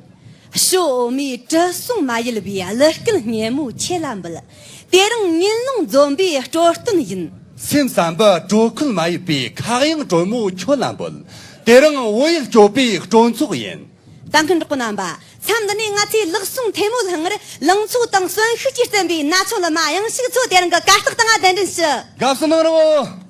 ཞོ་འོ་མའི་དྲི་བསུང་མ་ཡལ་བའི་གླུ་སྐད་སྙན་མོ་ཁྱེད་ལ་འབུལ། དེ་རིང་ཉིན་རླུང་འཛོམས་པའི་དྲོ་སྟོན་ཡིན། སེམས་བསམ་པའི་དྲོད་ཁོལ་མ་ཡིབ་པའི་ཁ་གཡང་དྲོན་མོ་ཁྱོད་ལ་འབུལ། དེ་རིང་བོད་ཡུལ་སྐྱོབ་པའི་སྤྲོ་ཚོགས་ཡིན། ད་མཁན་གྲོགས་པོ་རྣམ་པ། མཚམས་འདི་ནས་ང་ཚོས་ལག་ཟུང་ཐལ་མོ་བསླངས་ངར་ལང་ཚོ་དང་གསོན་ཤུགས་ཀྱིས་རྩེན་པའི་ན་ཆུང་ལ་མ་ཡང་ཞིག་ཚོ་དེ་རིང་གི་གར་སྟེགས་སྟེང་ང་གདན་འདྲེན་ཞུ། དགའ་བསུ་གནང་རོགས།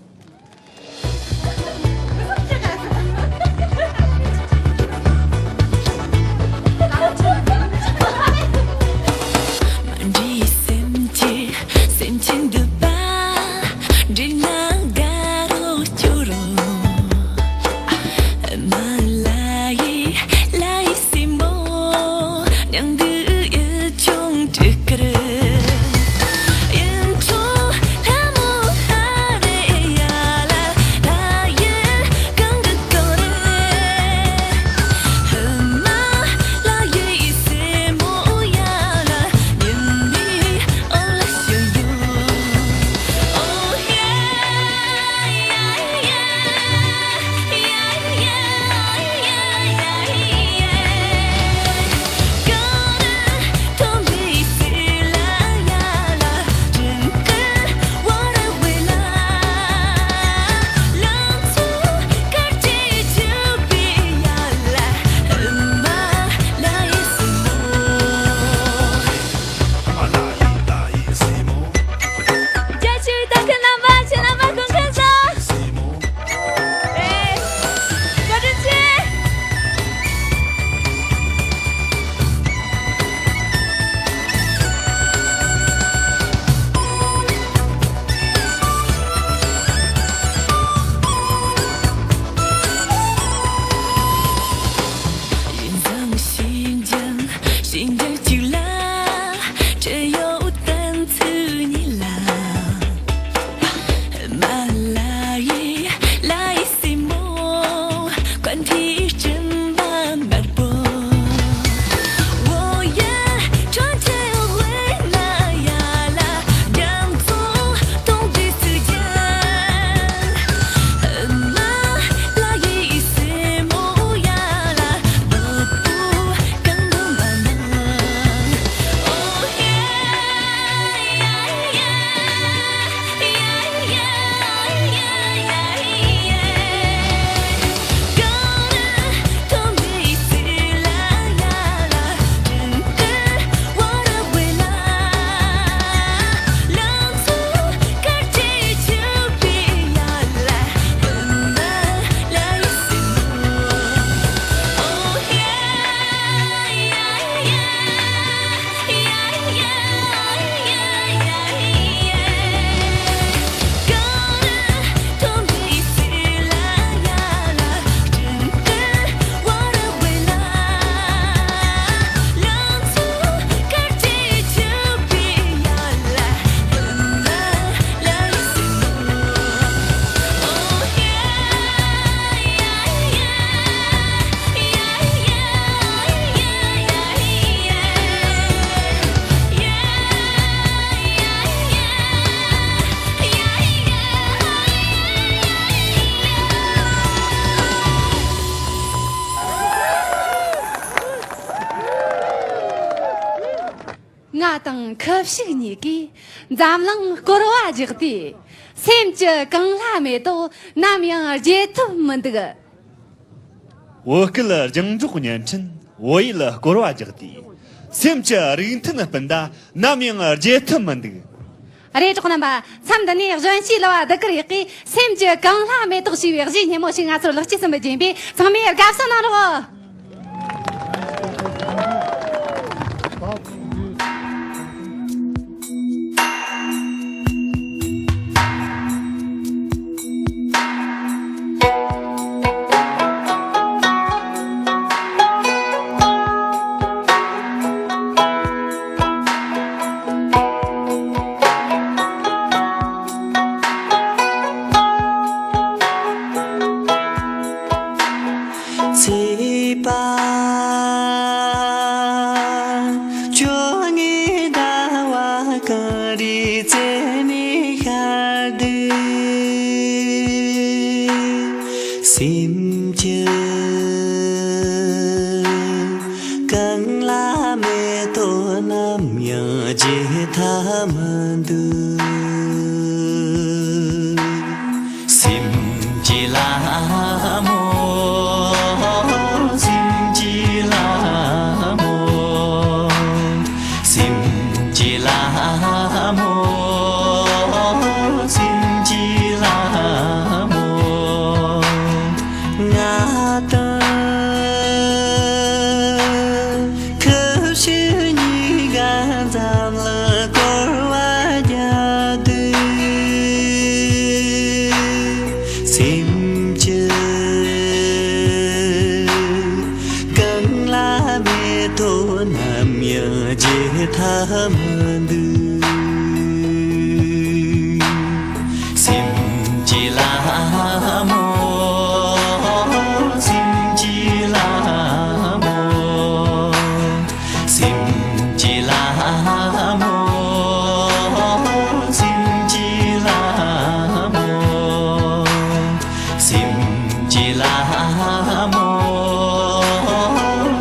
ང་དང་ཁུ་བྱུག་གཉིས་ཀས་འཛམ་གླིང་བསྐོར་བ་རྒྱག་དུས། སེམས་ཀྱི་གངས་ལྷ་མེ་ཏོག་ནམ་ཡང་རྒྱས་ཐུབ་མི་འདུག། བོད་སྐད་རྒྱང་སྒྲོག་བརྙན་འཕྲིན་བོད་ཡིག་ལ་བསྐོར་བ་རྒྱག་དུས། སེམས་ཀྱི་རིགས་མཐུན་སྤུན་ཟླ་ནམ་ཡང་རྒྱས་ཐུབ་མི་འདུག། རེད། གྲོགས་རྣམ་པ། མཚམས་འདི་ནས་གཞོན་སྐྱེས་གླུ་བ་བདུད་དཀར་ཡག་གིས་སེམས་ཀྱི་གངས་ལྷ་མེ་ཏོག་ཞེས་པའི་གཞས་སྙན་མོ་ཞིག་ང་ཚོར་ལེགས་སྐྱེས་གསུམ་པོས་སྦྱིན་པས། ཚང་མས་དགའ་བསུ་གནང་རོགས། ཚེས་པ་བཅོ་ལྔའི་ཟླ་བ་གངས་རིའི་རྩེ་ནས་ཤར་དུས། སེམས་ཀྱི་གངས་ལྷ་མེ་ཏོག་ནམ་ཡང་རྒྱས་ཐབས་མི་འདུག། སེམས་ཀྱི་ལྷ་མོ། སེམས་ཀྱི་ལྷ་མོ། སེམས་ཀྱི་ལྷ་མོ། སེམས་ཀྱི་ལྷ་མོ། ང་དང་ཁུ་བྱུག་གཉིས་ཀ་འཛམ་གླིང་བསྐོར་བ་རྒྱག་དུས། སེམས་ཀྱི་གངས་ལྷ་མེ་ཏོག་ནམ་ཡང་རྒྱས་ཐབས་མི་འདུག། སེམས་ཀྱི་ལྷ་མོ། སེམས་ཀྱི་ལྷ་མོ། སེམས་ཀྱི་ལྷ་མོ། སེམས་ཀྱི་ལྷ་མོ། སེམས་ཀྱི་ལྷ་མོ། སེམས་ཀྱི་ལྷ་མོ།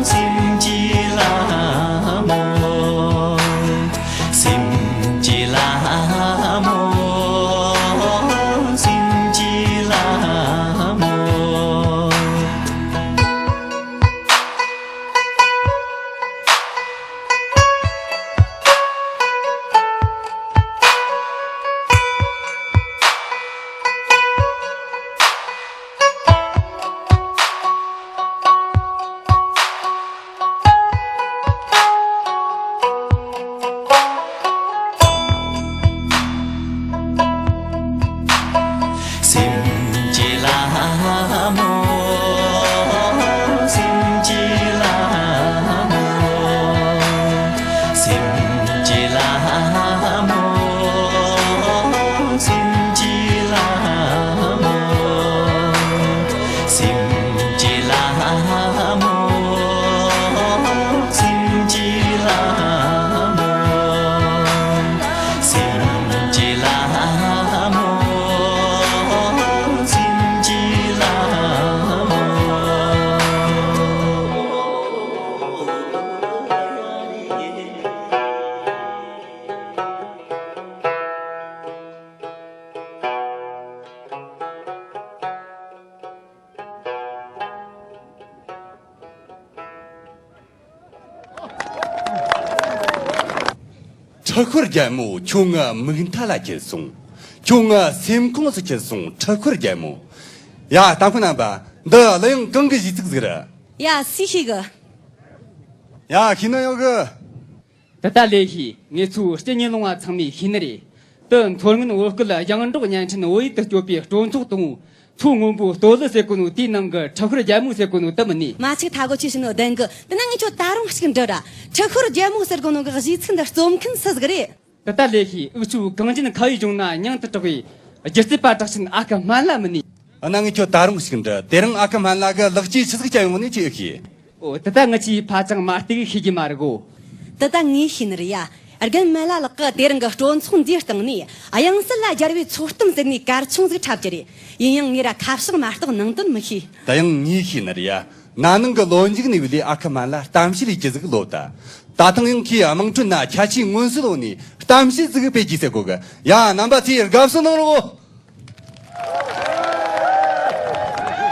སེམས་ཀྱི་ལྷ་མོ། སེམས་ཀྱི་ལྷ་མོ། སེམས་ཀྱི་ལྷ་མོ། སེམས་ཀྱི་ལྷ་མོ། སེམས་ཀྱི་ལྷ་མོ། སེམས་ཀྱི་ལྷ་མོ། སེམས་ཀྱི་ལྷ་མོ། སེམས་ཀྱི་ལྷ་མོ། སེམས་ཀྱི་ལྷ་མོ། སེམས་ཀྱི་ལྷ་མོ། ཁྲི་ཤོར་རྒྱལ་མོ། ཁྱོད་ངའི་མིག་མཐའ་ལ་ཁྱེར་སོང་། ཁྱོད་ངའི་སེམས་ཁོངས་སུ་ཁྱེར་སོང་། ཁྲི་ཤོར་རྒྱལ་མོ། ཡ། ལྟ་མཁན་རྣམ་པ། འདི་གླུ་དབྱངས་གང་གི་གཞས་ཚིག་ཟིག་རེད། ཡ། སུས་ཤེས་གི། ཡ། ཤེས་ནི་ཡོད་གི། དེ་ད་ལོས་ཤེས། ངེད་ཚོའི་སྤྱི་གཉེར་ལུང་བ་ཚང་མས་ཤེས་ནི་རེད། དེ་མཚོ་སྔོན་བོད་སྐད་རྒྱང་སྒྲོག་བརྙན་འཕྲིན་བོད་ཡིག་ཏུ་བསྐྱོད་པའི་སྤྲོ་ཚོགས་དང་པོ། མཚོ་སྔོན་པོའི་སྟོད་ལུ་ཟེར་གོ་ནོ་དེའི་ནང་གི་ཁྲི་ཤོར་རྒྱལ་མོ་ཟེར་གོ་ནོ་དེ་མིན་ནི། མ་ཚིག་མཐའ་སྒོ་ཆི་ཟེར་ནོ་བདེན་གི། དེ་ན་ངས་ཁྱོད་ད་རུང་གཅིག་འདྲི་ར། ཁྲི་ཤོར་རྒྱལ་མོ་ཟེར་གོ་ནོ་གི་གཞས་ཚིག་འདི་རྩོམ་མཁན་སུ་ཟིག་རེད། དེ་ད་ལོས་ཤེས། འུ་ཆོའི་གངས་ཅན་ཁ་བའི་ལྗོངས་ན་མྱིང་དུ་གྲགས་པའི་སྒྱུ་རྩལ་པ་གྲགས་ཅན་ཨ་ཁུ་སྨན་བླ་མིན་ནི། ཨ། ན་ངས་ཁྱོད་ད་རུང་ཞིག་འདྲི། དེ་རིང་ཨ་ཁུ་སྨན་བླ་གིས་ལེགས་སྐྱེས་ཆི་ཟིག་བསྐྱལ་ཡོང་ནི་ཁྱོས་ཤེས། འོ། དེ་ད་ངི་ཆོས་ཕ་ཅང་མ་ལྟོས་གི་ཤེས་ཀྱི་མ་རེད་གོ། དེ་ད་ངས་ཤེས་ནི་རེད་ཡ། རྒན་སྨན་བླ་ལགས་ཀྱིས་དེ་རིང་གི་སྤྲོ་ཚོགས་འདིའི་སྟེང་ནས་དབྱངས་གསལ་ལ་སྦྱར་བའི་ཚོགས་གཏམ་ཟེར་ནས་གར་ཆུང་ཟིག་འཁྲབ་རྒྱུ་རེད། ཡིན་ཡང་ངས་ར་ཁ་བྱང་མ་གཏོགས་ནང་དོན་མི་ཤེས། དེ་ཡང་ངས་ཤེས་ནི་རེད་ཡ། ན་ནིང་གི་ལོ་མཇུག་ནས་བླའི་ཨ་ཁུ་མ་ལ་གཏམ་བཤད་ལས་རྒྱུ་ཟིག་ལོ་ད། ད་ཐེངས་ཡང་ཁོས་དམངས་ཁྲོད་ན་ཁྱད་ཆོས་མངོན་གསལ་ལོ་ནས་གཏམ་བཤད་ཟིག་སྤེལ་རྒྱུ་ཟེར་གོ་གི། ཡ། རྣམ་པ་ཚོས་དགའ་བསུ་གནང་རོགས།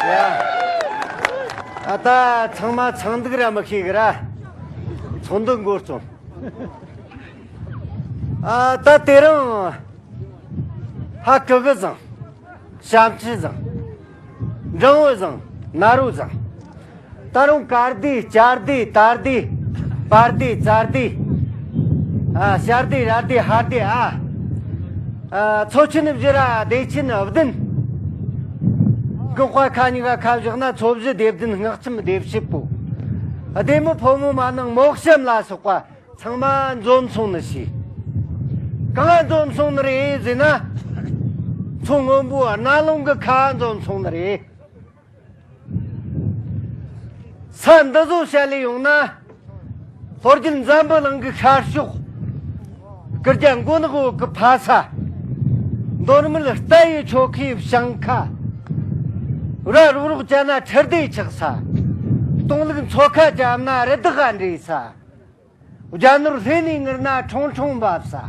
ཡ། ཨ་ད་ཚང་མ་ཚང་འདུག་ར་མི་ཤེས་གི་ར། ཚོགས་འདུ་འགོ་རྩོམ། ཨ་ད་དེ་རིང་ཧ་གི་གི་བཟང་། བྱམས་ཆེན་བཟང་། འབྲིང་བོ་བཟང་། ནཱ་རོ་བཟང་། ད་རུང་ཀ་སྡེ། སྐྱ་སྡེ། ད་སྡེ། པ་སྡེ། ཙ་སྡེ། ཨ་ཞ་སྡེ། ར་སྡེ། ཧ་སྡེ། ཨ། ཨ་མཚོ་ཆེན་བཞི་ར། སྡེ་ཆེན་བདུན། ཀུན་དཔའ་ཁ་གཉིས་ཀ་ཁ་བཞག་ན་མཚོ་བཞི་སྡེ་བདུན། སྔགས་ཁྱིམ་སྡེ་བཞི་པོ། སྡེ་མི་ཕོ་མོ་མ་ནིང་མོ་གཤམ་ལ་སོགས་པ་ཚང་མ་འཛོམས་སོང་ནི་ཞིག། གང་འཛོམས་སོང་ནི་རེད་ཟེར་ན། མཚོ་སྔོན་པོའི་རྣ་ལུང་གི་ཁ་འཛོམས་སོང་ནི་རེད། ས་འདི་ཚོ་བཤད་ལས་ཡོང་ན། ལྷོ་རྒྱལ་འཛམ་བུ་གླིང་གི་ཤར་ཕྱོགས། སྐུ་རྒྱལ་མགོ་ནག་འོག་གི་ཕ་ས། མདོ་སྨད་རྟ་ཡི་ཆོ་གའི་བྱང་ཁ། ར་རོག་རོག་བྱས་ན་ཁྲི་ལྡེ་ཆགས་ས། སྟོང་ལུག་མཚོ་ཁ་བྱས་ན་རི་དྭགས་འདྲེས་ས། རྒྱ་ནོར་ལྷས་ནས་ངུར་ན་ཁྲུང་ཁྲུང་འབབ་ས།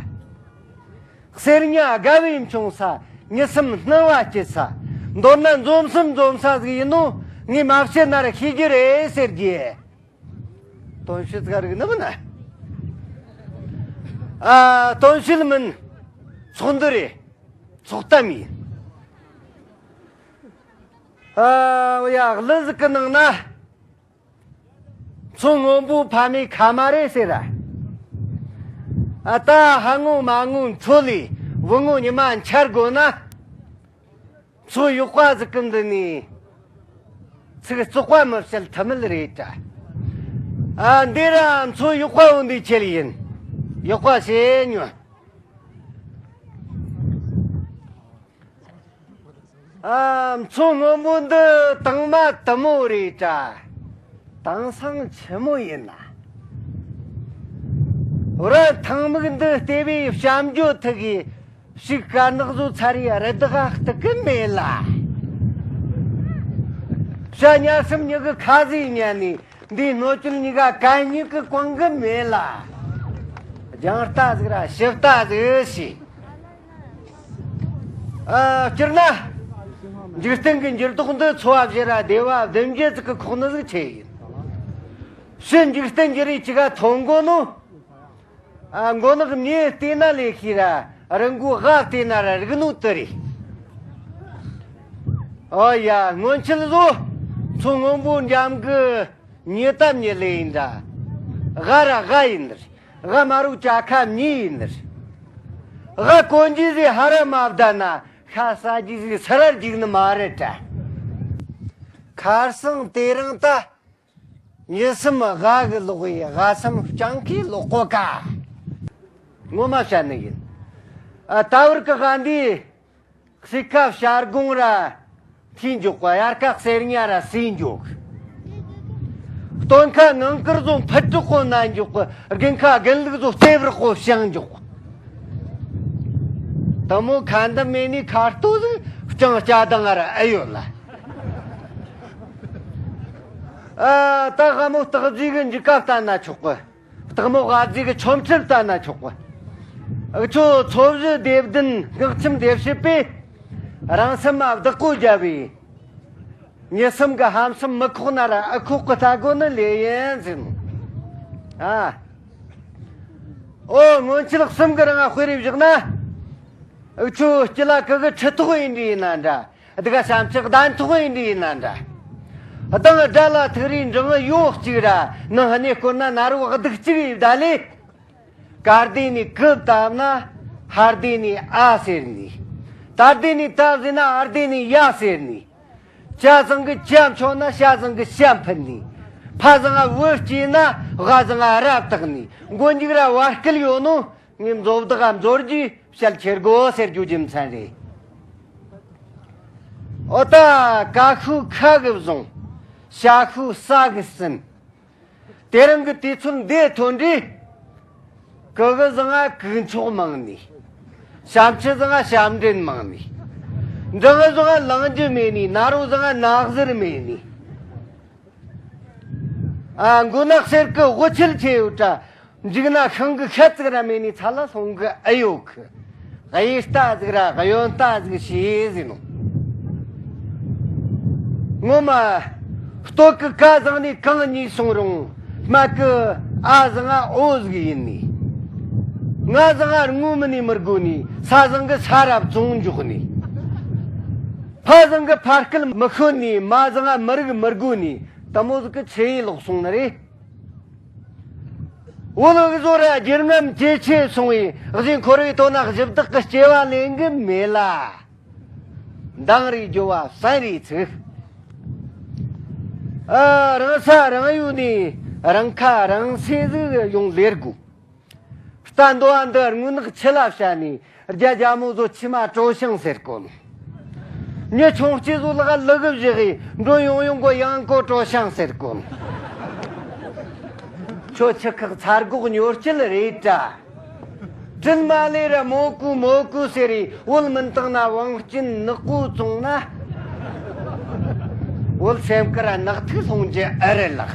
གསེར་ཉ་དགའ་བས་འཁྱོངས་ས། མྱི་སེམས་སྣང་བ་སྐྱིད་ས། མདོར་ན་འཛོམས་སམ་འཛོམས་ས་ཟིག་ཡིན་ནོ། ངས་མ་བཤད་ན་ར་ཤེས་རྒྱུ་རེད་ཟེར་གི། དོན་བཤད་ཟིག་རིག་ནི་མིན་ན། ཨ་དོན་བཤད་མིན། ཚོགས་འདུ་རེད། ཚོགས་གཏམ་ཡིན། ཨ་ཡ། གླུ་ཟིག་གི་ནང་ན། མཚོ་སྔོན་པོ་ཕ་མའི་ཁ་མ་རེད་ཟེར་ར། ཨ་ད་ཕ་ངོ་མ་ངོ་འཕྲོ་ལས་བུ་ངོ་ཉི་མ་འཆར་དགོས་ན། མཚོ་གཡོག་པ་ཟིག་གི་མདུན་ནས་ཚིག་བཙོག་པ་མི་བཤད་ཐབས་མེད་རེད་དྲ། ཨ་འདི་ར་མཚོ་གཡོག་པ་བོ་འདི་ཆེད་ཡིན། གཡོག་པ་བྱེད་ཉོན། ཨ་མཚོ་སྔོན་པོ་འདི་དྭངས་མ་དུ་མོ་རེད་དྲ། དེང་སང་ཆི་མོ་ཡིན་ན། ར་ཐང་མིག་འདི་ལྟེ་བའི་བྱམས་སྐྱོ་ཐུག་གིས་ཕྱུགས་དཀར་ནག་བཟོ་ཚར་ཡི་རི་དྭགས་ཨ་སྟག་གི་མེད་ལ། བྱ་ཉ་གསུམ་གཉིས་ཀྱི་ཁ་ཟས་ཉན་ནས། འདིའི་སྣོད་བཅུད་གཉིས་ཀ་གད་སྙིགས་ཀྱི་གོང་གི་མེད་ལ། རྒྱང་ལྟ་ཟིག་ར་ཕྱི་ལྟ་ཟིག་ཞེས། ཨ་སྤྱིར་ན། འཇིག་རྟེན་གྱི་འགྱུར་ལྡོག་འདི་ཚོ་བ་བཞི་ར་སྡེ་བ་བདུན་བརྒྱད་ཅིག་གི་ཁོག་ནི་ཟིག་ཆེ་ཡིན། ཕྱི་འཇིག་རྟེན་འགྱུར་རེ་ཅིག་ག་ཐོན་གོ་ནོ། ཨ་མགོ་ནག་མྱི་བལྟས་ན་ལས་ཤེས་ར། རི་མགོ་ཝ་བལྟས་ན་ར་རིག་ནོ་དེ་རེད། ཨོ་ཡ། སྔོན་ཆད་བཟོ། མཚོ་སྔོན་པོ་འགྲམ་གི་མྱི་ད་མྱི་ལེ་ཡིན་འདྲ། ཝ་ར་ཝ་ཡིན་རེད། ཝ་མ་རུ་ཅ་ཁ་མྱི་ཡིན་རེད། ཝ་གོན་རྒྱུ་ཟེ་ཧ་ར་མ་བསྡད་ན། ཤ་ཟ་རྒྱུ་ཟེ་སི་རར་རྒྱུག་ནི་མ་རེད་དྲ། ཁར་སང་དེ་རིང་ད། མྱི་སེམས་ཝ་གི་ལོག་ཡི་ཝ་སེམས་སྤྱང་ཀི་ལོག་གོ་ཀ། ངོ་མ་བཤད་ནི་ཡིན། ཨ་ད་བར་གི་ཝ་འདི། སྲིད་ཁ་བྱ་སྒོང་ར་ཐིས་འཇོག་གི། དབྱར་ཁ་གསེར་ཉ་ར་སིས་འཇོག་གི། སྟོན་ཁ་ངང་དཀར་བཟོ་འཕུར་དྲག་གོ་ན་འཇོག་གི། དགུན་ཁ་དགུན་ལུག་བཟོ་རྩེ་བར་གོ་ཞིང་འཇོག་གི། དེ་མོ་ཁ་འདམ་མེད་ནི་ཁ་ལྟོ་ཟིག་སྤྱང་སྐྱ་དང་ང་ར་ཨེ་ཡོད་ལ། ཨ་ད་ཝ་མོ་སྟག་རྫི་གི་འཇིགས་ཀ་བལྟ་ན་ཆོག་གི། སྟག་མོ་ཝ་རྫི་གི་ཆོ་འཕྲུལ་བལྟ་ན་ཆོག་གི། འུ་ཆོ་མཚོ་བཞི་སྡེ་བདུན་སྔགས་ཁྱིམ་སྡེ་བཞི་པས་རང་སེམས་མ་བདག་པོ་རྒྱབ་བས། མྱི་སེམས་གི་ཧམ་སེམས་མི་ཁོག་ན་ར་ཨ་ཁོག་གི་ལྟ་དགོ་ནི་ལེ་ཡིན་ཟིན། ཨ། ཨོ་སྔོན་ཆད་གསུམ་གི་རིང་ང་དཔེ་རེ་བཞག་ན། འུ་ཆོ་སྐྱིད་ལ་ཀི་གི་ཁྲི་ཐོག་ཡིན་འདྲ་ཡིན་ན་འདྲ། སྡུག་ག་བྱམས་ཆེན་གདན་ཐོག་ཡིན་འདྲ་ཡིན་ན་འདྲ། སྡང་དགྲ་ལ་ཐུག་རེ་འབྲང་ཡོ་གཅིག་ར། ནང་གནས་སྐོར་ན་ན་རོ་སྡུག་གཅིག་ཡིན་ད་ལེ། ཀ་སྡེ་ནས་ཀི་བཏབ་ན་ཧ་སྡེ་ནས་ཨ་ཟེར་ནི། ཏ་སྡེ་ནས་ཏ་བཟེ་ན་ཨ་སྡེ་ནས་ཡ་ཟེར་ནི། ཇ་བཟང་གི་ཇ་མཆོད་ན་ཞ་བཟང་གི་ཞ་འཕུད་ནི། ཕ་བཟང་ང་བུ་སྐྱེས་ན་ཝ་བཟང་ང་ར་བཏགས་ནི། མགོ་མཇུག་ར་བར་སྐལ་ཡོད་ནོ། ངས་མཛོ་བདག་ག་མཛོ་རྒྱུའི་བཤད་ཁྱེར་དགོ་ཟེར་རྒྱུ་རྒྱུ་མཚན་རེད། ཨོ་ད་ཀ་ཤུ་ཁ་གི་བཟུང་། ཤ་ཤུ་ས་གི་ཟིན། དེ་རིང་གི་དུས་ཚོད་འདི་ཐོན་དུས། ཀི་གི་བཟང་ང་ཀུན་མཆོག་མང་ནི། བྱམས་ཆེན་བཟང་ང་བྱམས་འདྲེན་མང་ནི། འབྲིང་བཟང་ང་ལང་རྒྱུ་མེད་ནི། ན་རོ་བཟང་ང་ན་ཟུར་མེད་ནི། ཨ། མགོ་ནག་གསེར་གི་དབུ་ཁྲིད་ཆེ་ཡོད་དྲ། མཇུག་ན་ཤིང་གི་ཤད་ཙིག་ར་མེད་ནི་ཚ་ལ་ལྷུང་གི་ཨེ་ཡོད་གི། གཡས་ལྟ་ཟིག་ར་གཡོན་ལྟ་ཟིག་བྱོས་ཟེར་ནོ། ངོ་མ། སྟོད་གི་ཀ་བཟང་ནས་གངས་ཉེ་སོང་རུང་། སྨད་གི་ཨ་བཟང་ང་འོ་ཟིག་ཡིན་ནི། ང་བཟང་ང་རྔོ་མི་ནས་མི་དགོ་ནི། ས་བཟང་གི་ས་ར་བཙོང་འཇོག་ནི། ཕ་བཟང་གི་ཕ་སྐད་མི་ཤོད་ནི། མ་བཟང་ང་མི་རིག་མི་དགོ་ནི། དེ་མོ་ཟིག་གི་ཆི་ཡེ་ལོག་སོང་ནི་རེད། བོད་འུ་ཟོ་ར་རྒྱུ་རྔམ་ཇེ་ཆེ་སོང་བས། གཞན་འཁོར་བའི་དོན་ན་གཞི་བདག་གི་སྐྱེ་བ་ལེན་གི་མེད་ལ། འདང་རེ་རྒྱོབ་བ་བསམ་རེ་ཚིག་ཨ། རང་ས་རང་ཡུལ་ནས་རང་ཁ་རང་གསོ་ཟིག་ཡོང་ལེ་དགོས། རྟ་འདོ་བ་འདི་རྔོན་ནག་ཆུ་ལ་བྱ་ནས། རྒྱ་རྒྱ་མོ་ཟོ་ཆི་མ་སྤྲོ་ཤང་ཟེར་གོ་ནོ། མྱི་ཆུང་སྐྱེས་ཟོ་ལག་ལུ་གུ་བཞག་གི་མགྲོན་ཡོང་ཡོང་གོ་ཡང་གོ་སྤྲོ་ཤང་ཟེར་གོ་ནོ། ཁྱོད་ཆུ་ཁག་ཚ་སྒོག་ཉོ་སྤྱད་རེད་དྲ། དྲིན་མ་ལས་ར་མོ་ཀུ་མོ་ཀུ་ཟེར་རེ། བོད་མུན་དང་ན་བང་རྐྱེན་ནག་པོ་བཙོང་ན། བོད་སེམས་ཁར་ནག་ཐིག་ལྷུང་རྒྱུ་ཨེ་རེད་ལགས།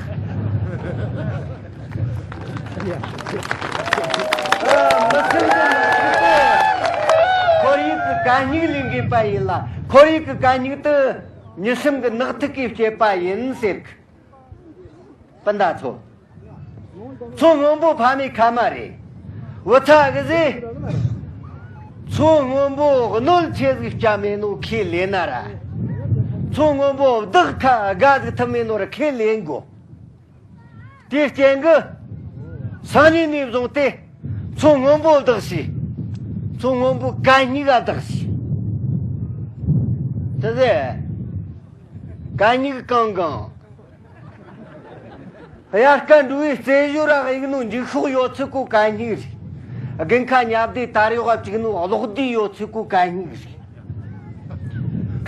ཨ། མི་སེམས་ཀྱི་ནག་ཐིག་དེ་ཁོར་ཡུག་གི་གད་སྙིགས་ལས་འགོས་པ་ཡིན་ལ། ཁོར་ཡུག་གི་གད་སྙིགས་དེ་མྱི་སེམས་ཀྱི་ནག་ཐིག་གིས་བསྐྱེད་པ་ཡིན་ཟེར་གི། སྤུན་ཟླ་ཚོ། མཚོ་སྔོན་པོ་ཕ་མའི་ཁ་མ་རེད། བུ་ཚ་གི་ཟེ། མཚོ་སྔོན་པོ་གནོད་ཆེ་ཟིག་སྐྱ་མེད་ནོ་ཁས་ལེན་ན་ར། མཚོ་སྔོན་པོ་བདག་ཁ་དགའ་ཟིག་ཐུབ་མེད་ནོ་ར་ཁས་ལེན་དགོ། དེའི་རྐྱེན་གྱིས། སང་ཉིན་ནས་བཟུང་སྟེ། མཚོ་སྔོན་པོ་བདག་བྱོས། མཚོ་སྔོན་པོའི་གད་སྙིགས་ག་བདག་བྱོས། དེ་ཟེ། གད་སྙིགས་གང་གང་། དབྱར་ཁ་འགྲོ་བའི་རྩེད་ཞོར་ར་གཡུག་ནོ་འགྱིག་ཤོག་ཡོད་ཚད་ཀོ་གད་སྙིགས་རེད། དགུན་ཁ་ཉལ་བདེ་དར་གཡོག་ག་བཅུག་ནོ་གློག་རྡུལ་ཡོད་ཚད་ཀོ་གད་སྙིགས་རེད།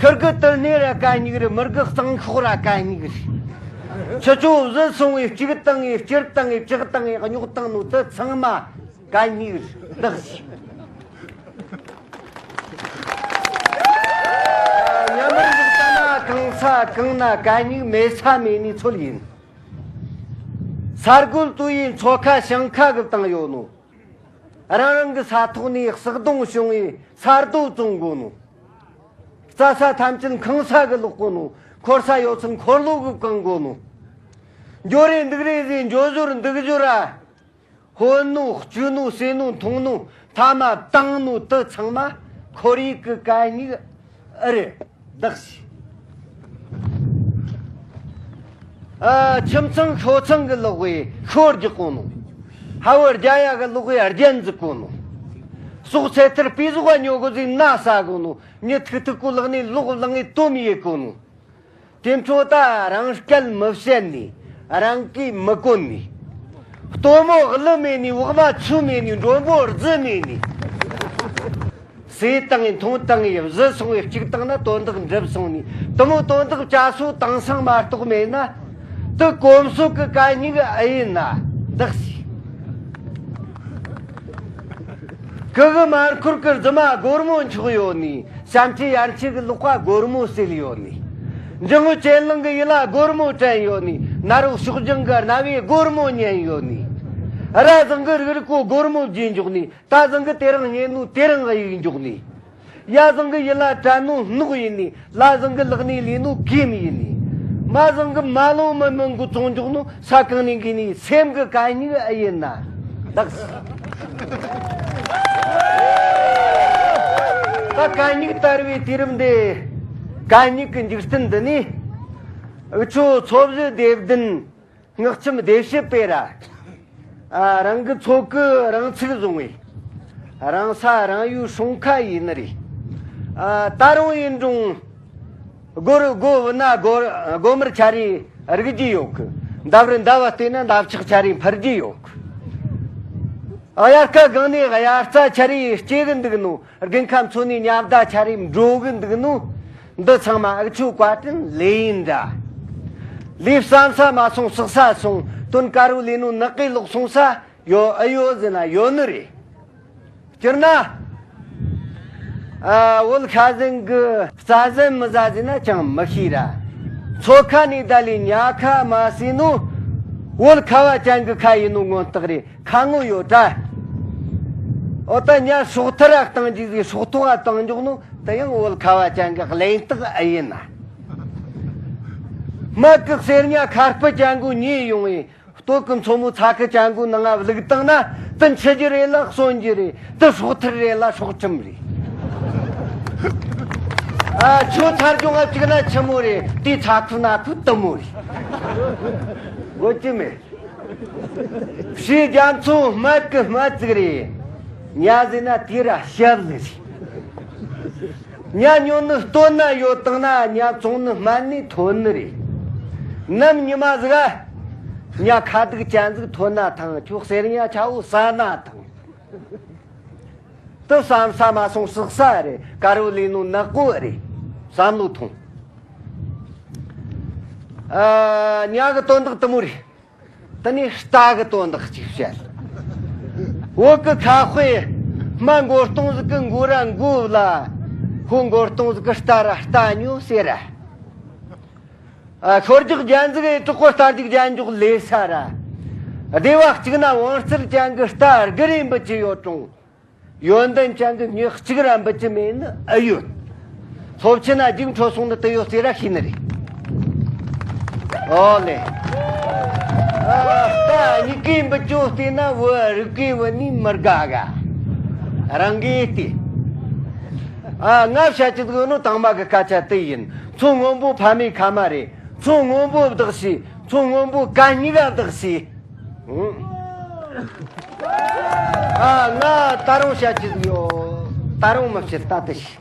ཁུར་གི་དུར་སྣེ་ར་གད་སྙིགས་རེད། མུར་གི་གཙང་ཤོག་ར་གད་སྙིགས་རེད། ཁྱེད་ཆོ་བཟི་སོང་བའི་གཅིག་བཏང་ངས་སྤྱིར་བཏང་ངས་བཅག་བཏང་ངས་རྙོག་བཏང་ནོ་དེ་ཚང་མ་གད་སྙིགས་རེད། བདག་བྱོས། ཉི་མར་བཞག་ད་ན་གང་ས་གང་ན་གད་སྙིགས་མེད་ས་མེད་ནི་ཚོད་ཡིན། ས་རྒོད་དུ་ཡིན་མཚོ་ཁ་ཞིང་ཁ་གི་བཏང་ཡོད་ནོ། རང་རང་གི་ས་ཐོག་ནས་ཟགས་གདོང་བྱུང་བའི་ས་རྡོ་བཙོང་དགོ་ནོ། རྩྭ་ས་ཐམས་ཅད་ཁང་ས་གི་ལོག་གོ་ནོ། འཁོར་ས་ཡོད་ཚད་འཁོར་ལོ་གི་བཀང་གོ་ནོ། འགྱོ་རེ་འདུག་རེ་ཟེ་འགྱོ་ཞོར་འདུག་ཞོར་ར། ཧོན་ནོ་གཅུ་ནོ་ཟོས་ནོ་འཐུང་ནོ་ཐ་མ་བཏང་ནོ་དེ་ཚང་མ་ཁོར་ཡུག་གི་གད་སྙིགས་ཨེ་རེད། བདག་བྱོས། ཨ། ཁྱིམ་ཚང་ཤོ་ཚང་གི་ལོག་བས་ཤོ་རྒྱག་གོ་ནོ། ཕ་བུ་རྒྱ་ཡ་གི་ལོག་བས་རྒྱན་འཛུགས་གོ་ནོ། ཟོག་ཚེ་ཐར་སྤུས་ཟོག་ག་ཉོ་གོ་ཟིག་ན་ཟ་གོ་ནོ། མྱི་ཐུག་ཐུག་གོ་ལག་ནས་ལོག་བླངས་ནས་དོམ་ཡེ་གོ་ནོ། དེ་ཚོ་ད་རང་སྐད་མི་བཤད་ནི། རང་གིས་མི་གོན་ནི། སྟོན་མོ་གླུ་མེད་ནི། འོག་མ་ཆུ་མེད་ནི། མགྲོན་པོ་རྫི་མེད་ནི། ཟོས་བཏང་ངས་འཐུང་བཏང་ངས་བཟི་སོང་བས་གཅིག་བཏང་ན་དོན་དག་འགྲུབ་སོང་ནི། དེ་མོ་དོན་དག་བྱ་སོ་དེང་སང་མ་གཏོགས་མེད་ན། དེ་གོམས་སྲོལ་གི་གད་སྙིགས་ཨེ་ཡིན་ན། བདག་བྱོས། གི་གི་མར་ཁུར་གི་རྫི་མ་སྒོར་མོ་འཁྱོག་ཡོད་ནི། བྱམས་ཆེ་ཡར་ཆེ་གི་ལག་པ་སྒོར་མོ་བསིལ་ཡོད་ནི། འཇང་ངུ་ཅན་ལང་གི་ཡིད་ལ་སྒོར་མོ་དྲན་ཡོད་ནི། ནད་རོ་གཤོག་ལྗང་གི་རྣ་བས་སྒོར་མོ་ཉན་ཡོད་ནི། ར་བཟང་གི་རིག་རིག་གོ་སྒོར་མོ་བརྗེས་འཇོག་ནི། ད་བཟང་གི་དེ་རིང་ཉན་ནོ་དེ་རིང་གཡུག་འཇོག་ནི། ཡ་བཟང་གི་ཡིད་ལ་དྲན་ནོ་སྣུག་ཡིན་ནི། ལ་བཟང་གི་ལག་ནས་ལུས་ནོ་གོས་མེད་ཡིན་ནི། མ་བཟང་གི་མ་ལོང་མི་མི་མགོ་བཙོང་འཇོག་ནོ་ས་གང་ནས་འགོས་ནི་སེམས་གི་གད་སྙིགས་ཨེ་ཡིན་ན། བདག་བྱོས། ད་གད་སྙིགས་དར་བའི་དུས་རིམ་འདི། གད་སྙིགས་ཀྱི་འཇིག་རྟེན་འདི་ནས། འུ་ཆོ་ཚོ་བཞི་སྡེ་བདུན། སྔགས་ཁྱིམ་སྡེ་བཞི་སྤེ་ར། ཨ། རང་གི་ཚོགས་ཀྱི་རང་ཚུགས་བཟུང་བས། རང་ས་རང་ཡུལ་སྲུང་ཁ་ཡིན་ནི་རེད། ཨ། ད་རུང་ཡིན་རུང་། སྒོ་རུ་སྒོ་བུད་ན་སྒོ་སྒོ་མར་ཆ་རེ་རིག་རྒྱུ་ཡོད་གི། འདབས་རི་འདབས་བལྟས་ན་འདབ་ཆགས་ཆ་རེ་འཕུར་རྒྱུ་ཡོད་གི། དབྱར་ཁ་གང་ནས་དབྱར་རྩྭ་ཆ་རེ་སྐྱེ་གི་འདུག་ནོ། དགུན་ཁ་མཚོ་ནས་ཉ་བདའ་ཆ་རེ་འགྲོ་གི་འདུག་ནོ། འདི་ཚང་མ་འུ་ཆོ་བཀའ་དྲིན་ལས་ཡིན་འདྲ། ལས་བསམ་ས་མ་སོང་བསགས་ས་སོང་། དོན་དཀར་བོ་ལས་ནོ་ནག་གི་ལོག་སོང་ས་ཡོད་ཨེ་ཡོད་ཟེར་ན་ཡོད་ནི་རེད། སྤྱིར་ན། ཨ། བོད་ཤ་ཟན་གི་རྩྭ་ཟན་མི་ཟ་ཟེར་ན་ཅང་མི་ཤེས་ར། མཚོ་ཁ་ནས་བདའ་ལས་ཉ་ཁ་མ་ཟོས་ནོ། བོད་ཁ་བ་ཅན་གི་ཁ་ཡིན་ནོ་མངོན་རྟགས་རེད། ཁ་ངོ་ཡོད་དྲ། འོ་ད་ཉ་སྲོག་ཐར་ར་བཏང་རྒྱུ་ཟིག་སྲོག་ཐོག་ག་བཏང་འཇོག་ནོ་དེ་ཡང་བོད་ཁ་བ་ཅན་གི་གླེན་རྟགས་ཨེ་ཡིན་ན། སྨད་གི་གསེར་ཉ་ཁ་སྤུ་ཅན་གོ་ཉེ་ཡོང་ངེ། སྟོད་གི་མཚོ་མོ་ཚ་ཁུ་ཅན་གོ་ནང་ང་བླུགས་བཏང་ན། དེ་འཆི་རྒྱུ་རེད་ལ་གསོན་རྒྱུ་རེད། དེ་སྲོག་ཐར་རེད་ལ་སྲོག་ཁྲིམས་རེད། ཨ། ཆུ་ཚ་རྒྱུ་ང་གཅིག་ན་ཆི་མོ་རེད། དེ་ཚ་ཁུ་ན་ཁུ་དེ་མོ་རེད། དགོས་ཀྱི་མེད། ཕྱིའི་རྒྱ་མཚོ་སྨད་གི་སྨད་ཅིག་རེད། ཉ་ཟེར་ན་དེ་ར་ཞབས་ལི་རེད། ཉ་ཉོ་ནི་སྟོད་ན་ཡོད་དང་ན། ཉ་བཙོང་ནི་སྨད་ནས་ཐོན་ནི་རེད། ནམ་ཉི་མ་ཟིག་ག་ཉ་ཁ་སྡུག་ཅན་ཟིག་ཐོན་ན་ཐང་། ཁྱོད་གསེར་ཉ་ཆ་བོ་ཟ་ན་ཐང་། དེ་བསམ་ས་མ་སོང་སྲེག་ས་རེད། དཀར་བོ་ལས་ནོ་ནག་པོ་རེད། བསམ་བློ་ཐོངས། ཨ། ཉ་གི་དོན་དག་དེ་མོ་རེད། དེ་ནས་རྟ་གི་དོན་དག་ཅིག་བཤད། བོད་གི་ཁ་དཔེ། སྨད་མགོ་སྟོང་ཟིག་གི་མགོ་ར་མགོ་ལ། ཁོ་མགོ་སྟོང་ཟིག་གི་རྟ་ར་རྟ་ཉོ་ཟེར་ར། ཨ། ཤོ་རྒྱག་རྒྱན་ཟིག་ཨེ་དྲག་གོ་རྟ་རྒྱུག་རྒྱན་འཇོག་ལས་ས་ར། སྡེ་བ་གཅིག་ན་བང་རྩལ་ཅན་གི་རྟ་སྒུར་རེ་འབུད་ཀྱི་ཡོད་རུང་། ཡོན་ཏན་ཅན་གི་མྱི་གཅིག་ར་འབུད་ཀྱི་མེད་ནི་ཨེ་ཡོད། སློབ་ཆེན་ན་རྒྱུགས་འཕྲོད་སོང་ནི་དེ་ཡོད་ཟེར་ར་ཤེས་ནི་རེད། ཨོ་ལེ། ཨ། རྟ་གཉིས་ཀས་འབུད་རྒྱུ་བལྟས་ན་བུ་རིག་གི་བུ་ནི་མི་དགའ་ག། རང་གིས་བལྟས། ཨ། ང་བཤད་ཀྱི་འདུག་ནོ་དང་མ་གི་སྐད་ཆ་དེ་ཡིན། མཚོ་སྔོན་པོ་ཕ་མའི་ཁ་མ་རེད། མཚོ་སྔོན་པོ་བདག་ཤེས། མཚོ་སྔོན་པོ་གད་སྙིགས་ག་བདག་ཤེས། ཨ། ང་ད་རུང་བཤད་ཀྱི་ཡོད། ད་རུང་མི་བཤད། ད་དེ་ཤི།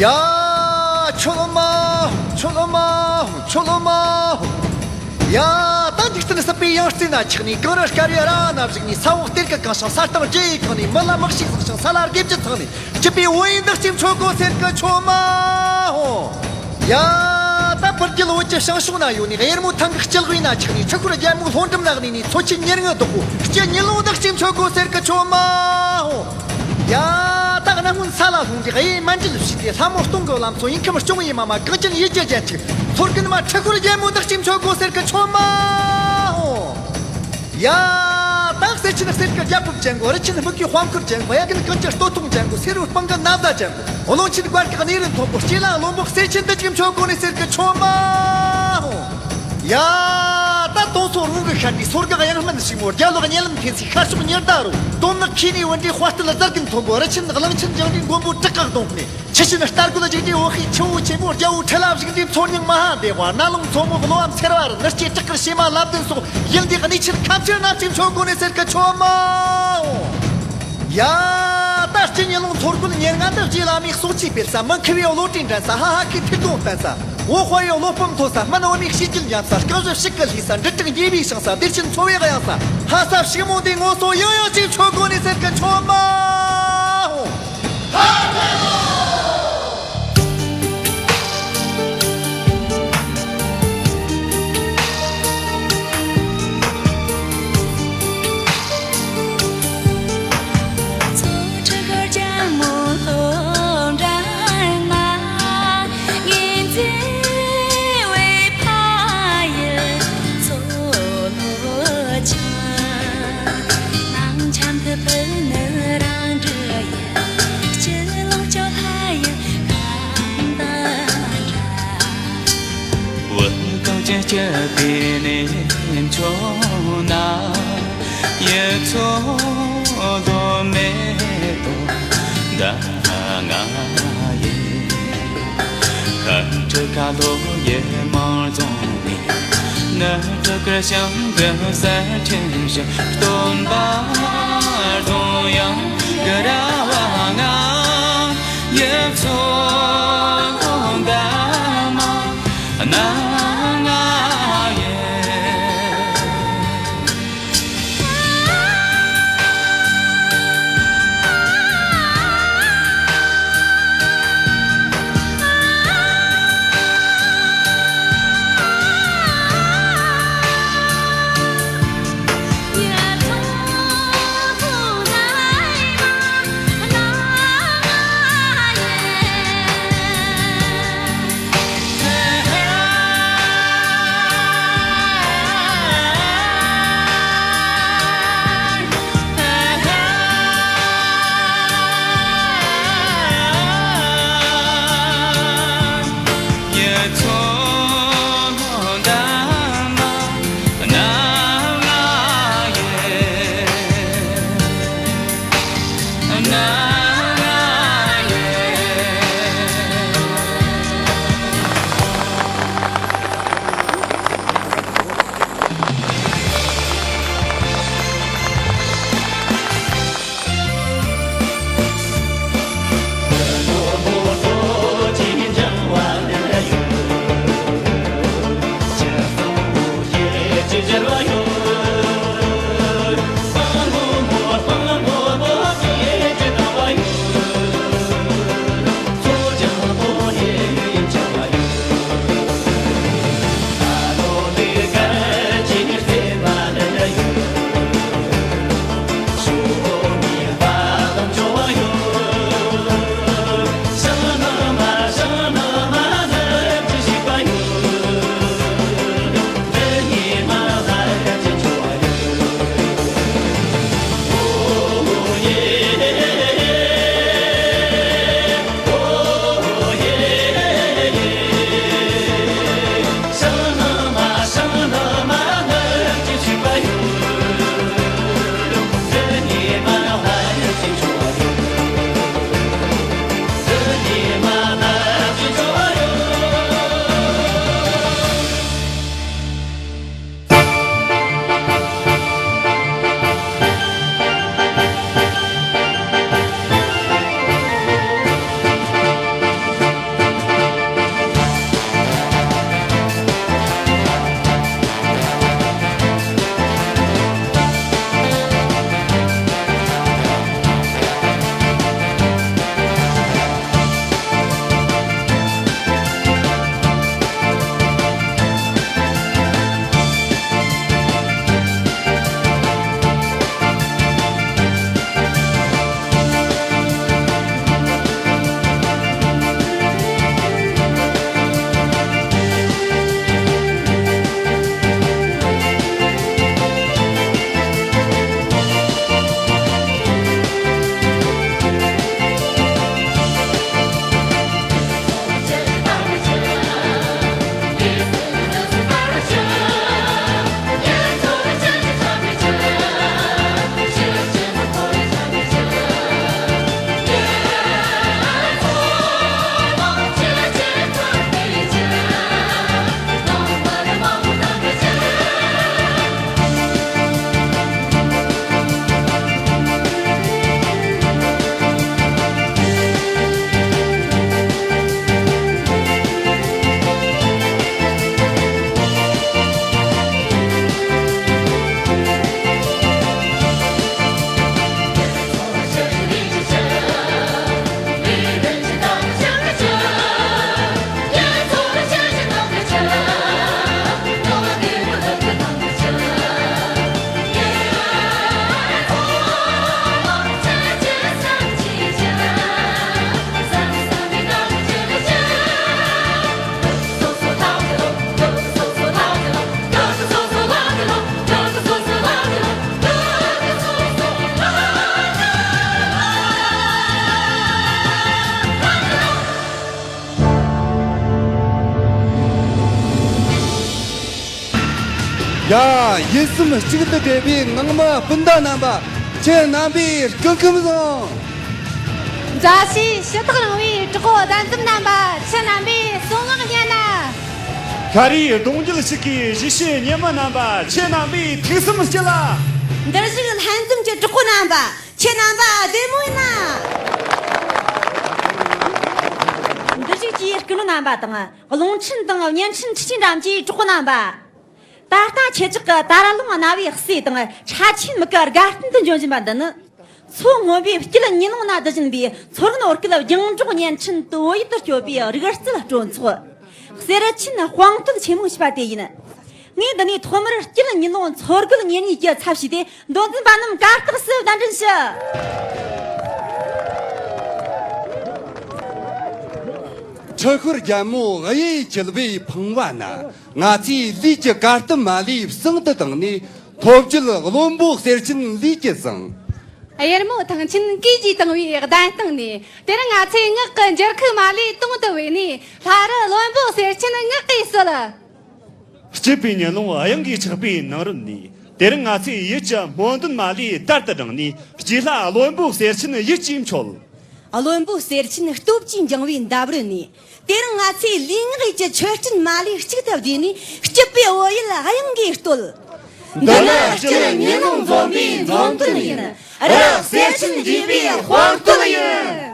ཡ། ཁྱོད་ཨ་མ། ཁྱོད་ཨ་མ། ཁྱོད་ཨ་མ། ཡ། ད་འཇིག་རྟེན་སྲིད་པའི་ཡང་རྩེ་ན་ཆགས་ནས། གངས་རི་དཀར་ཡོལ་ར་བ་ན་བཞུགས་ནས། ས་འོག་གཏེར་གྱི་གངས་ཤིང་། ས་སྟེང་རྒྱུ་ཡི་གངས་ནས། མི་ལ་མི་ཞིག་བཟང་ཞིང་། ས་ལ་དགེ་བཅུ་ཚང་ནས། སྐྱིད་པའི་བོད་ཡུལ་འདི་ཅིག་མཆོད་དགོས་ཟེར་གི། ཁྱོད་ཨ་མ་ཧོ། ཡ། ད་བུ་རྒྱུད་བོད་ཀྱི་བྱང་ཕྱོགས་ན་ཡོད་ནས། གཡེར་མོ་ཐང་གི་སྤྱིལ་བུའི་ན་ཆགས་ནས། ཁྲི་ཤོར་རྒྱལ་མོའི་ལྷོ་འགྲམ་ན་གནས་ནས། མཚོ་ཆེན་ཉེར་ལྔའི་བདག་པོ་སྐྱིད་ཉི་ལོང་བདག་ཅིག་མཆོད་དགོས་ཟེར་གི། ཁྱོད་ཨ་མ་ཧོ། ཡ། ད་གནམ་སྔོན་ས་ལ་ལྷུང་སྟེ། གཡས་མཎྜལ་ཕྱིས་ཏེ། ལྷ་མོ་སྟོང་གི་བླ་མཚོ། ཡིད་ཁམས་སྐྱོང་བའི་མ་མ། གངས་ཅན་ཡུལ་གྱི་རྒྱན་གཅིག། མཚོ་རྒན་མ། ཁྲི་ཤོར་རྒྱལ་མོ་བདག་ཅིག་མཆོད་དགོས་ཟེར་གི། ཁྱོད་ཨ་མ་ཧོ། ཡ། ད་གསེར་ཆེན་གསེར་གྱི་རྒྱལ་པོ་ཅན་གོ། རི་ཆེན་སྨུག་གི་དཔལ་འཁོར་ཅན་གོ། གཡས་གཡོན་ཀུན་གྱི་སྟོད་ཐུང་ཅན་གོ། སེར་བོ་སྤང་གི་ན་བཟའ་ཅན་གོ། བློན་ཆེན་བར་གི་གནས་རི་མཐོན་པོ། སྐྱེ་ལ་བློན་པོ་གསེར་ཆེན་འདི་ཅིག་མཆོད་དགོས་ནས་ཟེར་གི། ཁྱོད་ཨ་མ་ཧོ། ཡ། ད་དུང་སོ་རོང་གི་ཤར་ནས། སོར་ག་གཡང་སྨན་ཞིག་མོ། རྒྱ་ལོག་གཉའ་ལམ་འཐེན་སའི་ཤར་ཕྱོགས་ཉི་ཟླ་རོ། དོམ་ནག་ཁྱེར་ནས་བུད་འདྲའི་དཔའ་རྟུལ་གཟར་གྱི་མཐོན་པོ། རི་ཆེན་གླང་ཆེན་ལྗང་སྒྲའི་མགོན་པོ་བྲག་གི་གདོང་ནས། ཆུ་ཆེན་རྟ་རྒོད་རྒྱུག་འདྲའི་འོག་གི་ཆུ་བོ་ཆེན་མོ། རྒྱལ་པོ་ཁྲི་ལ་བཞུགས་འདྲའི་མཚོ་སྙིང་མ་ཧཱ་དེ་བ། རྣ་ལུང་མཚོ་མོ་གློ་བ་མཚེར་བ་རི། ནུ་སྐྱེས་བྲག་དཀར་བྱེ་མ་ལབ་ལྡན་སོགས། ཡུལ་འདིའི་གནས་ཆེན་ཁམས་ཆེར་རྣམས་ཅིག་མཆོད་དགོས་ནས་ཟེར་གི། ཁྱོད་ཨ་མ་ཧོ། ཡ། ད་སྐྱིད་ཉི་ལོང་མཚོ་རྒོད་ཉེར་ལྔ་འདི། རྗེ་བླ་མའི་སྲོག་གཅོད་སྤེལ་ས། མི་ཁུ་བའི་བློ་གྲོས་འགྲན་ས། ཧ་ཧ་ཁའི་ཐིག་རྡུང་བསྟན་ས། འོ་དཔའ་བོའི་བློ་སྤོབས་མཐོ་ས། སྨན་བུ་མོའི་གཤིས་རྒྱུད་ཉམས་ས། རྐང་བཞི་ཕྱུགས་ཀྱིས་ལྷས་ས། འབྲུ་དྲུག་འགྱེད་པའི་ཞིང་ས། བདེ་ཆེན་འཚོ་བའི་གཡང་ས། ལྷ་ས་ཕྱུག་མོ་འདིའི་ངོ་སོ་ཡང་ཡང་ཅིག་མཆོད་དགོས་ནས་ཟེར་གི། ཁྱོད་ཨ་མ་ཧོ། བོད་གངས་ཅན་སྐྱིད་པའི་གནས་མཆོག་ན། ཡུལ་ཚོ་ལོ་མེ་ཏོག་ཟླ་ལྔ་ཡི། ཤར་ཁྲི་ཁ་ལྷོ་ཡུལ་མང་རྫོང་ནས། ནུབ་གྲུ་གུར་ཞིང་གི་གསེར་ཁྲིར་བཞུགས། སྟོན་པ་རྫོང་གཡང་གི་ར་བ་ང་། ཡུལ་ཚོ་ལོ་འདབ་མ་སྣ་ལྔ་ཡི། ཡ། ཡིད་སེམས་གཅིག་ཏུ་བསྡེབས་པའི་ངང་མི་སྤུན་ཟླ་རྣམ་པ། ཁྱེད་རྣམ་པའི་སྐུ་ཁམས་བཟང་། མཛའ་བཤེས་ཞི་ཐག་རིང་བའི་གྲོགས་པོ་གདན་འཛོམས་རྣམ་པ། ཁྱེད་རྣམ་པའི་གསང་བ་སྙན་ན། ཤ་རུས་གདུང་རྒྱུད་གཅིག་གི་གཞིས་བྱེས་ཉི་མ་རྣམ་པ། ཁྱེད་རྣམ་པའི་ཐུགས་བསམ་སྐྱིད་ལ། འདིར་བཞུགས་ལྷན་འཛོམས་ཀྱི་གྲོགས་པོ་རྣམ་པ། ཁྱེད་རྣམ་པ་བདེ་མོ་ཡིན་ན། འདིར་བཞུགས་ཀྱི་སྐུ་ངོ་རྣམ་པ་དང་། རླུང་འཕྲིན་དང་བརྙན་འཕྲིན་འཕྲུལ་ཆས་འགྲམ་གྱི་གྲོགས་པོ་རྣམ་པ། ད་ལྟ་ཁྱེད་ཅག་གི་དར་ལུང་རྣ་བའི་གསོས་དང་། ཁྲ་ཆེན་མིག་གི་དགའ་སྟོན་དུ་འབྱོན་བཞིན་པ་འདི་ནི། མཚོ་སྔོན་པོའི་དཀྱིལ་ཉི་ལོང་ན་བསྡུ་བཞིན་པའི་མཚོ་རྒན་བོད་སྐད་རྒྱང་སྒྲོག་བརྙན་འཕྲིན་དུ་བོད་ཡུལ་དུ་སྐྱོད་པའི་རིག་རྩལ་སྤྲོ་ཚོགས། གསེར་ཆེན་དཔང་བསྟོད་ཆེན་མོ་ཞེས་པ་དེ་ཡིན། ངས་འདི་ནས་ཐོག་མར་དཀྱིལ་ཉི་ལོང་མཚོ་རྒོད་གཉེར་གཉིས་ཀྱི་ཚབ་བྱས་ཏེ། མདོ་འཛིན་པ་རྣམས་གར་སྟེགས་སུ་གདན་འདྲེན་ཞུ། འཕྲུལ་འཁོར་རྒྱལ་མོ་གཡུ་ཡི་འཁྱིལ་བའི་ཕང་བ་ན། ང་ཚོའི་ལུས་ཀྱི་གར་སྟབས་མ་ལུས་བསང་དུ་བཏང་ནས། ཐོབ་བརྒྱུད་བློན་པོ་གསེར་ཆེན་ལུས་ཀྱིས་བཟུང་། གཡེར་མོ་ཐང་ཆེན་གོས་ཀྱིས་བཏང་བའི་གདན་སྟེང་ནས། དེ་རིང་ང་ཚོའི་ངག་གི་འགྱུར་ཁུག་མ་ལུས་དུང་དུ་བོས་ནས། ལྷ་རི་བློན་པོ་གསེར་ཆེན་ངག་གིས་གསོལ། སྐྱིད་པའི་ཉི་ལོང་དབྱངས་ཀྱིས་ཆགས་པའི་ནང་རོལ་ནས། དེ་རིང་ང་ཚོས་ཡིད་ཀྱི་སྨོན་འདུན་མ་ལུས་དར་དུ་བསྒྲེངས་ནས། སྐྱེས་ལྷ་བློན་པོ་གསེར་ཆེན་ཡིད་ཀྱིས་མཆོད། བློན་པོ་གསེར་ཆེན་སྟོབས་ཀྱིས་འགྱིང་བའི་འདབས་རོལ་ནས། དེ་རིང་ང་ཚོས་ལུས་ངག་ཡིད་ཀྱི་མཆོད་སྤྲིན་མ་ལུས་གཅིག་ཏུ་བསྡུས་ནས། སྐྱིད་པའི་བོད་ཡུལ་དབྱངས་ཀྱིས་བསྟོད། འདི་ནི་དཀྱིལ་ཉི་ལོང་འཛོམས་པའི་འཛོམས་སྟོན་ཡིན། རི་གསེར་ཆེན་རྒྱས་པའི་དཔང་བསྟོད་ཡིན།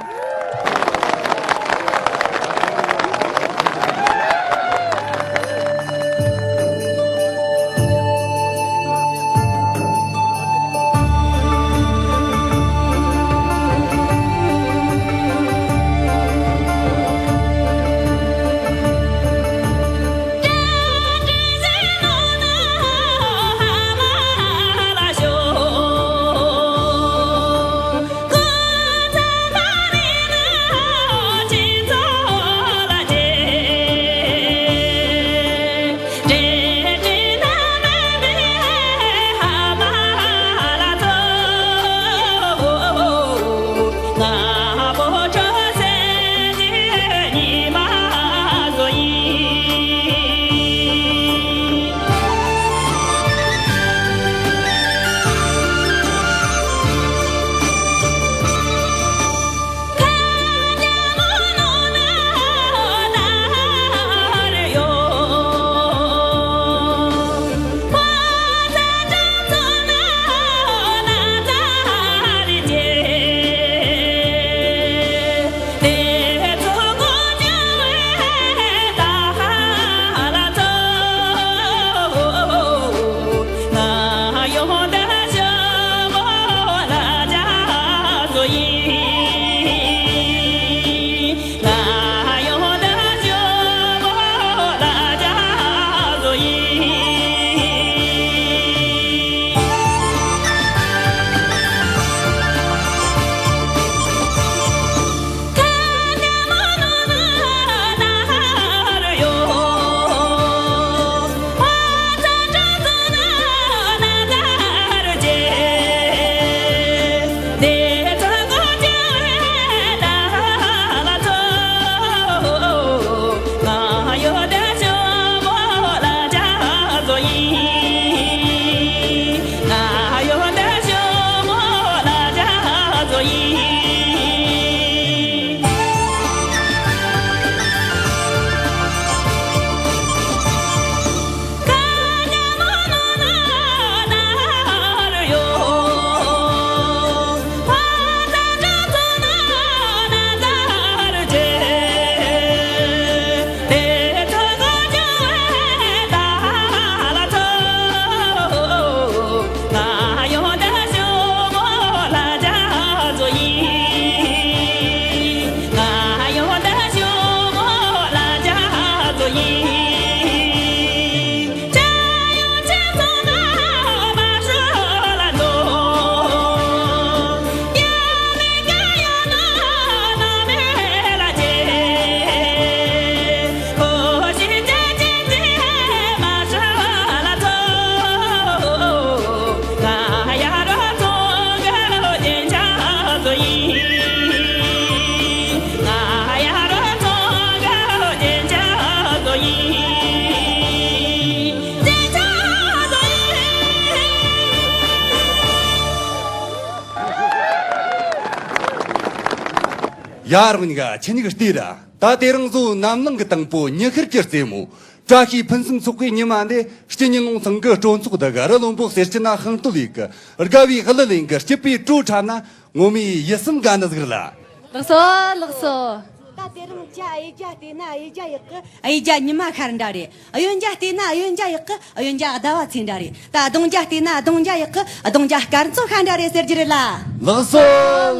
ཡ་རང་ཉིད་ཁྱེད་ཉིད་ལྟོས་ར། ད་དེ་རིང་གཟོད་ནམ་ལངས་གི་དང་པོ་ཉི་ཤར་གྱི་རྩེ་མོ། བཀྲ་ཤིས་ཕུན་སུམ་ཚོགས་པའི་ཉི་མ་འདི། སྤྱི་ཉིན་ལུང་ཚང་གི་སྤྲོ་ཚོགས་དག་རི་ལོན་པོ་གསེར་ཆུ་ན་ཤིང་རྟོད་ལས་གི། དགའ་བའི་གླུ་ལེན་གི་སྐྱིད་པའི་བྲོ་འཁྲབ་ན། ངོ་མའི་ཡིད་སེམས་དགའ་ནི་ཟིག་རེད་ལ། ལགས་སོ། ལགས་སོ། ད་དེ་རིང་ཁྱེད་ཨའི་རྒྱ་བལྟས་ན་ཨའི་རྒྱ་ཡག་གི། ཨའི་རྒྱ་ཉི་མ་ཤར་འདྲ་རེད། ཨ་ཡོན་རྒྱ་བལྟས་ན་ཨ་ཡོན་རྒྱ་ཡག་གི། ཨ་ཡོན་རྒྱ་ཟླ་བ་ཚེས་འདྲ་རེད། ད་ལྡོང་རྒྱ་བལྟས་ན་ལྡོང་རྒྱ་ཡག་གི། ཨ་ལྡོང་རྒྱ་སྐར་མཚོ་ཤར་འདྲ་རེད་ཟེར་རྒྱུ་རེད་ལ། ལགས་སོ།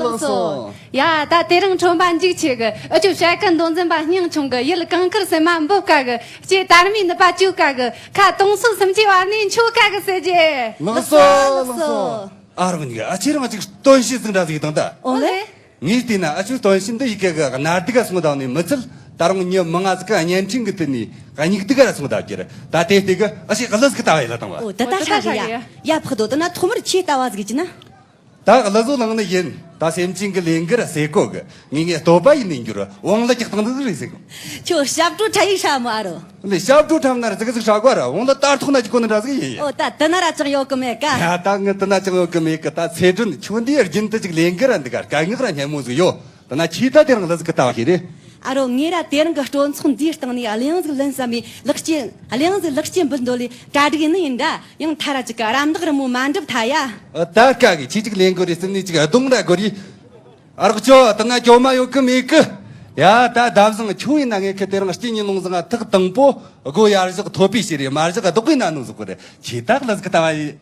ལགས་སོ། ཡ། ད་དེ་རིང་ཁྲོམ་པ་འཇིགས་ཆེ་གི། ཨ་ཅོ་བྱ་ཀ་མདོ་འཛིན་པ་སྙིང་ཆུང་གི། ཡུལ་གངས་དཀར་སེམས་མ་འབུབ་དཀའ་གི། ལྕེ་དར་མའི་ནུས་པ་བཅོས་དཀའ་གི། ཁ་དུང་སོ་སུམ་ཅུའི་བར་ནས་འཆོ་དཀའ་གི་ཟེར་རྒྱུ། ལགས་སོ། ལགས་སོ། ཨ་རོགས་གཉིས་ཀ། ཨ། ཁྱེད་རང་ཅིག་སྟོན་བཤད་ཟིག་འདྲ་ཟིག་བཏང་ད། ཨོ་ལེ། ངས་བལྟས་ན་ཨ་ཆོའི་སྟོན་བཤད་འདི་ཡི་གེ་གི་གནའ་སྡུག་ག་སོང་བཏང་ནས་མི་ཚད། ད་རུང་མྱི་མང་ང་ཟིག་ག་བརྙན་འཕྲིན་གི་དེ་ནས་སྙིགས་སྡུག་ག་ར་སོང་བཏང་རྒྱུ་རེད། ད་དེ་ལྟས་གི་ཨ་ཞིག་གླུ་ཟིག་ལྟ་བ་ཡིན་ལ་བཏང་བ། ཨོ། དེ་ད་ཧྲ་གི་ཡ། ཡ་ཕག་རྡོ། དེ་ན་ཐོག་མར་ཁྱེད་ལྟ་བ་ཟིག་བགྱིས་ན། ད་གླུ་བཟོ་བླངས་ནི་ཡིན། ད་སེམས་ཅན་གི་ལས་འགུལ་ཟེར་གོ་གི། ངས་ངས་བསྟོད་པ་ཡིན་ནས་འགྱུར། དབང་ལ་ཀྱག་བཏང་འདུག་རེད་ཟེར་གོ། ཁྱོད་ཞབས་བྲོ་འཁྲབ་ཡིན་ཧྲ་མོ་ཨ་རོ། ལས་ཞབས་བྲོ་འཁྲབ་ན་ར་ཙི་གི་ཟིག་ཧྲ་གོ་ར། དབང་ལ་ད་ཐོག་ན་ཅིག་གོ་ནི་འདྲ་ཟིག་ཡིན་ཡ། ཨོ། ད་དེ་ན་ར་ཅང་ཡོད་གི་མེད་ཀ། ཡ། ད་ངི་དེ་ན་ཅང་ཡོད་གི་མེད་གི། ད་ཚེ་སྒྲོན་ཁྱོད་འདིའི་རྒྱུན་དུ་ཅིག་ལས་འགུལ་ར་འདི་ག་དཀའ་ངལ་ར་སྙན་མོ་ཟིག་ཡོད། དེ་ན་ཁྱེད་ད་དེ་རིང་གླུ་ཟིག་གི་ལྟ་བ་ཞིག་རེད། ཨ་རོ། ངས་ར་དེ་རིང་གི་སྤྲོ་ཚོགས་འདིའི་སྟེང་ནས་གླེང་ཟིག་ལེན་བསམ་མི། ལེགས་སྐྱེས་གླེང་ཟིག་ལེགས་སྐྱེས་འབུལ་འདོད་ལས་གྲ་སྒྲིག་ཡིན་ནི་ཡིན་ད། ཡང་ཐ་ར་ཅིག་ག་རམ་འདེགས་རི་མོ་མ་འགྲུབ་ཐལ་ཡ། ཨ། ད་དཀའ་གི། ཁྱེད་ཅིག་ལེན་དགོས་རེད་ཟེར་ནས་ཅིག་གདོང་ར་དགོས་རེད། ཨ་རོགས་ཅོ། དེ་ན་སྐྱོ་མ་ཡོད་གི་མེད་གི། ཡ། ད་ཟླ་བཟང་ཁྱོད་ཡིན་ན། ངས་ཁི་དེ་རིང་སྤྱི་ཉིན་ལུང་ཟིང་ང་ཐག་དང་པོ་སྒོ་ཡར་བཞག་ཐོད་པའི་ཕྱིར་རེད། མར་བཞག་རྡོག་པའི་ན་ནོ་ཟིག་གོ་རེད། ཁྱེད་ད་གླུ་ཟིག་གི་ལྟ་བ་ཡིན།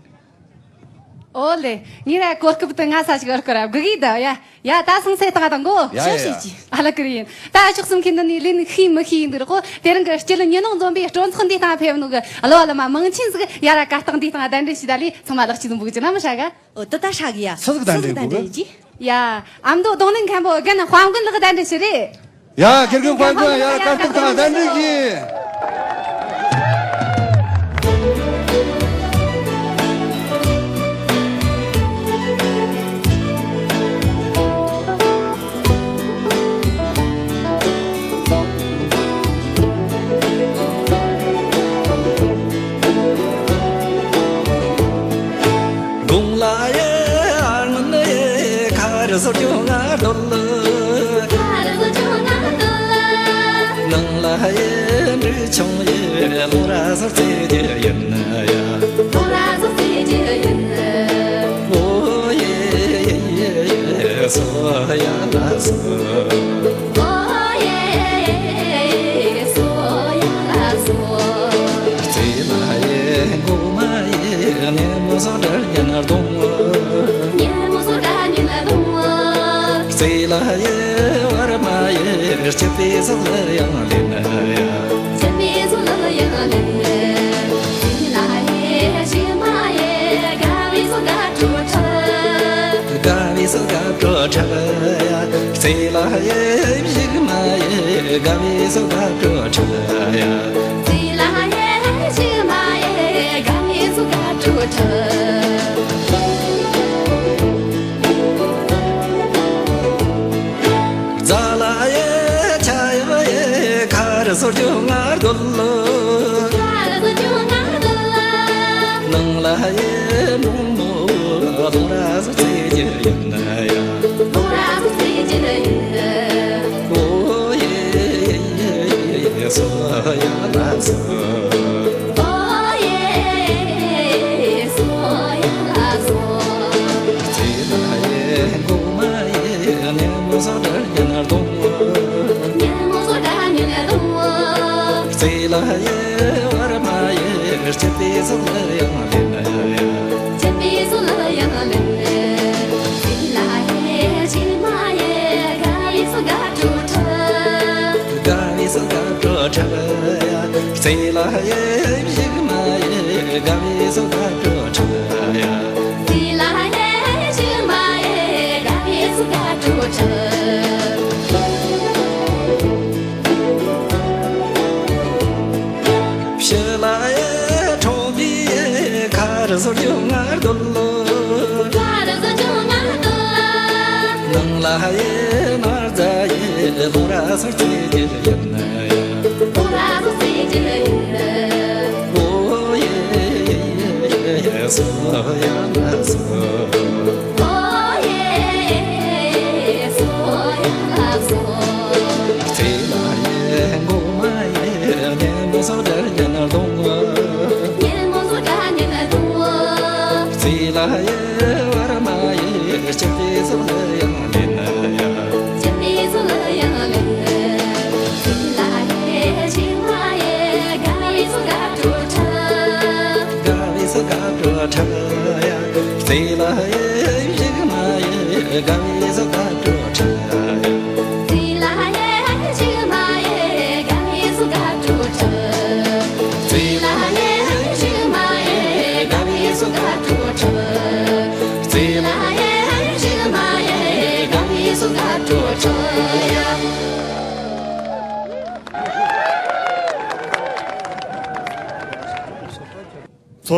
ཨོ་ལེ། ངས་ར་གོ་སྐབས་དེ་སྔ་ས་ཞིག་ཨར་ཀོ་ར་བསྒུག་གི་ད་ཡ། ཡ། ད་སང་སེ་བཏང་དང་གོ། ཡ་ཡ་ཡ། ཨ་ལ་ཀི་རི་ཡིན། ད་ཕྱོགས་གསུམ་ཁྱེད་འདི་ནས་ལེན་ཤེས་མི་ཤེས་ཡིན་འདུག་ར་གོ། དེ་རིང་གི་སྤྱི་ལོ་ཉིས་སྟོང་འཛོམས་པའི་སྤྲོ་ཚོགས་འདི་སྟེང་ཕེབས་ནོ་གི་གླུ་བ་གླུ་མ་མང་ཆེན་ཟིག་ཡ་ར་གར་སྟེགས་འདི་སྟེང་གདན་འདྲེན་བྱས་ད་ལས། ཚང་མ་ལེགས་སྐྱེས་ཟིག་འབུལ་གི་ན་མི་ཧྲ་ག། ཨོ། དེ་ད་ཧྲ་གི་ཡ། སུ་ཟིག་གདན་འདྲེན་འབུལ་གི། ཡ། ཨ་མདོ་རྡུང་ལེན་མཁན་པོ་རྒན་དཔལ་མགོན་ལགས་གདན་འདྲེན་བྱས་རེད། ཡ། དགེ་རྒན་དཔལ་མགོན་ཡར་གར་སྟེགས་སྟེང་གདན་འདྲེན་གྱིས། དགུང་ལ་ཡེ་ཨ་ནི་ཡེ་ཁ་རི་ཟུར་ཅུང་ང་རྡོལ། ཁ་རི་ཟུར་ཅུང་ང་རྡོལ། ནང་ལ་ཡེ་འབྲི་ཆུང་ཡེ་ལོ་ར་ཟུར་ཙེ་ཅི་ཡིན་ཡ། ལོ་ར་ཟུར་ཙེ་ཅི་ཡིན། ཨོ་ཡེ་ཡེ་ཡེ་ཡེ་སོ་ཡ་ལ་སོ། ཨོ་ཡེ་ཡེ་ཡེ་ཡེ་སོ་ཡ་ལ་སོ། རྩེ་ལ་ཡེ་མགོ་མ་ཡེ་ཉེ་མོ་སོ་དྲ་ཉན་རྡུང་། ཉེ་མོ་སོ་དྲ་ཉན་རྡུང་། རྩེ་ལ་ཡེ་བར་མ་ཡེ་སྐྱིད་པའི་སོ་ལ་ཡང་ལེན་ཡ། སྐྱིད་པའི་སོ་ལ་ཡང་ལེན། རྩེ་ལ་ཡེ་ཕྱི་མ་ཡེ་དགའ་བའི་སོ་དགའ་སྤྲོ་འཁྲབ། དགའ་བའི་སོ་དགའ་སྤྲོ་འཁྲབ་ཡ། རྩེ་ལ་ཡེ་གཞུག་མ་ཡེ་དགའ་བའི་སོ་དགའ་སྤྲོ་འཁྲབ་ཡ། རྩེ་ལ་ཡེ་གཞུག་མ་ཡེ་དགའ་བའི་སོ་དགའ་སྤྲོ་འཁྲབ། རྫ་ལ་ཡེ་ཆ་ཡ་ཡེ་ཁ་རི་ཟུར་ཅུང་ང་རྡོལ། ཁ་རི་ཟུར་ཅུང་ང་རྡོལ། ནང་ལ་ཡེ་འབྲོང་མོ་ལོ་ར་ཟུར་ཙེ་ཅི་ཡིན་ཡ། ལོ་ར་ཟུར་ཙེ་ཅི་ཡིན། ཨོ་ཡེ་ཡེ་ཡེ་སོ་ཡ་ལ་སོ། ཨོ་ཡེ་སོ་ཡ་ལ་སོ། རྩེ་ལ་ཡེ་མགོ་མ་ཡེ་ཉེ་མོ་སོ་དྲ་ཉན་རྡུང་། ཉེ་མོ་སོ་དྲ་ཉན་རྡུང་། རྩེ་ལ་ཡེ་བར་མ་ཡེ་སྐྱིད་པའི་སོ་ལ་ཡང་ལེན་ཡ། སྐྱིད་པའི་སོ་ལ་ཡང་ལེན། རྩེ་ལ་ཡེ་ཕྱི་མ་ཡེ་དགའ་བའི་སོ་དགའ་སྤྲོ་འཁྲབ། དགའ་བའི་སོ་དགའ་སྤྲོ་འཁྲབ་ཡ། རྩེ་ལ་ཡེ་གཞུག་མ་ཡེ་དགའ་བའི་སོ་དགའ་སྤྲོ་འཁྲབ་ཡ། རྩེ་ལ་ཡེ་གཞུག་མ་ཡེ་དགའ་བའི་སོ་དགའ་སྤྲོ་འཁྲབ། ཕྱི་ལ་ཡེ་ཁྲོམ་བུའི་ཁ་རི་ཟུར་ཅུང་ང་རྡོལ། ཁ་རི་ཟུར་ཅུང་ང་རྡོལ། ནང་ལ་ཡེ་མར་རྫ་ཡེ་ལོ་ར་ཟུར་ཙེ་ཅི་ཡིན་ཡ། ལོ་ར་ཟུར་ཙེ་ཅི་ཡིན། ཨོ་ཡེ་ཡེ་ཡེ་སོ་ཡ་ལ་སོ། ཨོ་ཡེ་ཡེ་ཡེ་སོ་ཡ་ལ་སོ། མཚོ་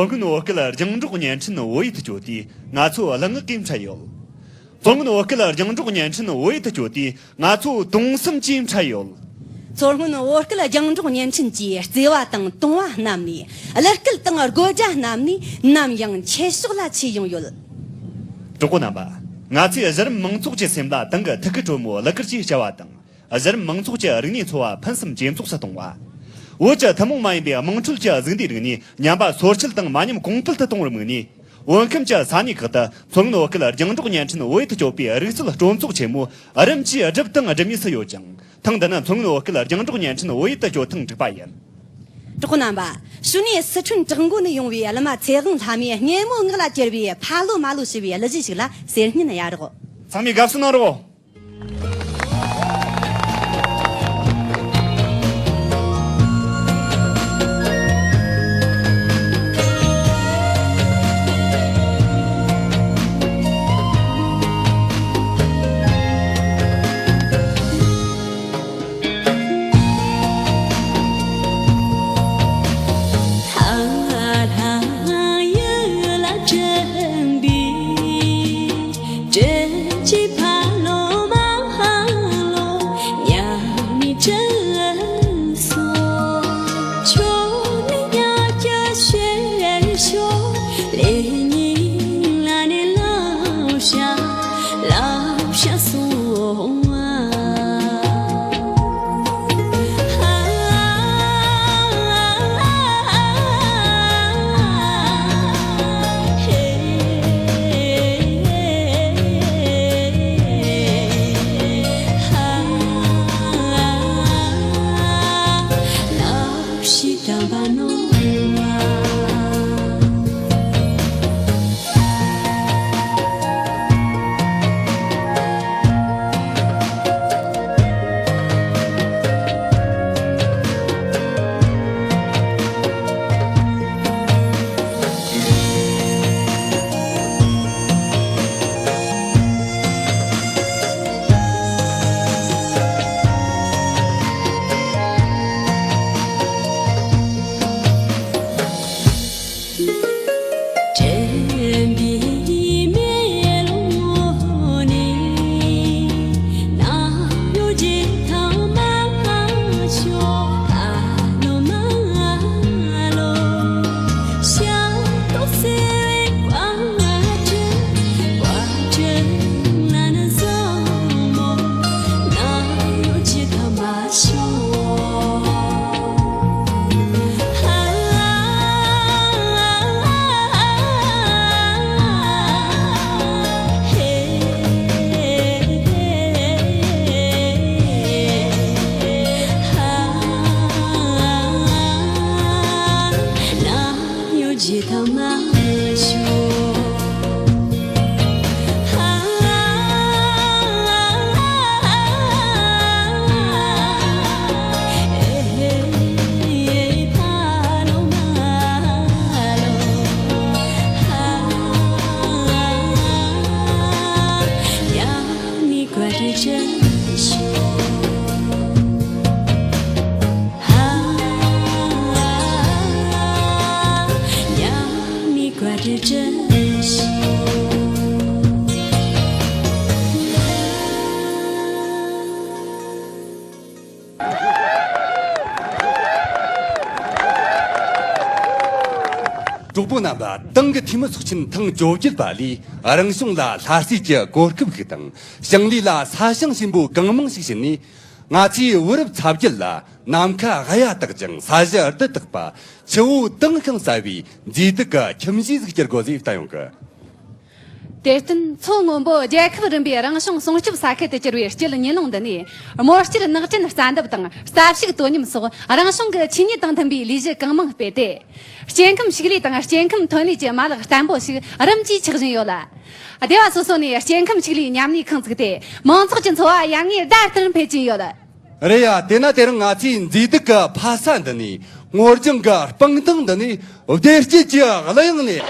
སྔོན་བོད་སྐད་རྒྱང་སྒྲོག་བརྙན་འཕྲིན་བོད་ཡིག་ཏུ་བསྒྱུར་ཏེ་ང་ཚོ་གླེང་ངག་གིས་འཕྲད་ཡོད། མཚོ་སྔོན་བོད་སྐད་རྒྱང་སྒྲོག་བརྙན་འཕྲིན་བོད་ཡིག་ཏུ་བསྒྱུར་ཏེ་ང་ཚོ་དུང་གསུམ་གྱིས་འཕྲད་ཡོད། མཚོ་སྔོན་བོད་སྐད་རྒྱང་སྒྲོག་བརྙན་འཕྲིན་གྱིས་བརྩེ་བ་དང་དུང་བ་བསྣམས་ནས། གླུ་སྐད་དང་དགོད་སྒྲ་བསྣམས་ནས། ནམ་ཡང་ཁྱེད་ཕྱོགས་ལ་ཆས་ཡོང་ཡོད། གྲོགས་པོ་རྣམ་པ། ང་ཚོས་གཞི་རིམ་མང་ཚོགས་ཀྱི་སེམས་ལ་ཏང་གི་ཐུགས་ཀའི་དྲོན་མོ་གླུ་གར་གྱིས་སྐྱེལ་བ་དང་། གཞི་རིམ་མང་ཚོགས་ཀྱི་རིག་གནས་འཚོ་བ་ཕུན་སུམ་ཇེ་ཚོགས་སུ་གཏོང་བ། བོད་ཀྱི་ཐུན་མོང་མ་ཡིན་པའི་དམངས་ཁྲོད་ཀྱི་གཟུགས་འདས་རིག་གནས་ཉམས་པ་སོར་ཆུད་དང་མ་ཉམས་གོང་འཕེལ་དུ་གཏོང་བར་དམིགས་ནས། བོད་ཁམས་ཀྱི་ས་གནས་ཁག་ཏུ་མཚོ་སྔོན་བོད་སྐད་རྒྱང་སྒྲོག་བརྙན་འཕྲིན་བོད་ཡིག་ཏུ་བསྒྱུར་བའི་རིག་རྩལ་སྤྲོ་ཚོགས་ཆེན་མོ་རིམ་གྱིས་བསྒྲུབས་དང་སྒྲུབ་མུས་སུ་ཡོད་ཅིང་། ཐེངས་འདི་ནི་མཚོ་སྔོན་བོད་སྐད་རྒྱང་སྒྲོག་བརྙན་འཕྲིན་བོད་ཡིག་ཏུ་བསྒྱུར་ཐེངས་དྲུག་པ་ཡིན། གྲོགས་པོ་རྣམ་པ། གཞུག་ནས་སི་ཁྲོན་བྲག་འགོ་ནས་ཡོང་བའི་གླུ་མ་ཚེ་དབང་ལྷ་མོས་སྙན་མོ་ངག་ལ་གྱེར་བའི་ཕ་ལོ་མ་ལོ་ཞེས་པའི་གླུ་གཞས་ཤིག་ལ་གསེར་སྙན་གཡར་རོགས། ཚང་མས་དགའ་བསུ་གནང་རོགས། གྲོགས་པོ་རྣམ་པ། ཏང་གི་འཐུས་མི་ཚོགས་ཆེན་ཐེངས་བཅོ་བརྒྱད་པ་ལས་རང་གཞུང་ལ་ལྷ་སྲས་ཀྱི་གོ་སྐབས་ཤིག་དང་ཞིང་ལས་ལ་ས་ཞིང་ཞིམ་པོ་གང་མང་ཞིག་བྱིན་ནས། ང་ཚོས་བུ་རབས་ཚ་བརྒྱུད་ལ་ནམ་མཁའ་གཡའ་དག་ཅིང་ས་གཞི་རྡུལ་དག་པ། ཆུ་བོ་དྭངས་ཤིང་གསལ་བའི་མཛེས་སྡུག་གི་ཁྱིམ་གཞིས་ཟིག་སྐྱུར་དགོས་ཟེར་བསྟན་ཡོང་གི། དེར་བརྟེན། མཚོ་སྔོན་པོ་རྒྱལ་ཁབ་རིམ་པའི་རང་བྱུང་སྲུང་སྐྱོབ་ས་ཁུལ་དུ་གྱུར་བའི་སྐྱིད་གཉིད་ལམ་འདི་ནས། རྨོ་སྐྱེལ་ནགས་སྐྲུན་རྩྭ་འདེབས་དང་། རྩྭ་ཕྱུགས་དོ་མཉམ་སོགས་རང་བྱུང་གི་ཆོས་ཉིད་དང་མཐུན་པའི་ལས་གཞི་གང་མང་སྤེལ་ཏེ། སྐྱེ་ཁམས་ཕྱུགས་ལས་དང་སྐྱེ་ཁམས་ཐོན་ལས་ཀྱི་མ་ལག་བརྟན་པོ་ཞིག་རིམ་གྱིས་ཆགས་བཞིན་ཡོད་ལ། སྡེ་བ་སོ་སོ་ནས་སྐྱེ་ཁམས་ཕྱུགས་ལས་མཉམ་ལས་ཁང་བཙུགས་ཏེ། མང་ཚོགས་ཀྱི་འཚོ་བ་ཡར་ངོའི་ཟླ་ལྟར་འཕེལ་གྱིན་ཡོད། རེད་ཡ། དེས་ན་དེ་རིང་ང་ཚོས་མཛེས་སྡུག་གི་ཕ་ས་འདི་ནས། སྔོ་ལྗང་གི་སྤང་ཐང་འདི་ནས། བདེ་སྐྱིད་ཀྱི་གླུ་དབྱངས་ལེན།